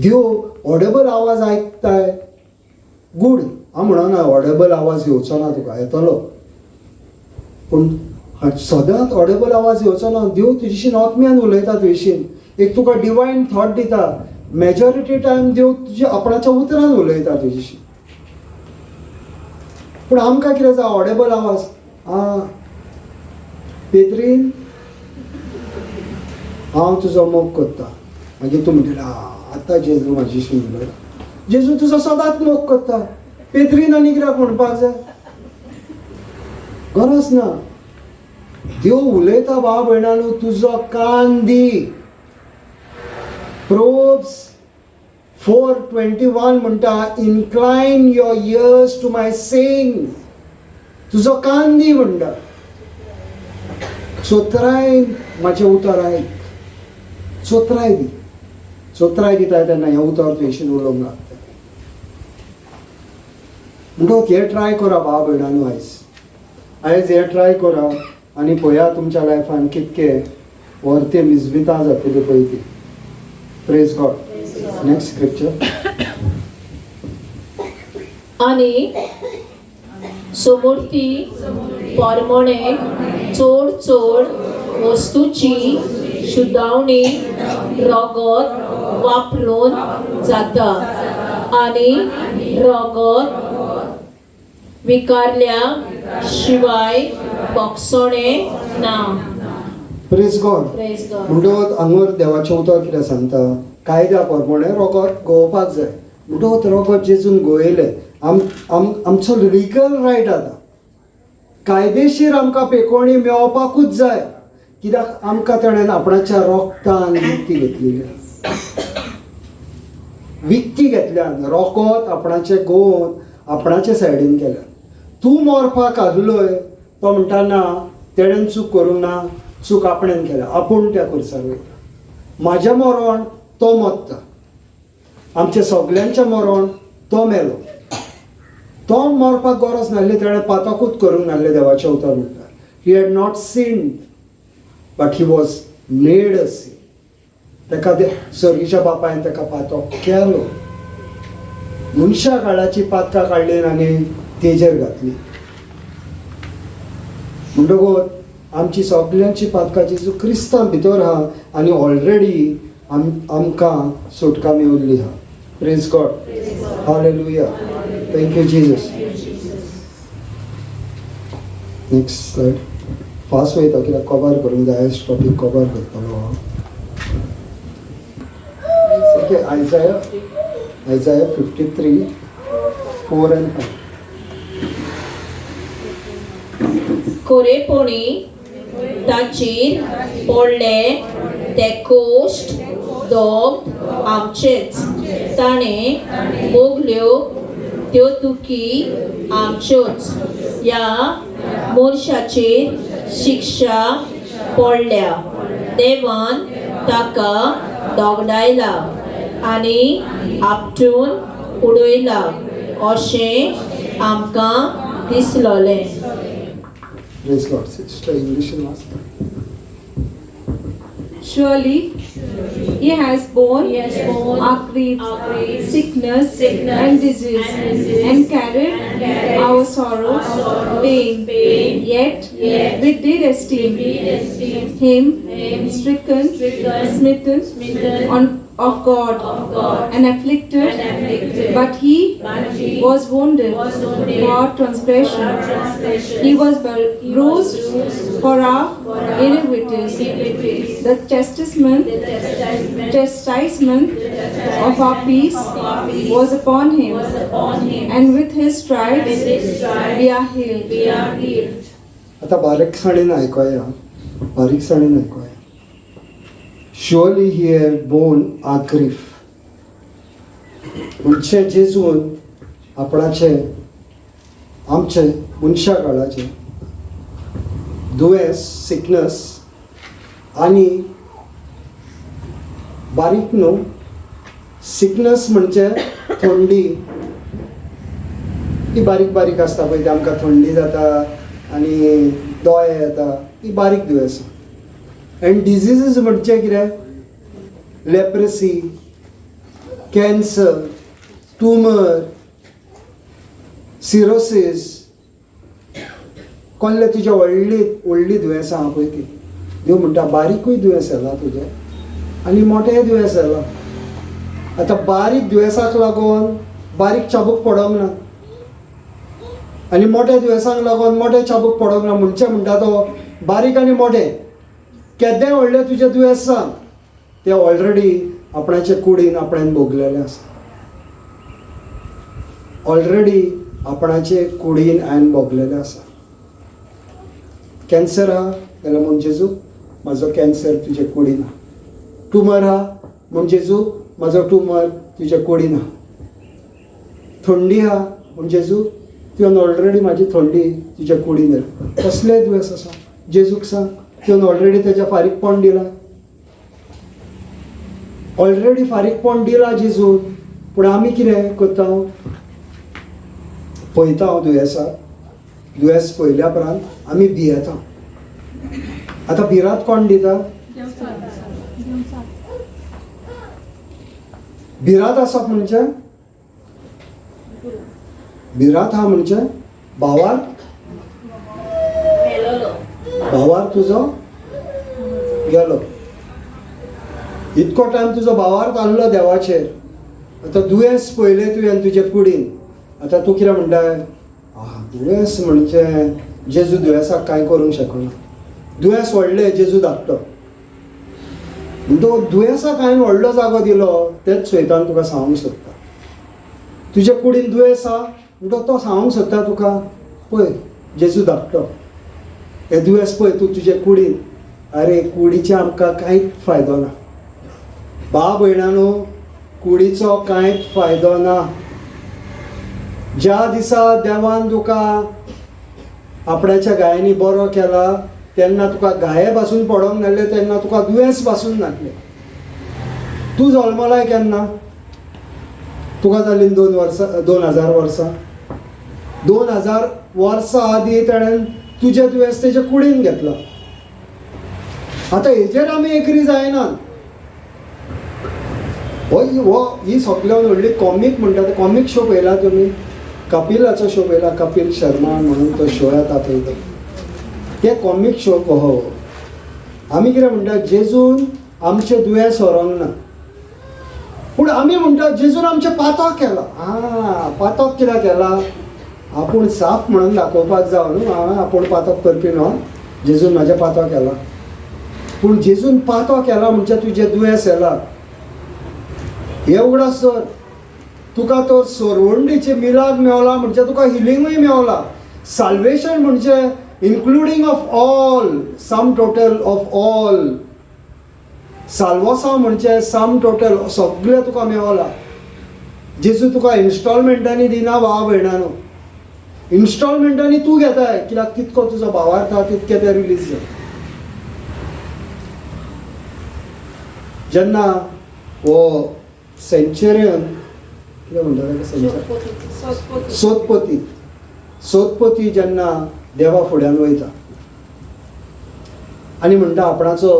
देव ऑडेबल आवाज आयकताय. गूड, हांव म्हणना ऑडेबल आवाज येवचो ना, तुका येतलो, पूण सदांच ऑडेबल आवाज येवचो ना. देव तुजेशीन आत्म्यान उलयता तुजेशीन, एक तुका डिवायन थॉट दिता. मेजॉरिटी टायम देव तुज्या आपणाच्या उतरान उलयता तुजेशीन. पूण आमकां कितें जाता ऑडेबल आवाज, आं पेत्रीन हांव तुजो मोग करता. मागीर तूं म्हणटलें आतां जेजू म्हाजेशीन उलयता. जेजू तुजो सदांच मोग करता, पेत्रीन आनी कित्याक म्हणपाक जाय, गरज ना. देव उलयता भाव भयणांनो, तुजो कान दी. प्रोब्स 4:21 म्हणटा, incline your ears to my saying. तुजो कान दी म्हणटा, चोत्राय म्हाजें उतर आयक, चोत्राय दी. चोत्राय दिता तेन्ना हें उतर तुजेशीन उलोवंक लागता. म्हणटकच हें ट्राय करा भाव भयणांनो, आयज आयज हें ट्राय करा आनी पळया तुमच्या लायफान कितके व्हरते मिजमितां जातली पळय ती. Praise God. Next scripture. आनी समूर्ती परमणे चड चड वस्तूची शुदावणी रगत वापरून जाता आनी रगत विकारल्या शिवाय बॉक्सोणे ना. Praise God. Praise God. म्हणटकच हांगर देवाचें उतर कितें सांगता, कायद्या प्रमाणे रगत गोवपाक जाय. म्हणटकच रगत जेजून गोयलें, आम आम आमचो लिगल रायट आतां कायदेशीर आमकां पेकोणी मेळपाकूच जाय, कित्याक आमकां ताणें आपणाच्या रोगतान विकती घेतलेली, विकती घेतल्यान रोगत आपणाचें गोवन आपणाचे सायडीन केल्यान. तूं मरपाक आसलोय, तो म्हणटा ना तेणेन चूक करूंक ना, चूक आपणेन केल्या, आपूण त्या खुर्सार वयता. म्हाजें मरण तो मरता, आमचें सगल्यांचें मरण तो मेलो. तो मरपाक गरज नासली, तेणें पातकूच करूंक नासलें. देवाचें उतर म्हणटा, he had not sinned but he was made a sin. ताका सर्गीच्या बापायन ताका पातक केलो, मनशा काळाची पातकां काडली आनी तेजेर घातली. म्हणटकूच आमची सगल्यांची पातकां जेजू क्रिस्तां भितर आहा आनी ऑलरेडी आमकां सुटका मेवल्ली आहा. Praise God. Hallelujah. Thank you Jesus. Next slide. Fast वयता कित्याक कवर करूंक जाय, टॉपीक कवर करतलो हांव. Okay, Isaiah 53:4 and 5. कोरेपोणी ताचेर पडले ते कोश्ट दोग आमचेच, ताणें भोगल्यो त्यो दुखी आमच्योच. ह्या मनशाचेर शिक्षा पडल्या, देवान ताका दोगडायला आनी आपटून उडयला अशें आमकां दिसलोलें. प्रेज लॉर्ड. सिस्टर, इंग्लिशीन वाच. Surely he has borne, He has borne our griefs, our griefs, sickness, sickness, and disease, and disease, and carried, and carried our sorrows, our sorrows, pain. pain. Yet, Yet we did esteem, we did esteem him, him stricken, stricken, smitten, smitten of God, of God, and afflicted, and afflicted. But he But he was wounded, was wounded for our transgression. for our transgressions. He was He was bruised bruised for our for our iniquities. iniquities. The chastisement, The chastisement, chastisement the chastisement of our peace of our peace was upon him, was upon him, and with his stripes with his stripes we are healed. we are healed. आतां बारीकसाणेन आयकोया, बारीकसाणेन आयकोया. Surely he had borne our grief. म्हणजे जेजून आपणाचें, आमचें, मनशा काळाचें दुयेंस, सिकनस आनी बारीक न्हू, सिकनस म्हणजे थंडी, ती बारीक बारीक आसता पळय, ती आमकां थंडी जाता आनी दोळे येता, ती बारीक दुयेंसां. एंड डिजीजीस म्हणजे कितें? लेप्रसी, कॅन्सर, ट्युमर, सिरोसीस, कसले तुजे व्हडली व्हडली दुयेंसां आहा पळय ती. देव म्हणटा बारीकूय दुयेंस येलां तुजें आनी मोठेंय दुयेंस येलां. आतां बारीक दुयेंसाक लागून बारीक चाबूक पडोंक ना आनी मोठ्या दुयेंसांक लागून मोठें चाबूक पडोंक ना. म्हणचे म्हणटा तो बारीक आनी मोठें केदें व्हडलें तुजें दुयेंस सांग, तें ऑलरेडी आपणाचे कुडीन आपणें भोगलेलें आसा. ऑलरेडी आपणाचे कुडीन हांवें भोगलेलें आसा. कॅन्सर आहा जाल्यार म्हूण जेजू म्हाजो कॅन्सर तुजे कुडीन आहा. ट्युमर आहा म्हूण जेजू म्हाजो ट्युमर तुजे कुडीन आहा. थंडी आहा म्हूण जेजू तुवें ऑलरेडी म्हाजी थंडी तुज्या कुडीन आहा. कसलेंय दुयेंस आसा जेजूक सांग, तुवें ऑलरेडी तेज्या फारीकपण दिलां, ऑलरेडी फारीकपण दिलां जेजून. पूण आमी कितें करता? पळयता हांव दुयेंसाक, दुयेंस पळयल्या उपरांत आमी भियेता. आतां भिरांत कोण दिता? भिरांत आसप म्हणजे, भिरांत आहा म्हणजे भावार, भावार तुजो गेलो. इतको टायम तुजो भावार्थ आहलो देवाचेर. आतां दुयेंस पळयलें तुवें तुजे कुडीन, आतां तूं कितें म्हणटा? आं, दुयेंस म्हणजे जेजू दुयेंसाक कांय करूंक शकना, दुयेंस व्हडलें जेजू धाकटो. म्हणटकूच दुयेंसाक हांवें व्हडलो जागो दिलो, तेच सैतान तुका सांगूंक सोदता. तुजे कुडीन दुयेंस आहा म्हणटकूच तो सांगूंक सोदता तुका, पळय जेजू धाकटो, हें दुयेंस पळय तूं तुजे कुडीन. आरे कुडीचें आमकां कांयच फायदो ना बा भयणानो, कुडीचो कांयच फायदो ना. ज्या दिसा देवान तुका आपणाच्या गायांनी बरो केला तेन्ना तुका गाये पासून पडोंक नासले, तेन्ना तुका दुयेंस पासून नासलें. तूं जल्मलाय केन्ना? तुका जालीं 2 वर्सां, 2000 वर्सां. 2000 वर्सां आदीं ताणें तुजें दुयेंस तेजे कुडीन घेतलां. आतां हेजेर आमी एग्री जायनात. हो ही सगळ्यान व्हडली कॉमीक म्हणटा ते कॉमीक शो पळयला तुमी? कपिलाचो शो पळयला? कपिल शर्मा म्हणून तो शो येता थंय, ते कॉमीक शो कहो. आमी कितें म्हणटा? जेजून आमचें दुयेंस व्हरोंक ना, पूण आमी म्हणटा जेजून आमचें पातक केलां. आं, पातक कित्याक केलां? आपूण साफ म्हणून दाखोवपाक जावं न्हू, आं आपूण पातक करपी न्हू, जेजून म्हाज्या पातो केला. पूण जेजून पातो केला म्हणजे तुजें दुयेंस येला हे उगडास सर. तुका तो सरवंडीचे मिलाग मेवला म्हणजे तुका हिलिंगूय मेवला. साल्वेशन म्हणजे including of all, sum total of all. साल्वोसांव म्हणजे सम टोटल सगळें तुका मेवला. जेजू तुका इन्स्टॉलमेंटांनी दिना भाव भयणानो, इन्स्टॉलमेंटांनी तूं घेताय कित्याक तितको तुजो भावार्थ आहा तितकें तें रिलीज जाता. जेन्ना हो सेंचुरियन कितें म्हणटा ताका, सेंचुरियन सोदपती, सोदपती जेन्ना देवा फुड्यान वयता आनी म्हणटा आपणाचो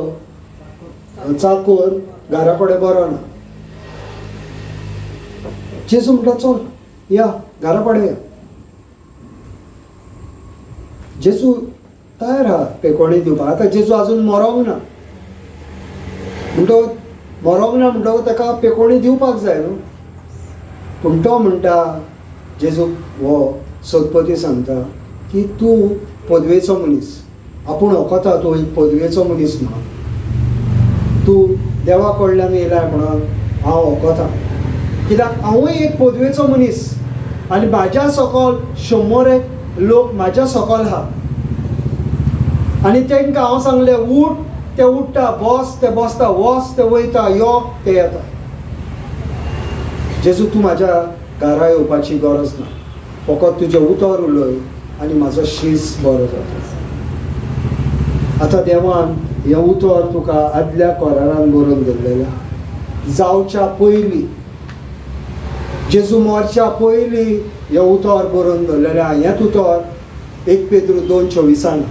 चाकोर घरा कडेन बरो ना. जेजू म्हणटा चल या घरा कडेन या. जेजू तयार आहा पेकोणी दिवपाक. आतां जेजू आजून मरोंक ना म्हणटकच, मरोंक ना म्हणटकच ताका पेकोणी दिवपाक जाय न्हू. पूण तो म्हणटा, जेजू हो सोदपती सांगता की तूं पदवेचो मनीस, आपूण वखता तूं एक पदवेचो मनीस म्हणून, तूं देवा कडल्यान येयलाय म्हणून हांव वखता, कित्याक हांवूय एक पदवेचो मनीस आनी म्हाज्या सकल 100 लोक म्हाज्या सकल आहा आनी तांकां हांव सांगलें उठ, ते उठ्ठा, बस ते बसता, वच ते वयता, यो ते येता. जेजू तूं म्हाज्या घरा येवपाची गरज ना, फकत तुजें उतर उलय आनी म्हाजो शीस बरो जाता. आतां देवान हें उतर तुका आदल्या कोरारान बरोवन दवरलेलें जावच्या पयलीं, जेजू मरच्या पयलीं हें उतर बरोवन दवरलेलें आहा. हेंच उतर 1 पेद्रू 2:24,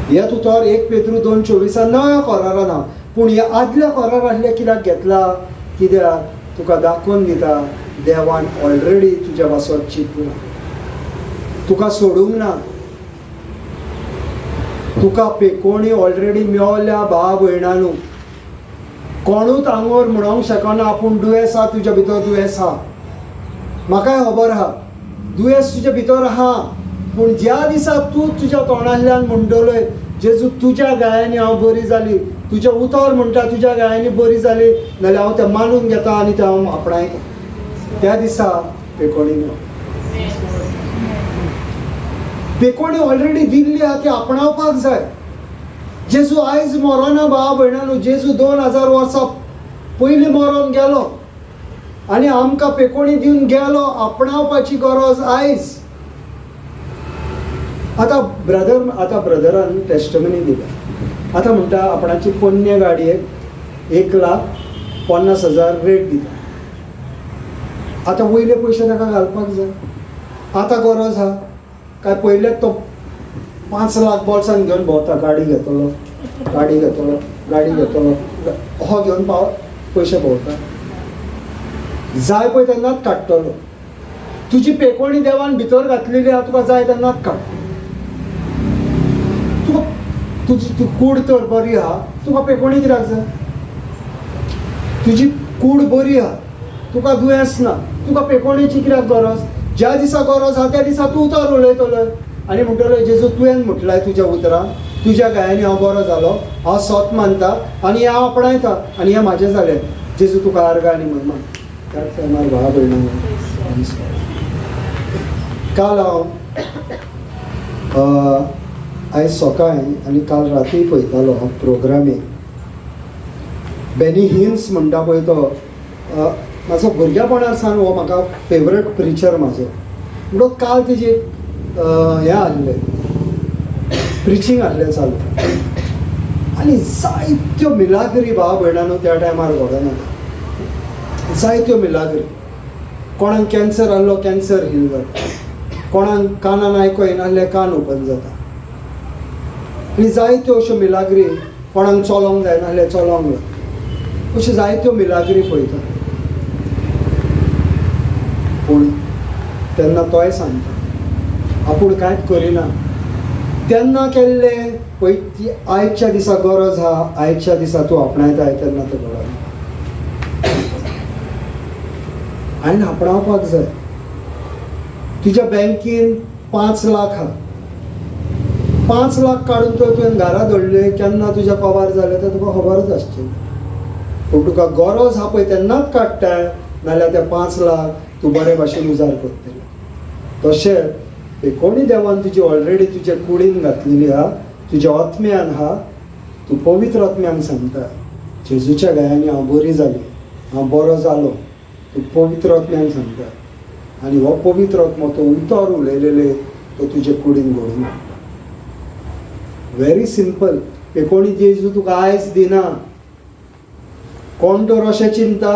हेंच उतर 1 पेद्रू 2:24 नव्या कोरारान आहा. पूण हे आदल्या कोरारांतलें कित्याक घेतला, कित्याक तुका दाखोवन दिता देवान ऑलरेडी तुज्या पासत चिंतला, तुका सोडूंक ना, तुका पेकोणी ऑलरेडी मेवल्या भाव भयणानू. कोणूच आंगोर म्हणोंक शकना आपूण दुयेंस आहा, तुज्या भितर दुयेंस आहा. म्हाकाय खबर आहा दुयेंस तुज्या भितर आहा, पूण ज्या दिसा तूं तुज्या तोंडांतल्यान म्हणटलोय जेजू तुज्या गायांनी हांव बरी जाली, तुजें उतर म्हणटा तुज्या गायांनी बरी जाली, नाल्यार हांव तें मानून घेता आनी तें हांव आपणायता, त्या दिसा पेकोणी मेव. पेकोणी ऑलरेडी दिल्ली आहा, ती आपणावपाक जाय. जेजू आयज मरोना भाव भयणानो, जेजू 2000 वर्सां पयलीं मरोन गेलो आनी आमकां पेकोणी दिवन गेलो. आपणावपाची गरज आयज. आतां ब्रदर, आतां ब्रदरान टेस्टमनी दिल्या. आतां म्हणटा आपणाची पोन्ने गाडयेक 1,50,000 रेट दिता. आतां वयले पयशे ताका घालपाक जाय. आतां गरज आहा काय पयलेच तो 5 लाख बोल्सान घेवन भोंवता, गाडी घेतलो, गाडी घेतलो, गाडी घेतलो, हो घेवन पाव पयशे भोंवता. जाय पळय तेन्नाच काडटलो. तुजी पेकोणी देवान भितर घातलेली आहा, तुका जाय तेन्नाच काड. तुका तुजी तूं कूड तर बरी आहा, तुका पेकोणी कित्याक जाय? तुजी कूड बरी आहा, तुका दुयेंस ना, तुका पेकोणीची कित्याक गरज? ज्या दिसा गरज आहा त्या दिसा तूं उतर उलयतलो आनी म्हणटलो जेजू तुवें म्हटलाय तुज्या उतरान, तुज्या गायांनी हांव बरो जालो, हांव सोत मानता आनी हांव आपणायता आनी हें म्हाजें जालें. जेजू तुका आर्गां आनी महिमा. त्याच टायमार भाव भयणां काल हांव आयज सकाळीं आनी काल राती पळयतालो हांव प्रोग्रामीक. बेनी हिन्स म्हणटा पळय तो म्हाजो भुरग्यापणार सावन हो म्हाका फेवरेट प्रिचर म्हाजो. म्हणटकच काल तेजी हें आहलें, प्रिचींग आहलें चालू आनी जायत्यो मिलाग्री भाव भयणानो त्या टायमार घडोन येता. जायत्यो मिलाग्री. कोणाक कॅन्सर आहलो कॅन्सर हील जाता, कोणाक कानान आयको येनासलें कान ओपन जाता, आनी जायत्यो अश्यो मिलाग्री, कोणाक चलोंक जायनासलें चलोंक लागता, अश्यो जायत्यो मिलाग्री पळयता. पूण तेन्ना तोय सांगता आपूण कांयच करिना. तेन्ना केल्लें पळय ती आयच्या दिसा गरज आहा, आयच्या दिसा तूं आपणायताय तेन्ना तें घडना. हांवें आपणावपाक जाय. तुज्या बँकेन 5 लाख आहा, 5 लाख काडून तर तुवें घरा दवरले, केन्ना तुज्या कबार जालें तें तुका खबरच आसचें. पूण तुका गरज आहा पळय तेन्नाच काडटाय, नाल्यार ते 5 लाख तूं बरे भाशेन उजार करतले. तशेंच पेकोणी देवान तुजी ऑलरेडी तुजे कुडीन घातलेली आहा, तुज्या आत्म्यान आहा. तूं पवित्र आत्म्यान सांगता, जेजूच्या गायांनी हांव बरी जाली, हांव बरो जालो. तूं पवित्र आत्म्यान सांगता आनी हो पवित्र आत्मो तो उतर उलयलेले तो तुजे कुडीन घडून हाडटा. Very simple. पेकोणी जेजू तुका आयज दिना. कोण तर अशें चिंता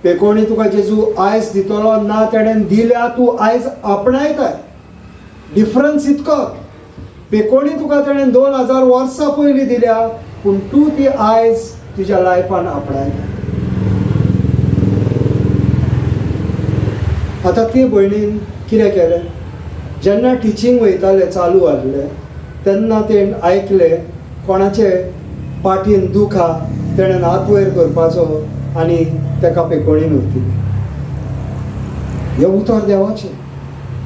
पेकोणी तुका जेजू आयज दितलो ना, तेणेन दिल्या, तूं आयज आपणायताय. डिफरन्स इतको. पेकोणी तुका तेणेन 2000 वर्सां पयलीं दिल्या, पूण तूं ती आयज तुज्या लायफान आपणायता. आतां ते भयणीन कितें केलें, जेन्ना टिचींग वयतालें चालू आहलें तेन्ना तेणें आयकलें कोणाचे पाठीन दूख आहा, तेणेन हात वयर करपाचो आनी ताका पेकोणी मेवतली. हें उतर देवाचें,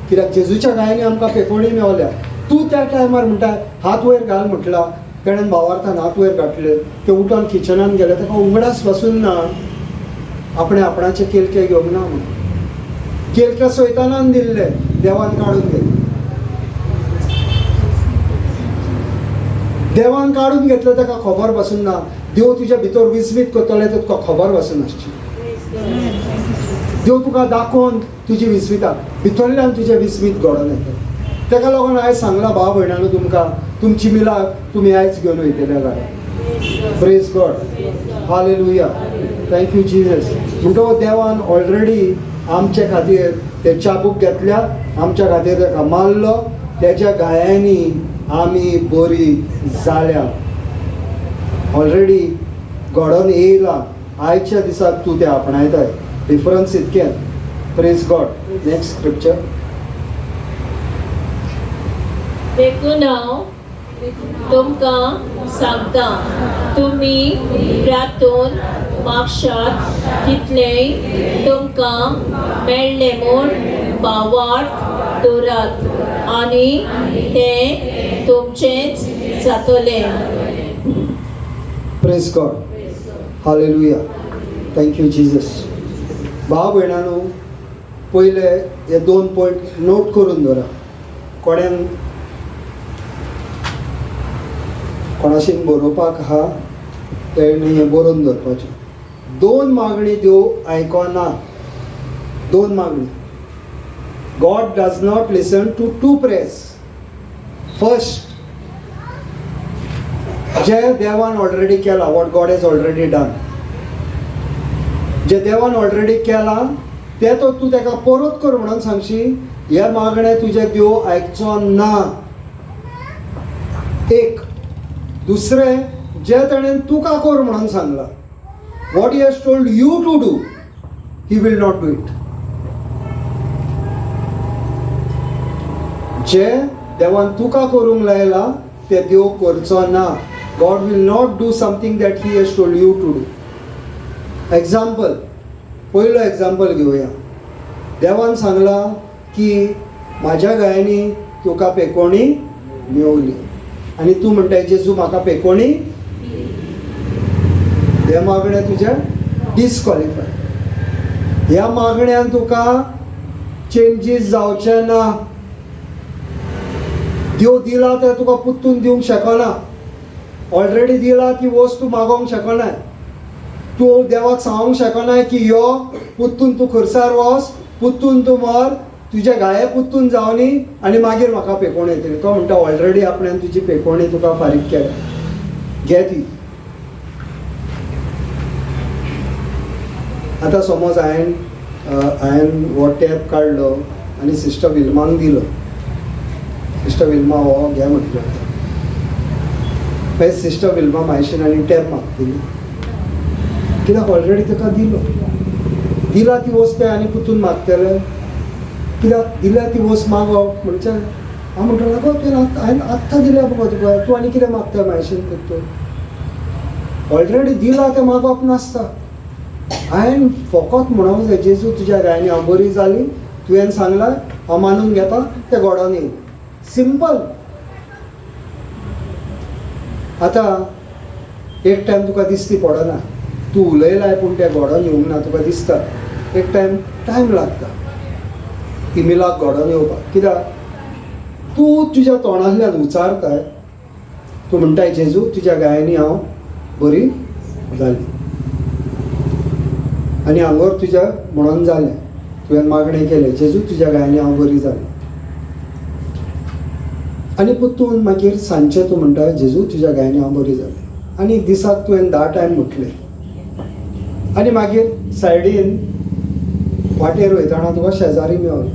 कित्याक जेजूच्या गायांनी आमकां पेकोणी मेवल्या. तूं त्या टायमार म्हणटा हात वयर घाल म्हटला, तेणेन भावार्थान हात वयर घातले, ते उठोन किचनान गेले, ताका उगडास पासून ना आपणें आपणाचे केलके घेवंक ना म्हणून. केलके सैतानान दिल्ले, देवान काडून घेतले. देवान काडून घेतले, ताका खबर पासून ना. देव तुज्या भितर विस्मीत करतले ते तुका खबर पासून आसची. देव तुका दाखोवन तुजी विस्मिता भितरल्यान तुजें विस्मीत घडोवन येता. ताका लागून आयज सांगलां भाव भयणांनो तुमकां, तुमची मिलाक तुमी आयज घेवन वयतले घरा. Praise God, hallelujah, thank you Jesus. म्हणटकच देवान ऑलरेडी आमचे खातीर ते चाबूक घेतल्या, आमच्या खातीर ताका मारलो, तेच्या गायांनी आमी बरी जाल्या. ऑलरेडी घडोवन येयला. आयच्या दिसाक तूं तें आपणायताय. डिफरन्स इतकें. Praise God. Next scripture. देखून हांव तुमकां सांगता, तुमी प्रातून मागशात तितलेंय तुमकां मेळ्ळें म्हूण भावार्थ दवरात आनी तें तुमचेंच जातलें. Praise God, hallelujah, thank you Jesus. भाव भयणांनो, पयले हे 2 पॉयंट नोट करून दवरा. कोणेन कोणाशीन बरोवपाक आहा तेणें हें बरोवन दवरपाचें. 2 मागणी देव आयकना. 2 मागणी. God does not listen to 2 prayers. First, जे देवान ऑलरेडी केला, what God has already done, जे देवान ऑलरेडी केला ते तो तूं ताका परत कर म्हणून सांगशी, हे मागणें तुजें देव आयकचो ना. एक. दुसरें, जे ताणें तुका कर म्हणून सांगलां, what he has told you to do, he will not do it. जे देवान तुका करूंक लायला ते देव करचो ना. God will not do something that he has told you to do. Example, पयलो एग्जाम्पल घेवया. देवान सांगलां की म्हाज्या गायांनी तुका पेकोणी मेवली आनी तूं म्हणटा जेजू म्हाका पेकोणी, हे मागणें तुजें डिसक्वॉलिफाय. ह्या मागण्यान तुका चेंजीस जावचे ना. देव दिला ते तुका पुत्तून दिवंक शकना. ऑलरेडी दिला ती वस्तू मागोवंक शकना. तूं देवाक सांगूंक शकना की यो पुत्तून तूं खुर्सार वच, पुत्तून तूं मर, तुजे गाये पुत्तून जावनी आनी मागीर म्हाका पेकोणी येतली. तो म्हणटा ऑलरेडी आपण्यान तुजी पेकोणी तुका फारीक केल्या, घे ती. आतां समज हांवें हो टॅप काडलो आनी सिस्टर विल्माक दिलो. सिस्टर विल्मा हो घे म्हटलें. मागीर सिस्टर विल्मा मायशीन आनी टॅप मागतली, कित्याक ऑलरेडी ताका दिलो. दिला ती वस्त आनी पुतून मागतले, कित्याक दिल्या ती वस्त मागप म्हणजे हांव म्हणटलो गो तुवें हांवें आत्तां दिल्या मगो तुका, तूं आनी कितें मागता मायशीन पुतून? ऑलरेडी दिला तें मागप नासता. हांवें फकत म्हणूंक जाय, जेजू तुज्या गायांनी हांव बरी जाली, तुवें सांगलां हांव मानून घेता, तें घडोवन येयलें. सिंपल. आतां एक टायम तुका दिसती पडना, तूं उलयलाय पूण तें घडोवन येवंक ना, तुका दिसता एक टायम टायम लागता ती मिलाक घडोवन येवपाक. कित्याक तूं तुज्या तोंडांतल्यान उचारताय, तूं म्हणटाय जेजू तुज्या गायांनी हांव बरी जाली आनी हांगोर तुज्या म्हणून जालें, तुवें मागणें केलें जेजू तुज्या गायांनी हांव बरी जालें. आनी परतून मागीर सांजचें तूं म्हणटा जेजू तुज्या गायांनी हांव बरी जालें, आनी दिसाक तुवें 10 टायम म्हटलें. आनी मागीर सायडीन वाटेर वयतना तुका शेजारी मेवलो,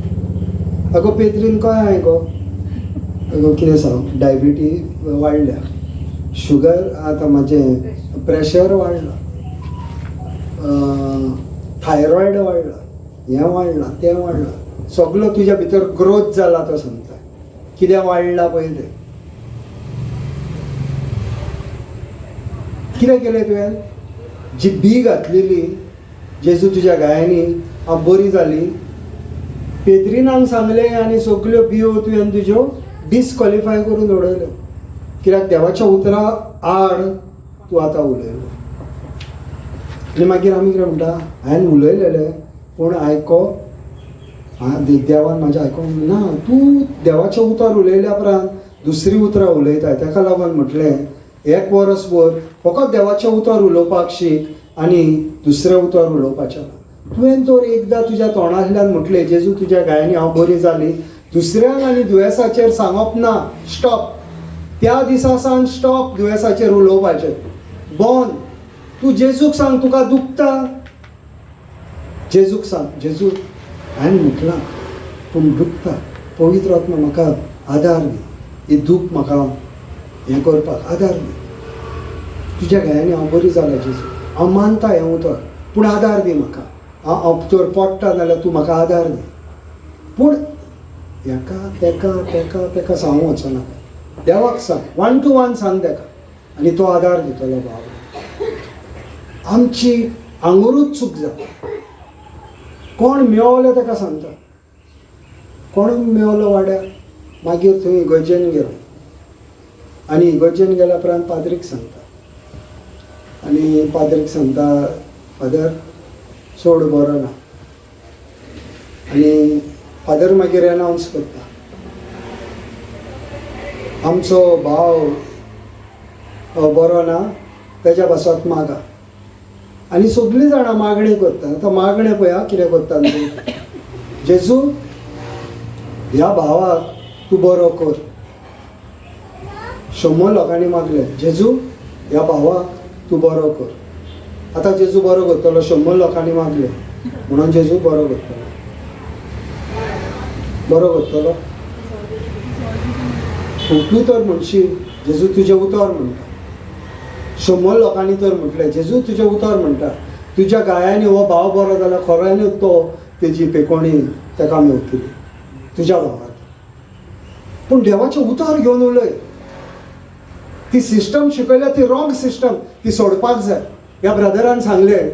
अगो पेत्रीन कशें आहाय गो, अगो कितें सांग डायबिटी वाडल्या, शुगर आतां म्हाजें प्रेशर वाडलां, थायरॉयड वाडला, हें वाडलां तें वाडलां, सगलो तुज्या भितर ग्रोथ जाला तो सांगता कितें वाडलां पळय तें. कितें केलें तुवें? जी बी घातलेली जेजू तुज्या गायांनी हांव बरी जाली, पेद्रिनांक सांगलें आनी सगल्यो बियो तुवें तुज्यो डिसक्वॉलिफाय करून उडयल्यो, कित्याक देवाच्या उतरा आड तूं आतां उलयलो. आनी मागीर आमी कितें म्हणटा, हांवें उलयलेलें पूण आयको देवान म्हाजें आयकोंक ना. तूं देवाचें उतर उलयल्या उपरांत दुसरीं उतरां उलयताय, ताका लागून म्हटलें एक वरस भर फकत देवाचें उतर उलोवपाक शीक आनी दुसरें उतर उलोवपाचें ना. तुवें तर एकदां तुज्या तोंडांतल्यान म्हटलें जेजू तुज्या गायांनी हांव बरी जाली, दुसऱ्यांक आनी दुयेंसाचेर सांगप ना, स्टॉप. त्या दिसा सावन स्टॉप दुयेंसाचेर उलोवपाचें बंद. तूं जेजूक सांग तुका दुखता, जेजूक सांग जेजू हांवें म्हटलां पूण दुखता, पवित्र आत्मा म्हाका आदार दी, ही दूख म्हाका हें करपाक आदार दी, तुज्या गायांनी हांव बरी जालां जेजू, हांव मानता हें उतर पूण आदार दी म्हाका, हांव तर पडटा जाल्यार तूं म्हाका आदार दी. पूण हेका तेका तेका तेका सांगूंक वचनाका, देवाक सांग, 1 to 1 सांग तेका आनी तो आदार दितलो. बाबा आमची आंगोरूच चूक जाता, कोण मेवलो तेका सांगता, कोण मेवलो वाड्यार, मागीर थंय इगर्जेन गेलो आनी इगर्जेन गेल्या उपरांत पाद्रीक सांगता आनी पाद्रीक सांगता फादर चड बरो ना, आनी फादर मागीर एनावन्स करता आमचो भाव बरो ना तेज्या पासत मागा, आनी सगळीं जाणां मागणी करता. आतां मागणें पळया कितें करता, जेजू ह्या भावाक तूं बरो कर, 100 लोकांनी मागलें जेजू ह्या भावाक तूं बरो कर. आतां जेजू बरो करतलो, 100 लोकांनी मागलें म्हणून जेजू बरो करतलो, बरो करतलो. तूं तर म्हणशी जेजू तुजें उतर म्हणटा, 100 लोकांनी तर म्हटलें जेजू तुजें उतर म्हणटा, तुज्या गायांनी हो भाव बरो जाल्यार खऱ्यांनी तो तेजी पेकोणी ताका मेवतली तुज्या भावार. पूण देवाचें उतर घेवन उलय, ती सिस्टम शिकयल्या ती रॉंग सिस्टम, ती सोडपाक जाय. ह्या ब्रदरान सांगलें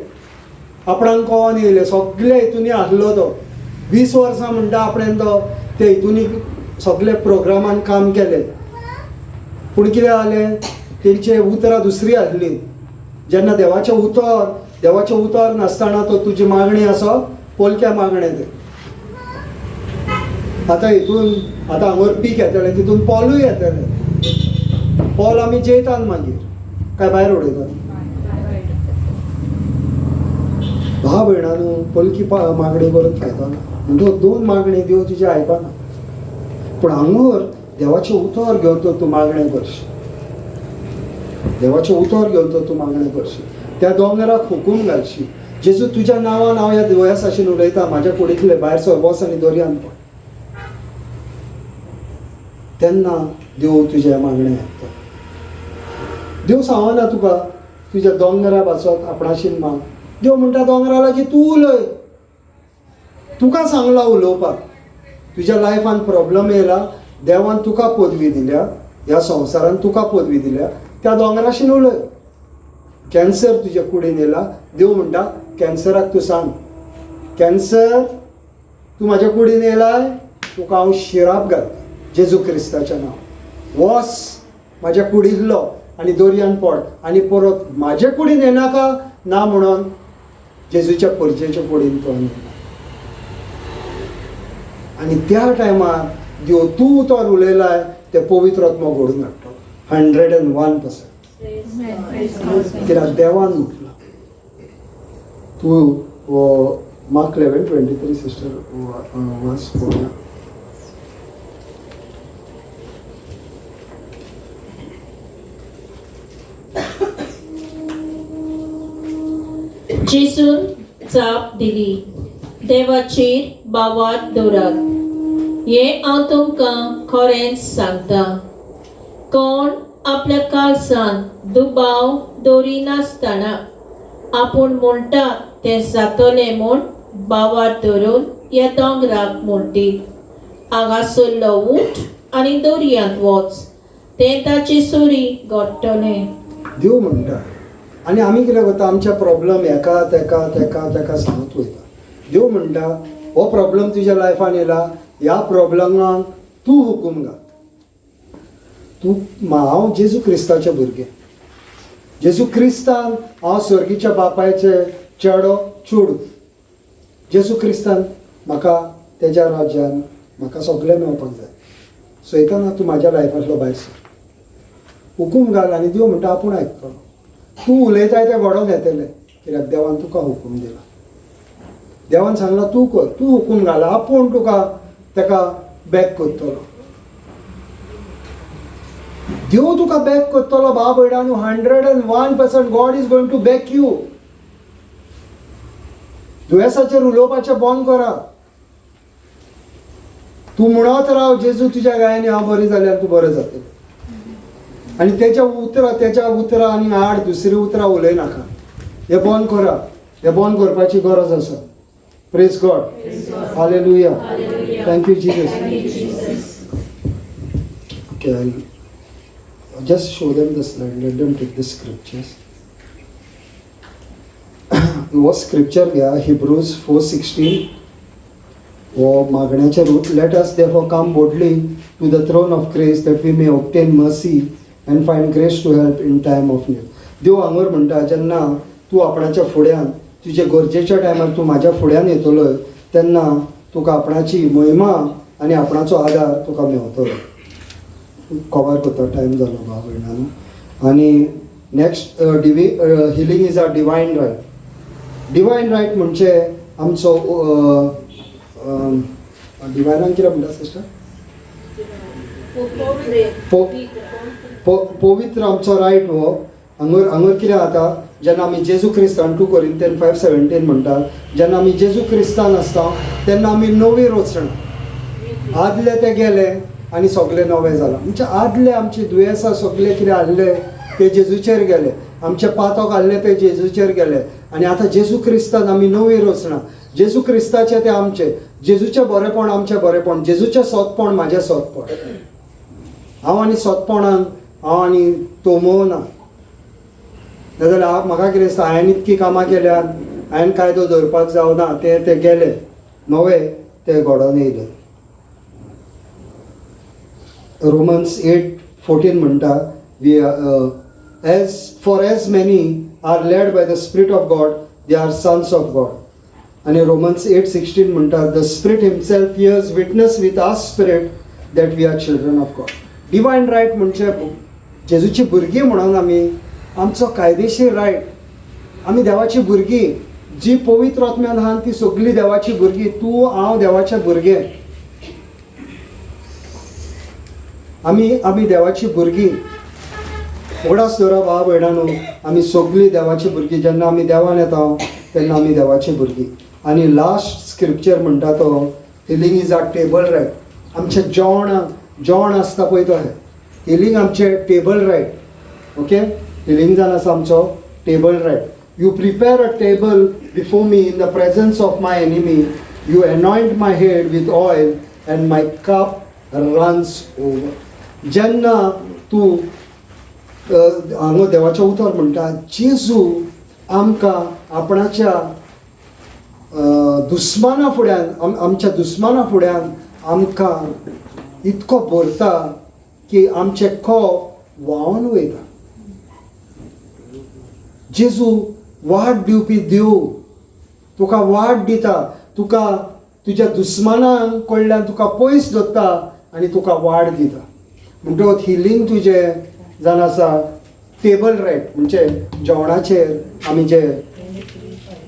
आपणाक कोण येयलें सगळे हितूनी आसलो तो 20 वर्सां म्हणटा आपणें तो ते हितूनी सगळे प्रोग्रामान काम केलें, पूण कितें जालें तेंचे उतरां दुसरी आसली. जेन्ना देवाचें उतर नासतना तो तुजी मागणी आसा पोलक्या मागणें तें. आतां हितून आतां हांगर पीक येतलें तितून पोलूय येतलें, पोल आमी जेयतात मागीर काय भायर उडयतात. भाव भयणानू पोलकी मागणी करून फायदो ना, म्हणटकच 2 मागणी देव तुजी आयकना, पूण हांगर देवाचें उतर घेवन तर तूं मागणें करशी, देवाचें उतर घेवन तर तूं मागणें करशी, त्या दोंगराक हुकूम घालशी, जेजू तुज्या नांवान हांव ह्या दुयेंसाशीन उलयता, म्हाज्या कुडींतले भायर सर वच आनी दर्यान पड, तेन्ना देव तुजें मागणें आयकता. देव सांगना तुका तुज्या दोंगरा पासत आपणाशीन माग, देव म्हणटा दोंगरा लागीं तूं उलय, तुका सांगलां उलोवपाक. तुज्या लायफान प्रॉब्लम येयला, देवान तुका पदवी दिल्या, ह्या संवसारान तुका पदवी दिल्या, त्या दोंगराशीन उलय. कॅन्सर तुज्या कुडीन येयला, देव म्हणटा कॅन्सराक तूं सांग, कॅन्सर तूं म्हाज्या कुडीन येयलाय, तुका हांव शिराप घालता जेजू क्रिस्ताच्या नांव, वस म्हाज्या कुडींतलो आनी दर्यान पड आनी परत म्हाजे कुडीन येनाका ना म्हणून जेजूच्या परजेच्या कुडीन तो येना. आनी त्या टायमार देव तूं उतर उलयलाय तें पवित्र आत्मो घडून हाडटलो 101%. कित्याक देवान म्हटलां. तूं हो मार्क 11:23 सिस्टर वाच पळोवया. जेजून जाप दिली, देवाचेर भावार्थ दवरात, हें हांव तुमकां खरेंच सांगता. कोण आपल्या काळजान दुबाव दवरिनासतना आपूण म्हणटा तें जातलें म्हूण भावार्थ धरून ह्या दोंगराक म्हणटीत, हांगासरलो उठ आनी दर्यांत वच, तें ताचे सुरी घडटलें. देव म्हणटा. आनी आमी कितें करता, आमचे प्रॉब्लम हेका तेका तेका तेका सांगत वयता. देव म्हणटा हो प्रॉब्लम तुज्या लायफान येयला, ह्या प्रॉब्लमाक तूं हुकूम घाल. तूं हांव जेजू क्रिस्ताचें भुरगें, जेजू क्रिस्तान हांव स्वर्गीच्या बापायचें चेडो चेडूं. जेजू क्रिस्तान म्हाका तेज्या राज्यान म्हाका सगळें मेळपाक जाय. सैताना तूं म्हाज्या लायफांतलो भायर सर, हुकूम घाल. आनी देव म्हणटा आपूण आयकतलो, तूं उलयताय तें घडोवन येतलें, कित्याक देवान तुका हुकूम दिला. देवान सांगलां तूं कर, तूं हुकूम घाल, आपूण तुका तेका बॅक करतलो. देव तुका बॅक करतलो भाव भयणांनो, 101% God is going to back you. दुयेंसाचेर उलोवपाचें बंद करा. तूं म्हणत राव जेजू तुज्या गायांनी हांव बरें जाल्यार तूं बरें जातलें. आनी तेच्या उतरां, तेच्या उतरां आनी आड दुसरीं उतरां उलयनाका. हें बंद करा, हें बंद करपाची गरज आसा. Praise God, hallelujah, thank you Jesus. Okay, I'll just show them the slide. Let them take the scriptures. हो स्क्रिप्चर घ्या, हिब्रूज 4:16. हो मागण्याचे रूप. Let us therefore come boldly to the throne of grace that we may obtain mercy and find grace to help in time of need. देव हांगर म्हणटा, जेन्ना तूं आपणाच्या फुड्यान तुजे गरजेच्या टायमार तूं म्हाज्या फुड्यान येतलो तेन्ना तुका आपणाची महिमा आनी आपणाचो आदार तुका मेवतलो. कवर करता, टायम जालो भाव भयणांनो. आनी next healing is a divine right. Divine right म्हणजे आमचो डिवायनान कितें म्हणटा सिस्टर? पवित्र आमचो रायट हो. हांगर हांगर कितें जाता, जेन्ना आमी जेजू क्रिस्तान 2 Corinthians 5:17 म्हणटा, जेन्ना आमी जेजू क्रिस्तान आसता तेन्ना आमी नवी रचणा, आदले ते गेले आनी सगळे नवे जाला. म्हणजे आदले आमचे दुयेंसां सगळे कितें आहले ते जेजूचेर गेले, आमचे पातक आहले ते जेजूचेर गेले. आनी आतां जेजू क्रिस्तान आमी नवी रचणा, जेजू क्रिस्ताचें तें आमचें, जेजूचें बरेपण आमचें बरेपण, जेजूचें सोदपण म्हाजें सोदपण. हांव आनी सोदपणान हांव आनी तोमोना, नाजाल्यार म्हाका कितें दिसता, हांवें इतकीं कामां केल्यात, हांवें कायदो दवरपाक जावना, ते ते गेले नवे ते घडोवन येयले. रोमन्स 8:14 म्हणटा, we as for as many are led by the spirit of God they are sons of God. आनी रोमन्स 8:16 म्हणटा, the spirit himself bears witness with our spirit that we are children of God. Divine right म्हणजे जेजूची भुरगीं म्हणून आमी आमचो कायदेशीर रायट, आमी देवाची भुरगीं, जी पवित्र आत्म्यान आहा ती सगळीं देवाची भुरगीं. तूं हांव देवाचें भुरगें, आमी आमी देवाची भुरगीं. उगडास दवरा भाव भयणांनो, आमी सगळीं देवाची भुरगीं. जेन्ना आमी देवान येता तेन्ना आमी देवाची भुरगीं. आनी लास्ट स्क्रिप्चर म्हणटा तो healing is a table right. आमचें जेवण जेवण आसता पळय तो हिलींग आमचें टेबल रायट. ओके, हिलींग जावन आसा आमचो table right. You prepare a table before me in the presence of my enemy, you anoint my head with oil and my cup runs over. जेन्ना तूं हांगा देवाचें उतर म्हणटा, जेजू आमकां आपणाच्या दुस्माना फुड्यान, आमच्या दुस्माना फुड्यान आमकां इतको भरता की आमचें कोप व्हांवन वयता. जेजू वाट दिवपी देव, तुका वाट दिता, तुका तुज्या दुस्मानां कडल्यान तुका पयस दवरता आनी तुका वाट दिता. म्हणटकच हिलींग तुजें जावन आसा टेबल रायट, म्हणजे जेवणाचेर आमी जे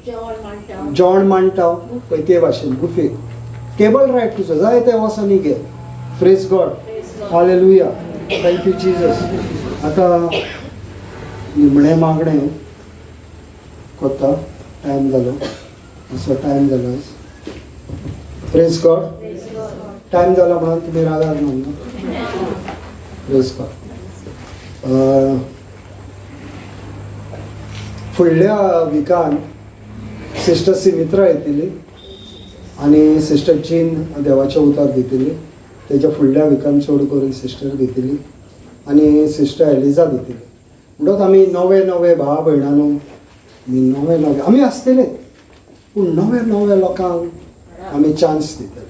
जेवण मांडटा पळय ते भाशेन बुफे टेबल रायट तुजो जाय ते वचोन घे. Praise God, hallelujah, thank you Jesus. आतां निमणें मागणें कोत्ता, टायम जालो, असो टायम जालो. प्रेज गॉड, टायम जालो म्हणून तुमी रागार न्हू. Praise God. फुडल्या विकान सिस्टर सिमित्रा येतली आनी सिस्टर जीन देवाचें उतर दितली. तेच्या फुडल्या विकान चड करून सिस्टर दितली आनी सिस्टर एलिजा दितली. म्हणटकच आमी नवे नवे भाव भयणांनो, आमी नवे नवे आमी आसतले, पूण नवे नवे लोकांक आमी चान्स दितले.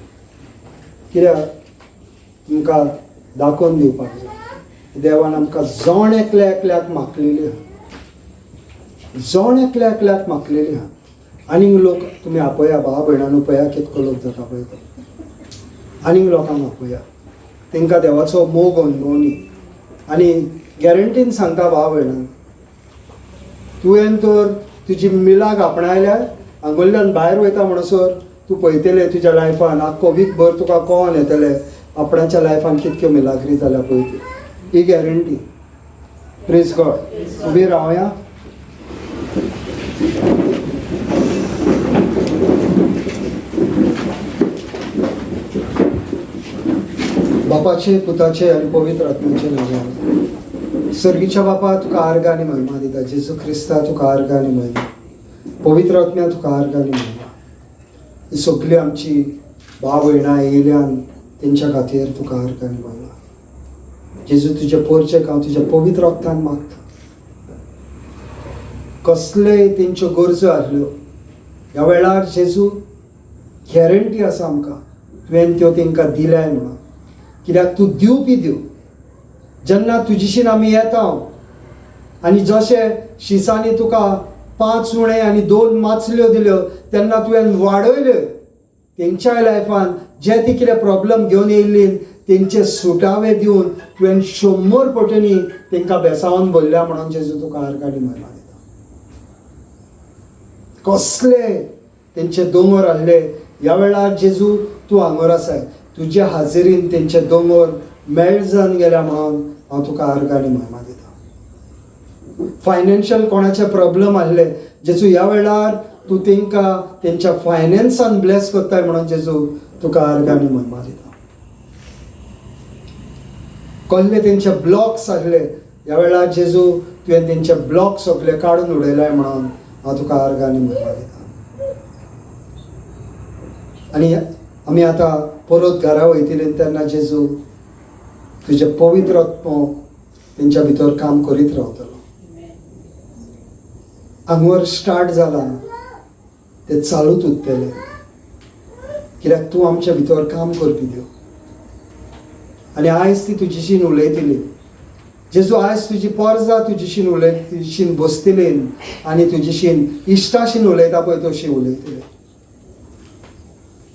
कित्याक तुमकां दाखोवन दिवपाक जाय देवान आमकां जण एकल्या एकल्याक मागलेली आहा, जण एकल्या एकल्याक मागलेली आहा. आनीक लोक तुमी आपया, भाव भयणांनो पळया कितको लोक जाता पळय तो, आनीक लोकांक आपया, तांकां देवाचो मोग अनुभवनी. आनी गॅरंटीन सांगता भाव भयणांक, तुवें तर तुजी मिलाक आपणायल्यार हांगुल्ल्यान भायर वयता म्हणसर तूं पळयतलें तुज्या लायफान आख्खो वीक भर तुका कोण येतलें आपणाच्या लायफान कितक्यो मिलाग्री जाल्या पळय ती, ही गॅरंटी. प्रेज गॉड. उबी रावया. बापाचे, पुताचे आनी पवित्र आत्म्याचे नांवान. सर्गीच्या बापा, तुका आर्गां आनी महिमा दिता. जेजू क्रिस्ता तुका आर्गां आनी महिमा, पवित्र आत्म्या तुका आर्गां आनी महिमा. ही सगळी आमची भाव भयणां येयल्यान तेंच्या खातीर तुका आर्गां आनी महिमा. जेजू तुजे पोरचेक हांव तुज्या पवित्र रक्तान मागता. कसलेय तेंच्यो गरजो आसल्यो ह्या वेळार जेजू गॅरंटी आसा आमकां तुवें त्यो तेंकां दिल्याय म्हणून. कित्याक तूं दिवपी देव. जेन्ना तुजीशीन आमी येता आनी जशें शिसांनी तुका 5 उणे आनी 2 माचल्यो दिल्यो तेन्ना तुवें वाडयल्यो तेंच्याय लायफान जे ती कितें प्रॉब्लम घेवन येयल्ली तेंचे सुटावे दिवन तुवें 100 पटींनी तेंकां बेसावन भरल्या म्हणून जेजू तुका आर्गां आनी महिमा दिता. कसले तेंचे दोंगर आहले ह्या वेळार जेजू तूं हांगर आसाय, तुज्या हाजेरीन तेंचे दोंगर मेळ जावन गेल्या म्हणून हांव तुका आर्गां आनी महिमा दिता. फायनान्शियल कोणाचे प्रॉब्लम आहले जेजू ह्या वेळार तूं तेंकां तेंच्या फायनान्सान ब्लेस करताय म्हणून जेजू तुका आर्गां आनी महिमा दिता. कसले तेंचे ब्लॉक्स आहले ह्या वेळार जेजू तुवें तेंचे ब्लॉक सगळे काडून उडयलाय म्हणून हांव तुका आर्गां आनी महिमा दिता. आनी आमी आतां परत घरा वयतले तेन्ना जेजू तुजें पवित्र आत्मो तेंच्या भितर काम करीत रावतलो. हांगर स्टार्ट जाला ते चालूच उरतलें, कित्याक तूं आमच्या भितर काम करपी देव. आनी आयज ती तुजीशीन उलयतली जेजू, आयज तुजी पोरजा तुजीशीन उलय, तुजीशीन बसतली आनी तुजीशीन इश्टाशीन उलयता पळय तशी उलयतली.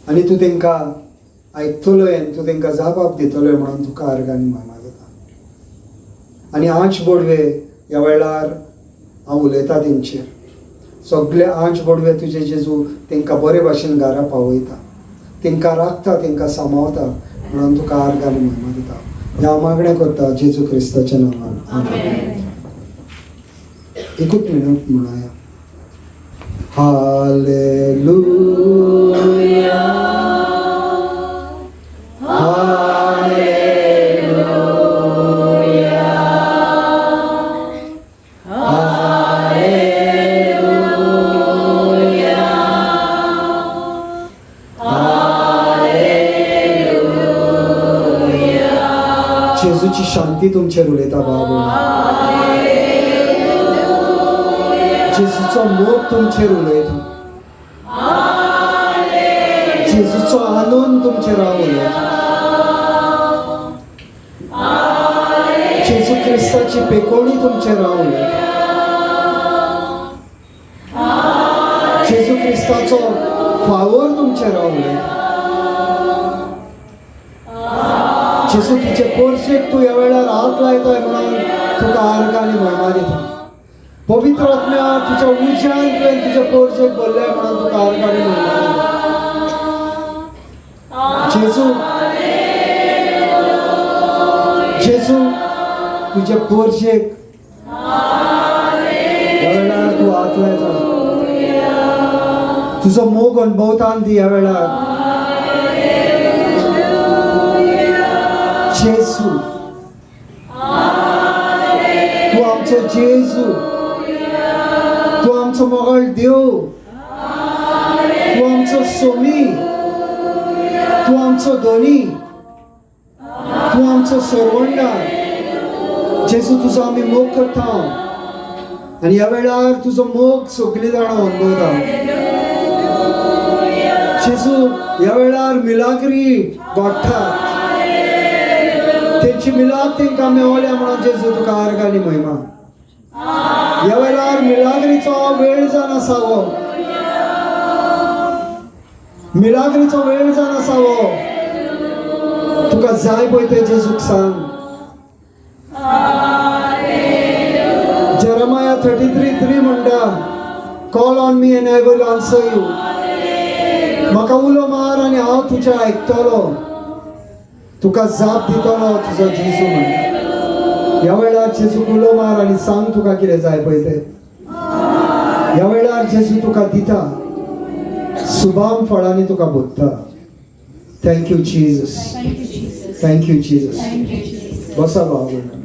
आनी तूं तेंकां आयकतलोय आनी तूं तेंकां जाप दितलोय म्हणून तुका आर्गां आनी महिमा दिता. आनी आंच बोडवे ह्या वेळार हांव उलयता तेंचेर, सगळे आंच बोडवे तुजे जेजू तेंकां बरे भाशेन घरा पावयता, तेंकां राखता, तेंकां सांबाळता म्हणून तुका आर्गां आनी महिमा दिता. ह्या मागणें करता जेजू क्रिस्ताच्या नांवान, आमेन. एकूच मिनट म्हणया. Hallelujah, hallelujah, hallelujah, hallelujah. जेजूची शांती तुमचेर उलयता बाबा, जेजूचो मोग तुमचेर उलयता, जेजूचो आनंद तुमचेर हांव उलयता, जेजू क्रिस्ताची पेकोणी तुमचेर हांव उलयता. फावोर तुमचेर रावले. जेजू, तुजे पोरशेक तूं ह्या वेळार हात लायताय म्हणून तुका आर्गां आनी महिमा दिता. पवित्र आत्म्या, तुज्या उज्यान तुवें तुजे पोरशेक भरले म्हणून तुका आर्गां आनी महिमा दिता. जेजू, जेजू, तुजे पोरशेक ह्या वेळार तूं हात लायता. तुजो मोग अणभवतान दी ह्या वेळार. जेजू, तूं आमचो जेजू, तूं आमचो मोगाळ देव, तूं आमचो सोमी, तूं आमचो धनी, तूं आमचो सरवंडार. जेजू, तुजो आमी मोग करता आनी ह्या वेळार तुजो मोग सगळीं जाणां अणभवता. जेजू, ह्या वेळार मिलाग्री घडटा, तेंची मिलाग तेंकां मेवल्या म्हणून जेजू तुका आर्गां आनी महिमा. ह्या वेळार मिलाग्रीचो वेळ जावन आसा हो, मिलाग्रीचो वेळ जावन आसा हो. तुका जाय पळय तें जेजूक सांग. जेरमाया 33:3 म्हणटा, "Call on me and I will answer you." म्हाका उलो मार आनी हांव तुजें आयकतलो, तुका जाप दितलो तुजो जेजू म्हणटा. ह्या वेळार जेजूक उलो मार आनी सांग तुका कितें जाय पळय तें. ह्या वेळार जेजू तुका दिता, सुबाम फळांनी तुका भरता. Thank you Jesus. Thank you Jesus. बसा भाव भयणांनो.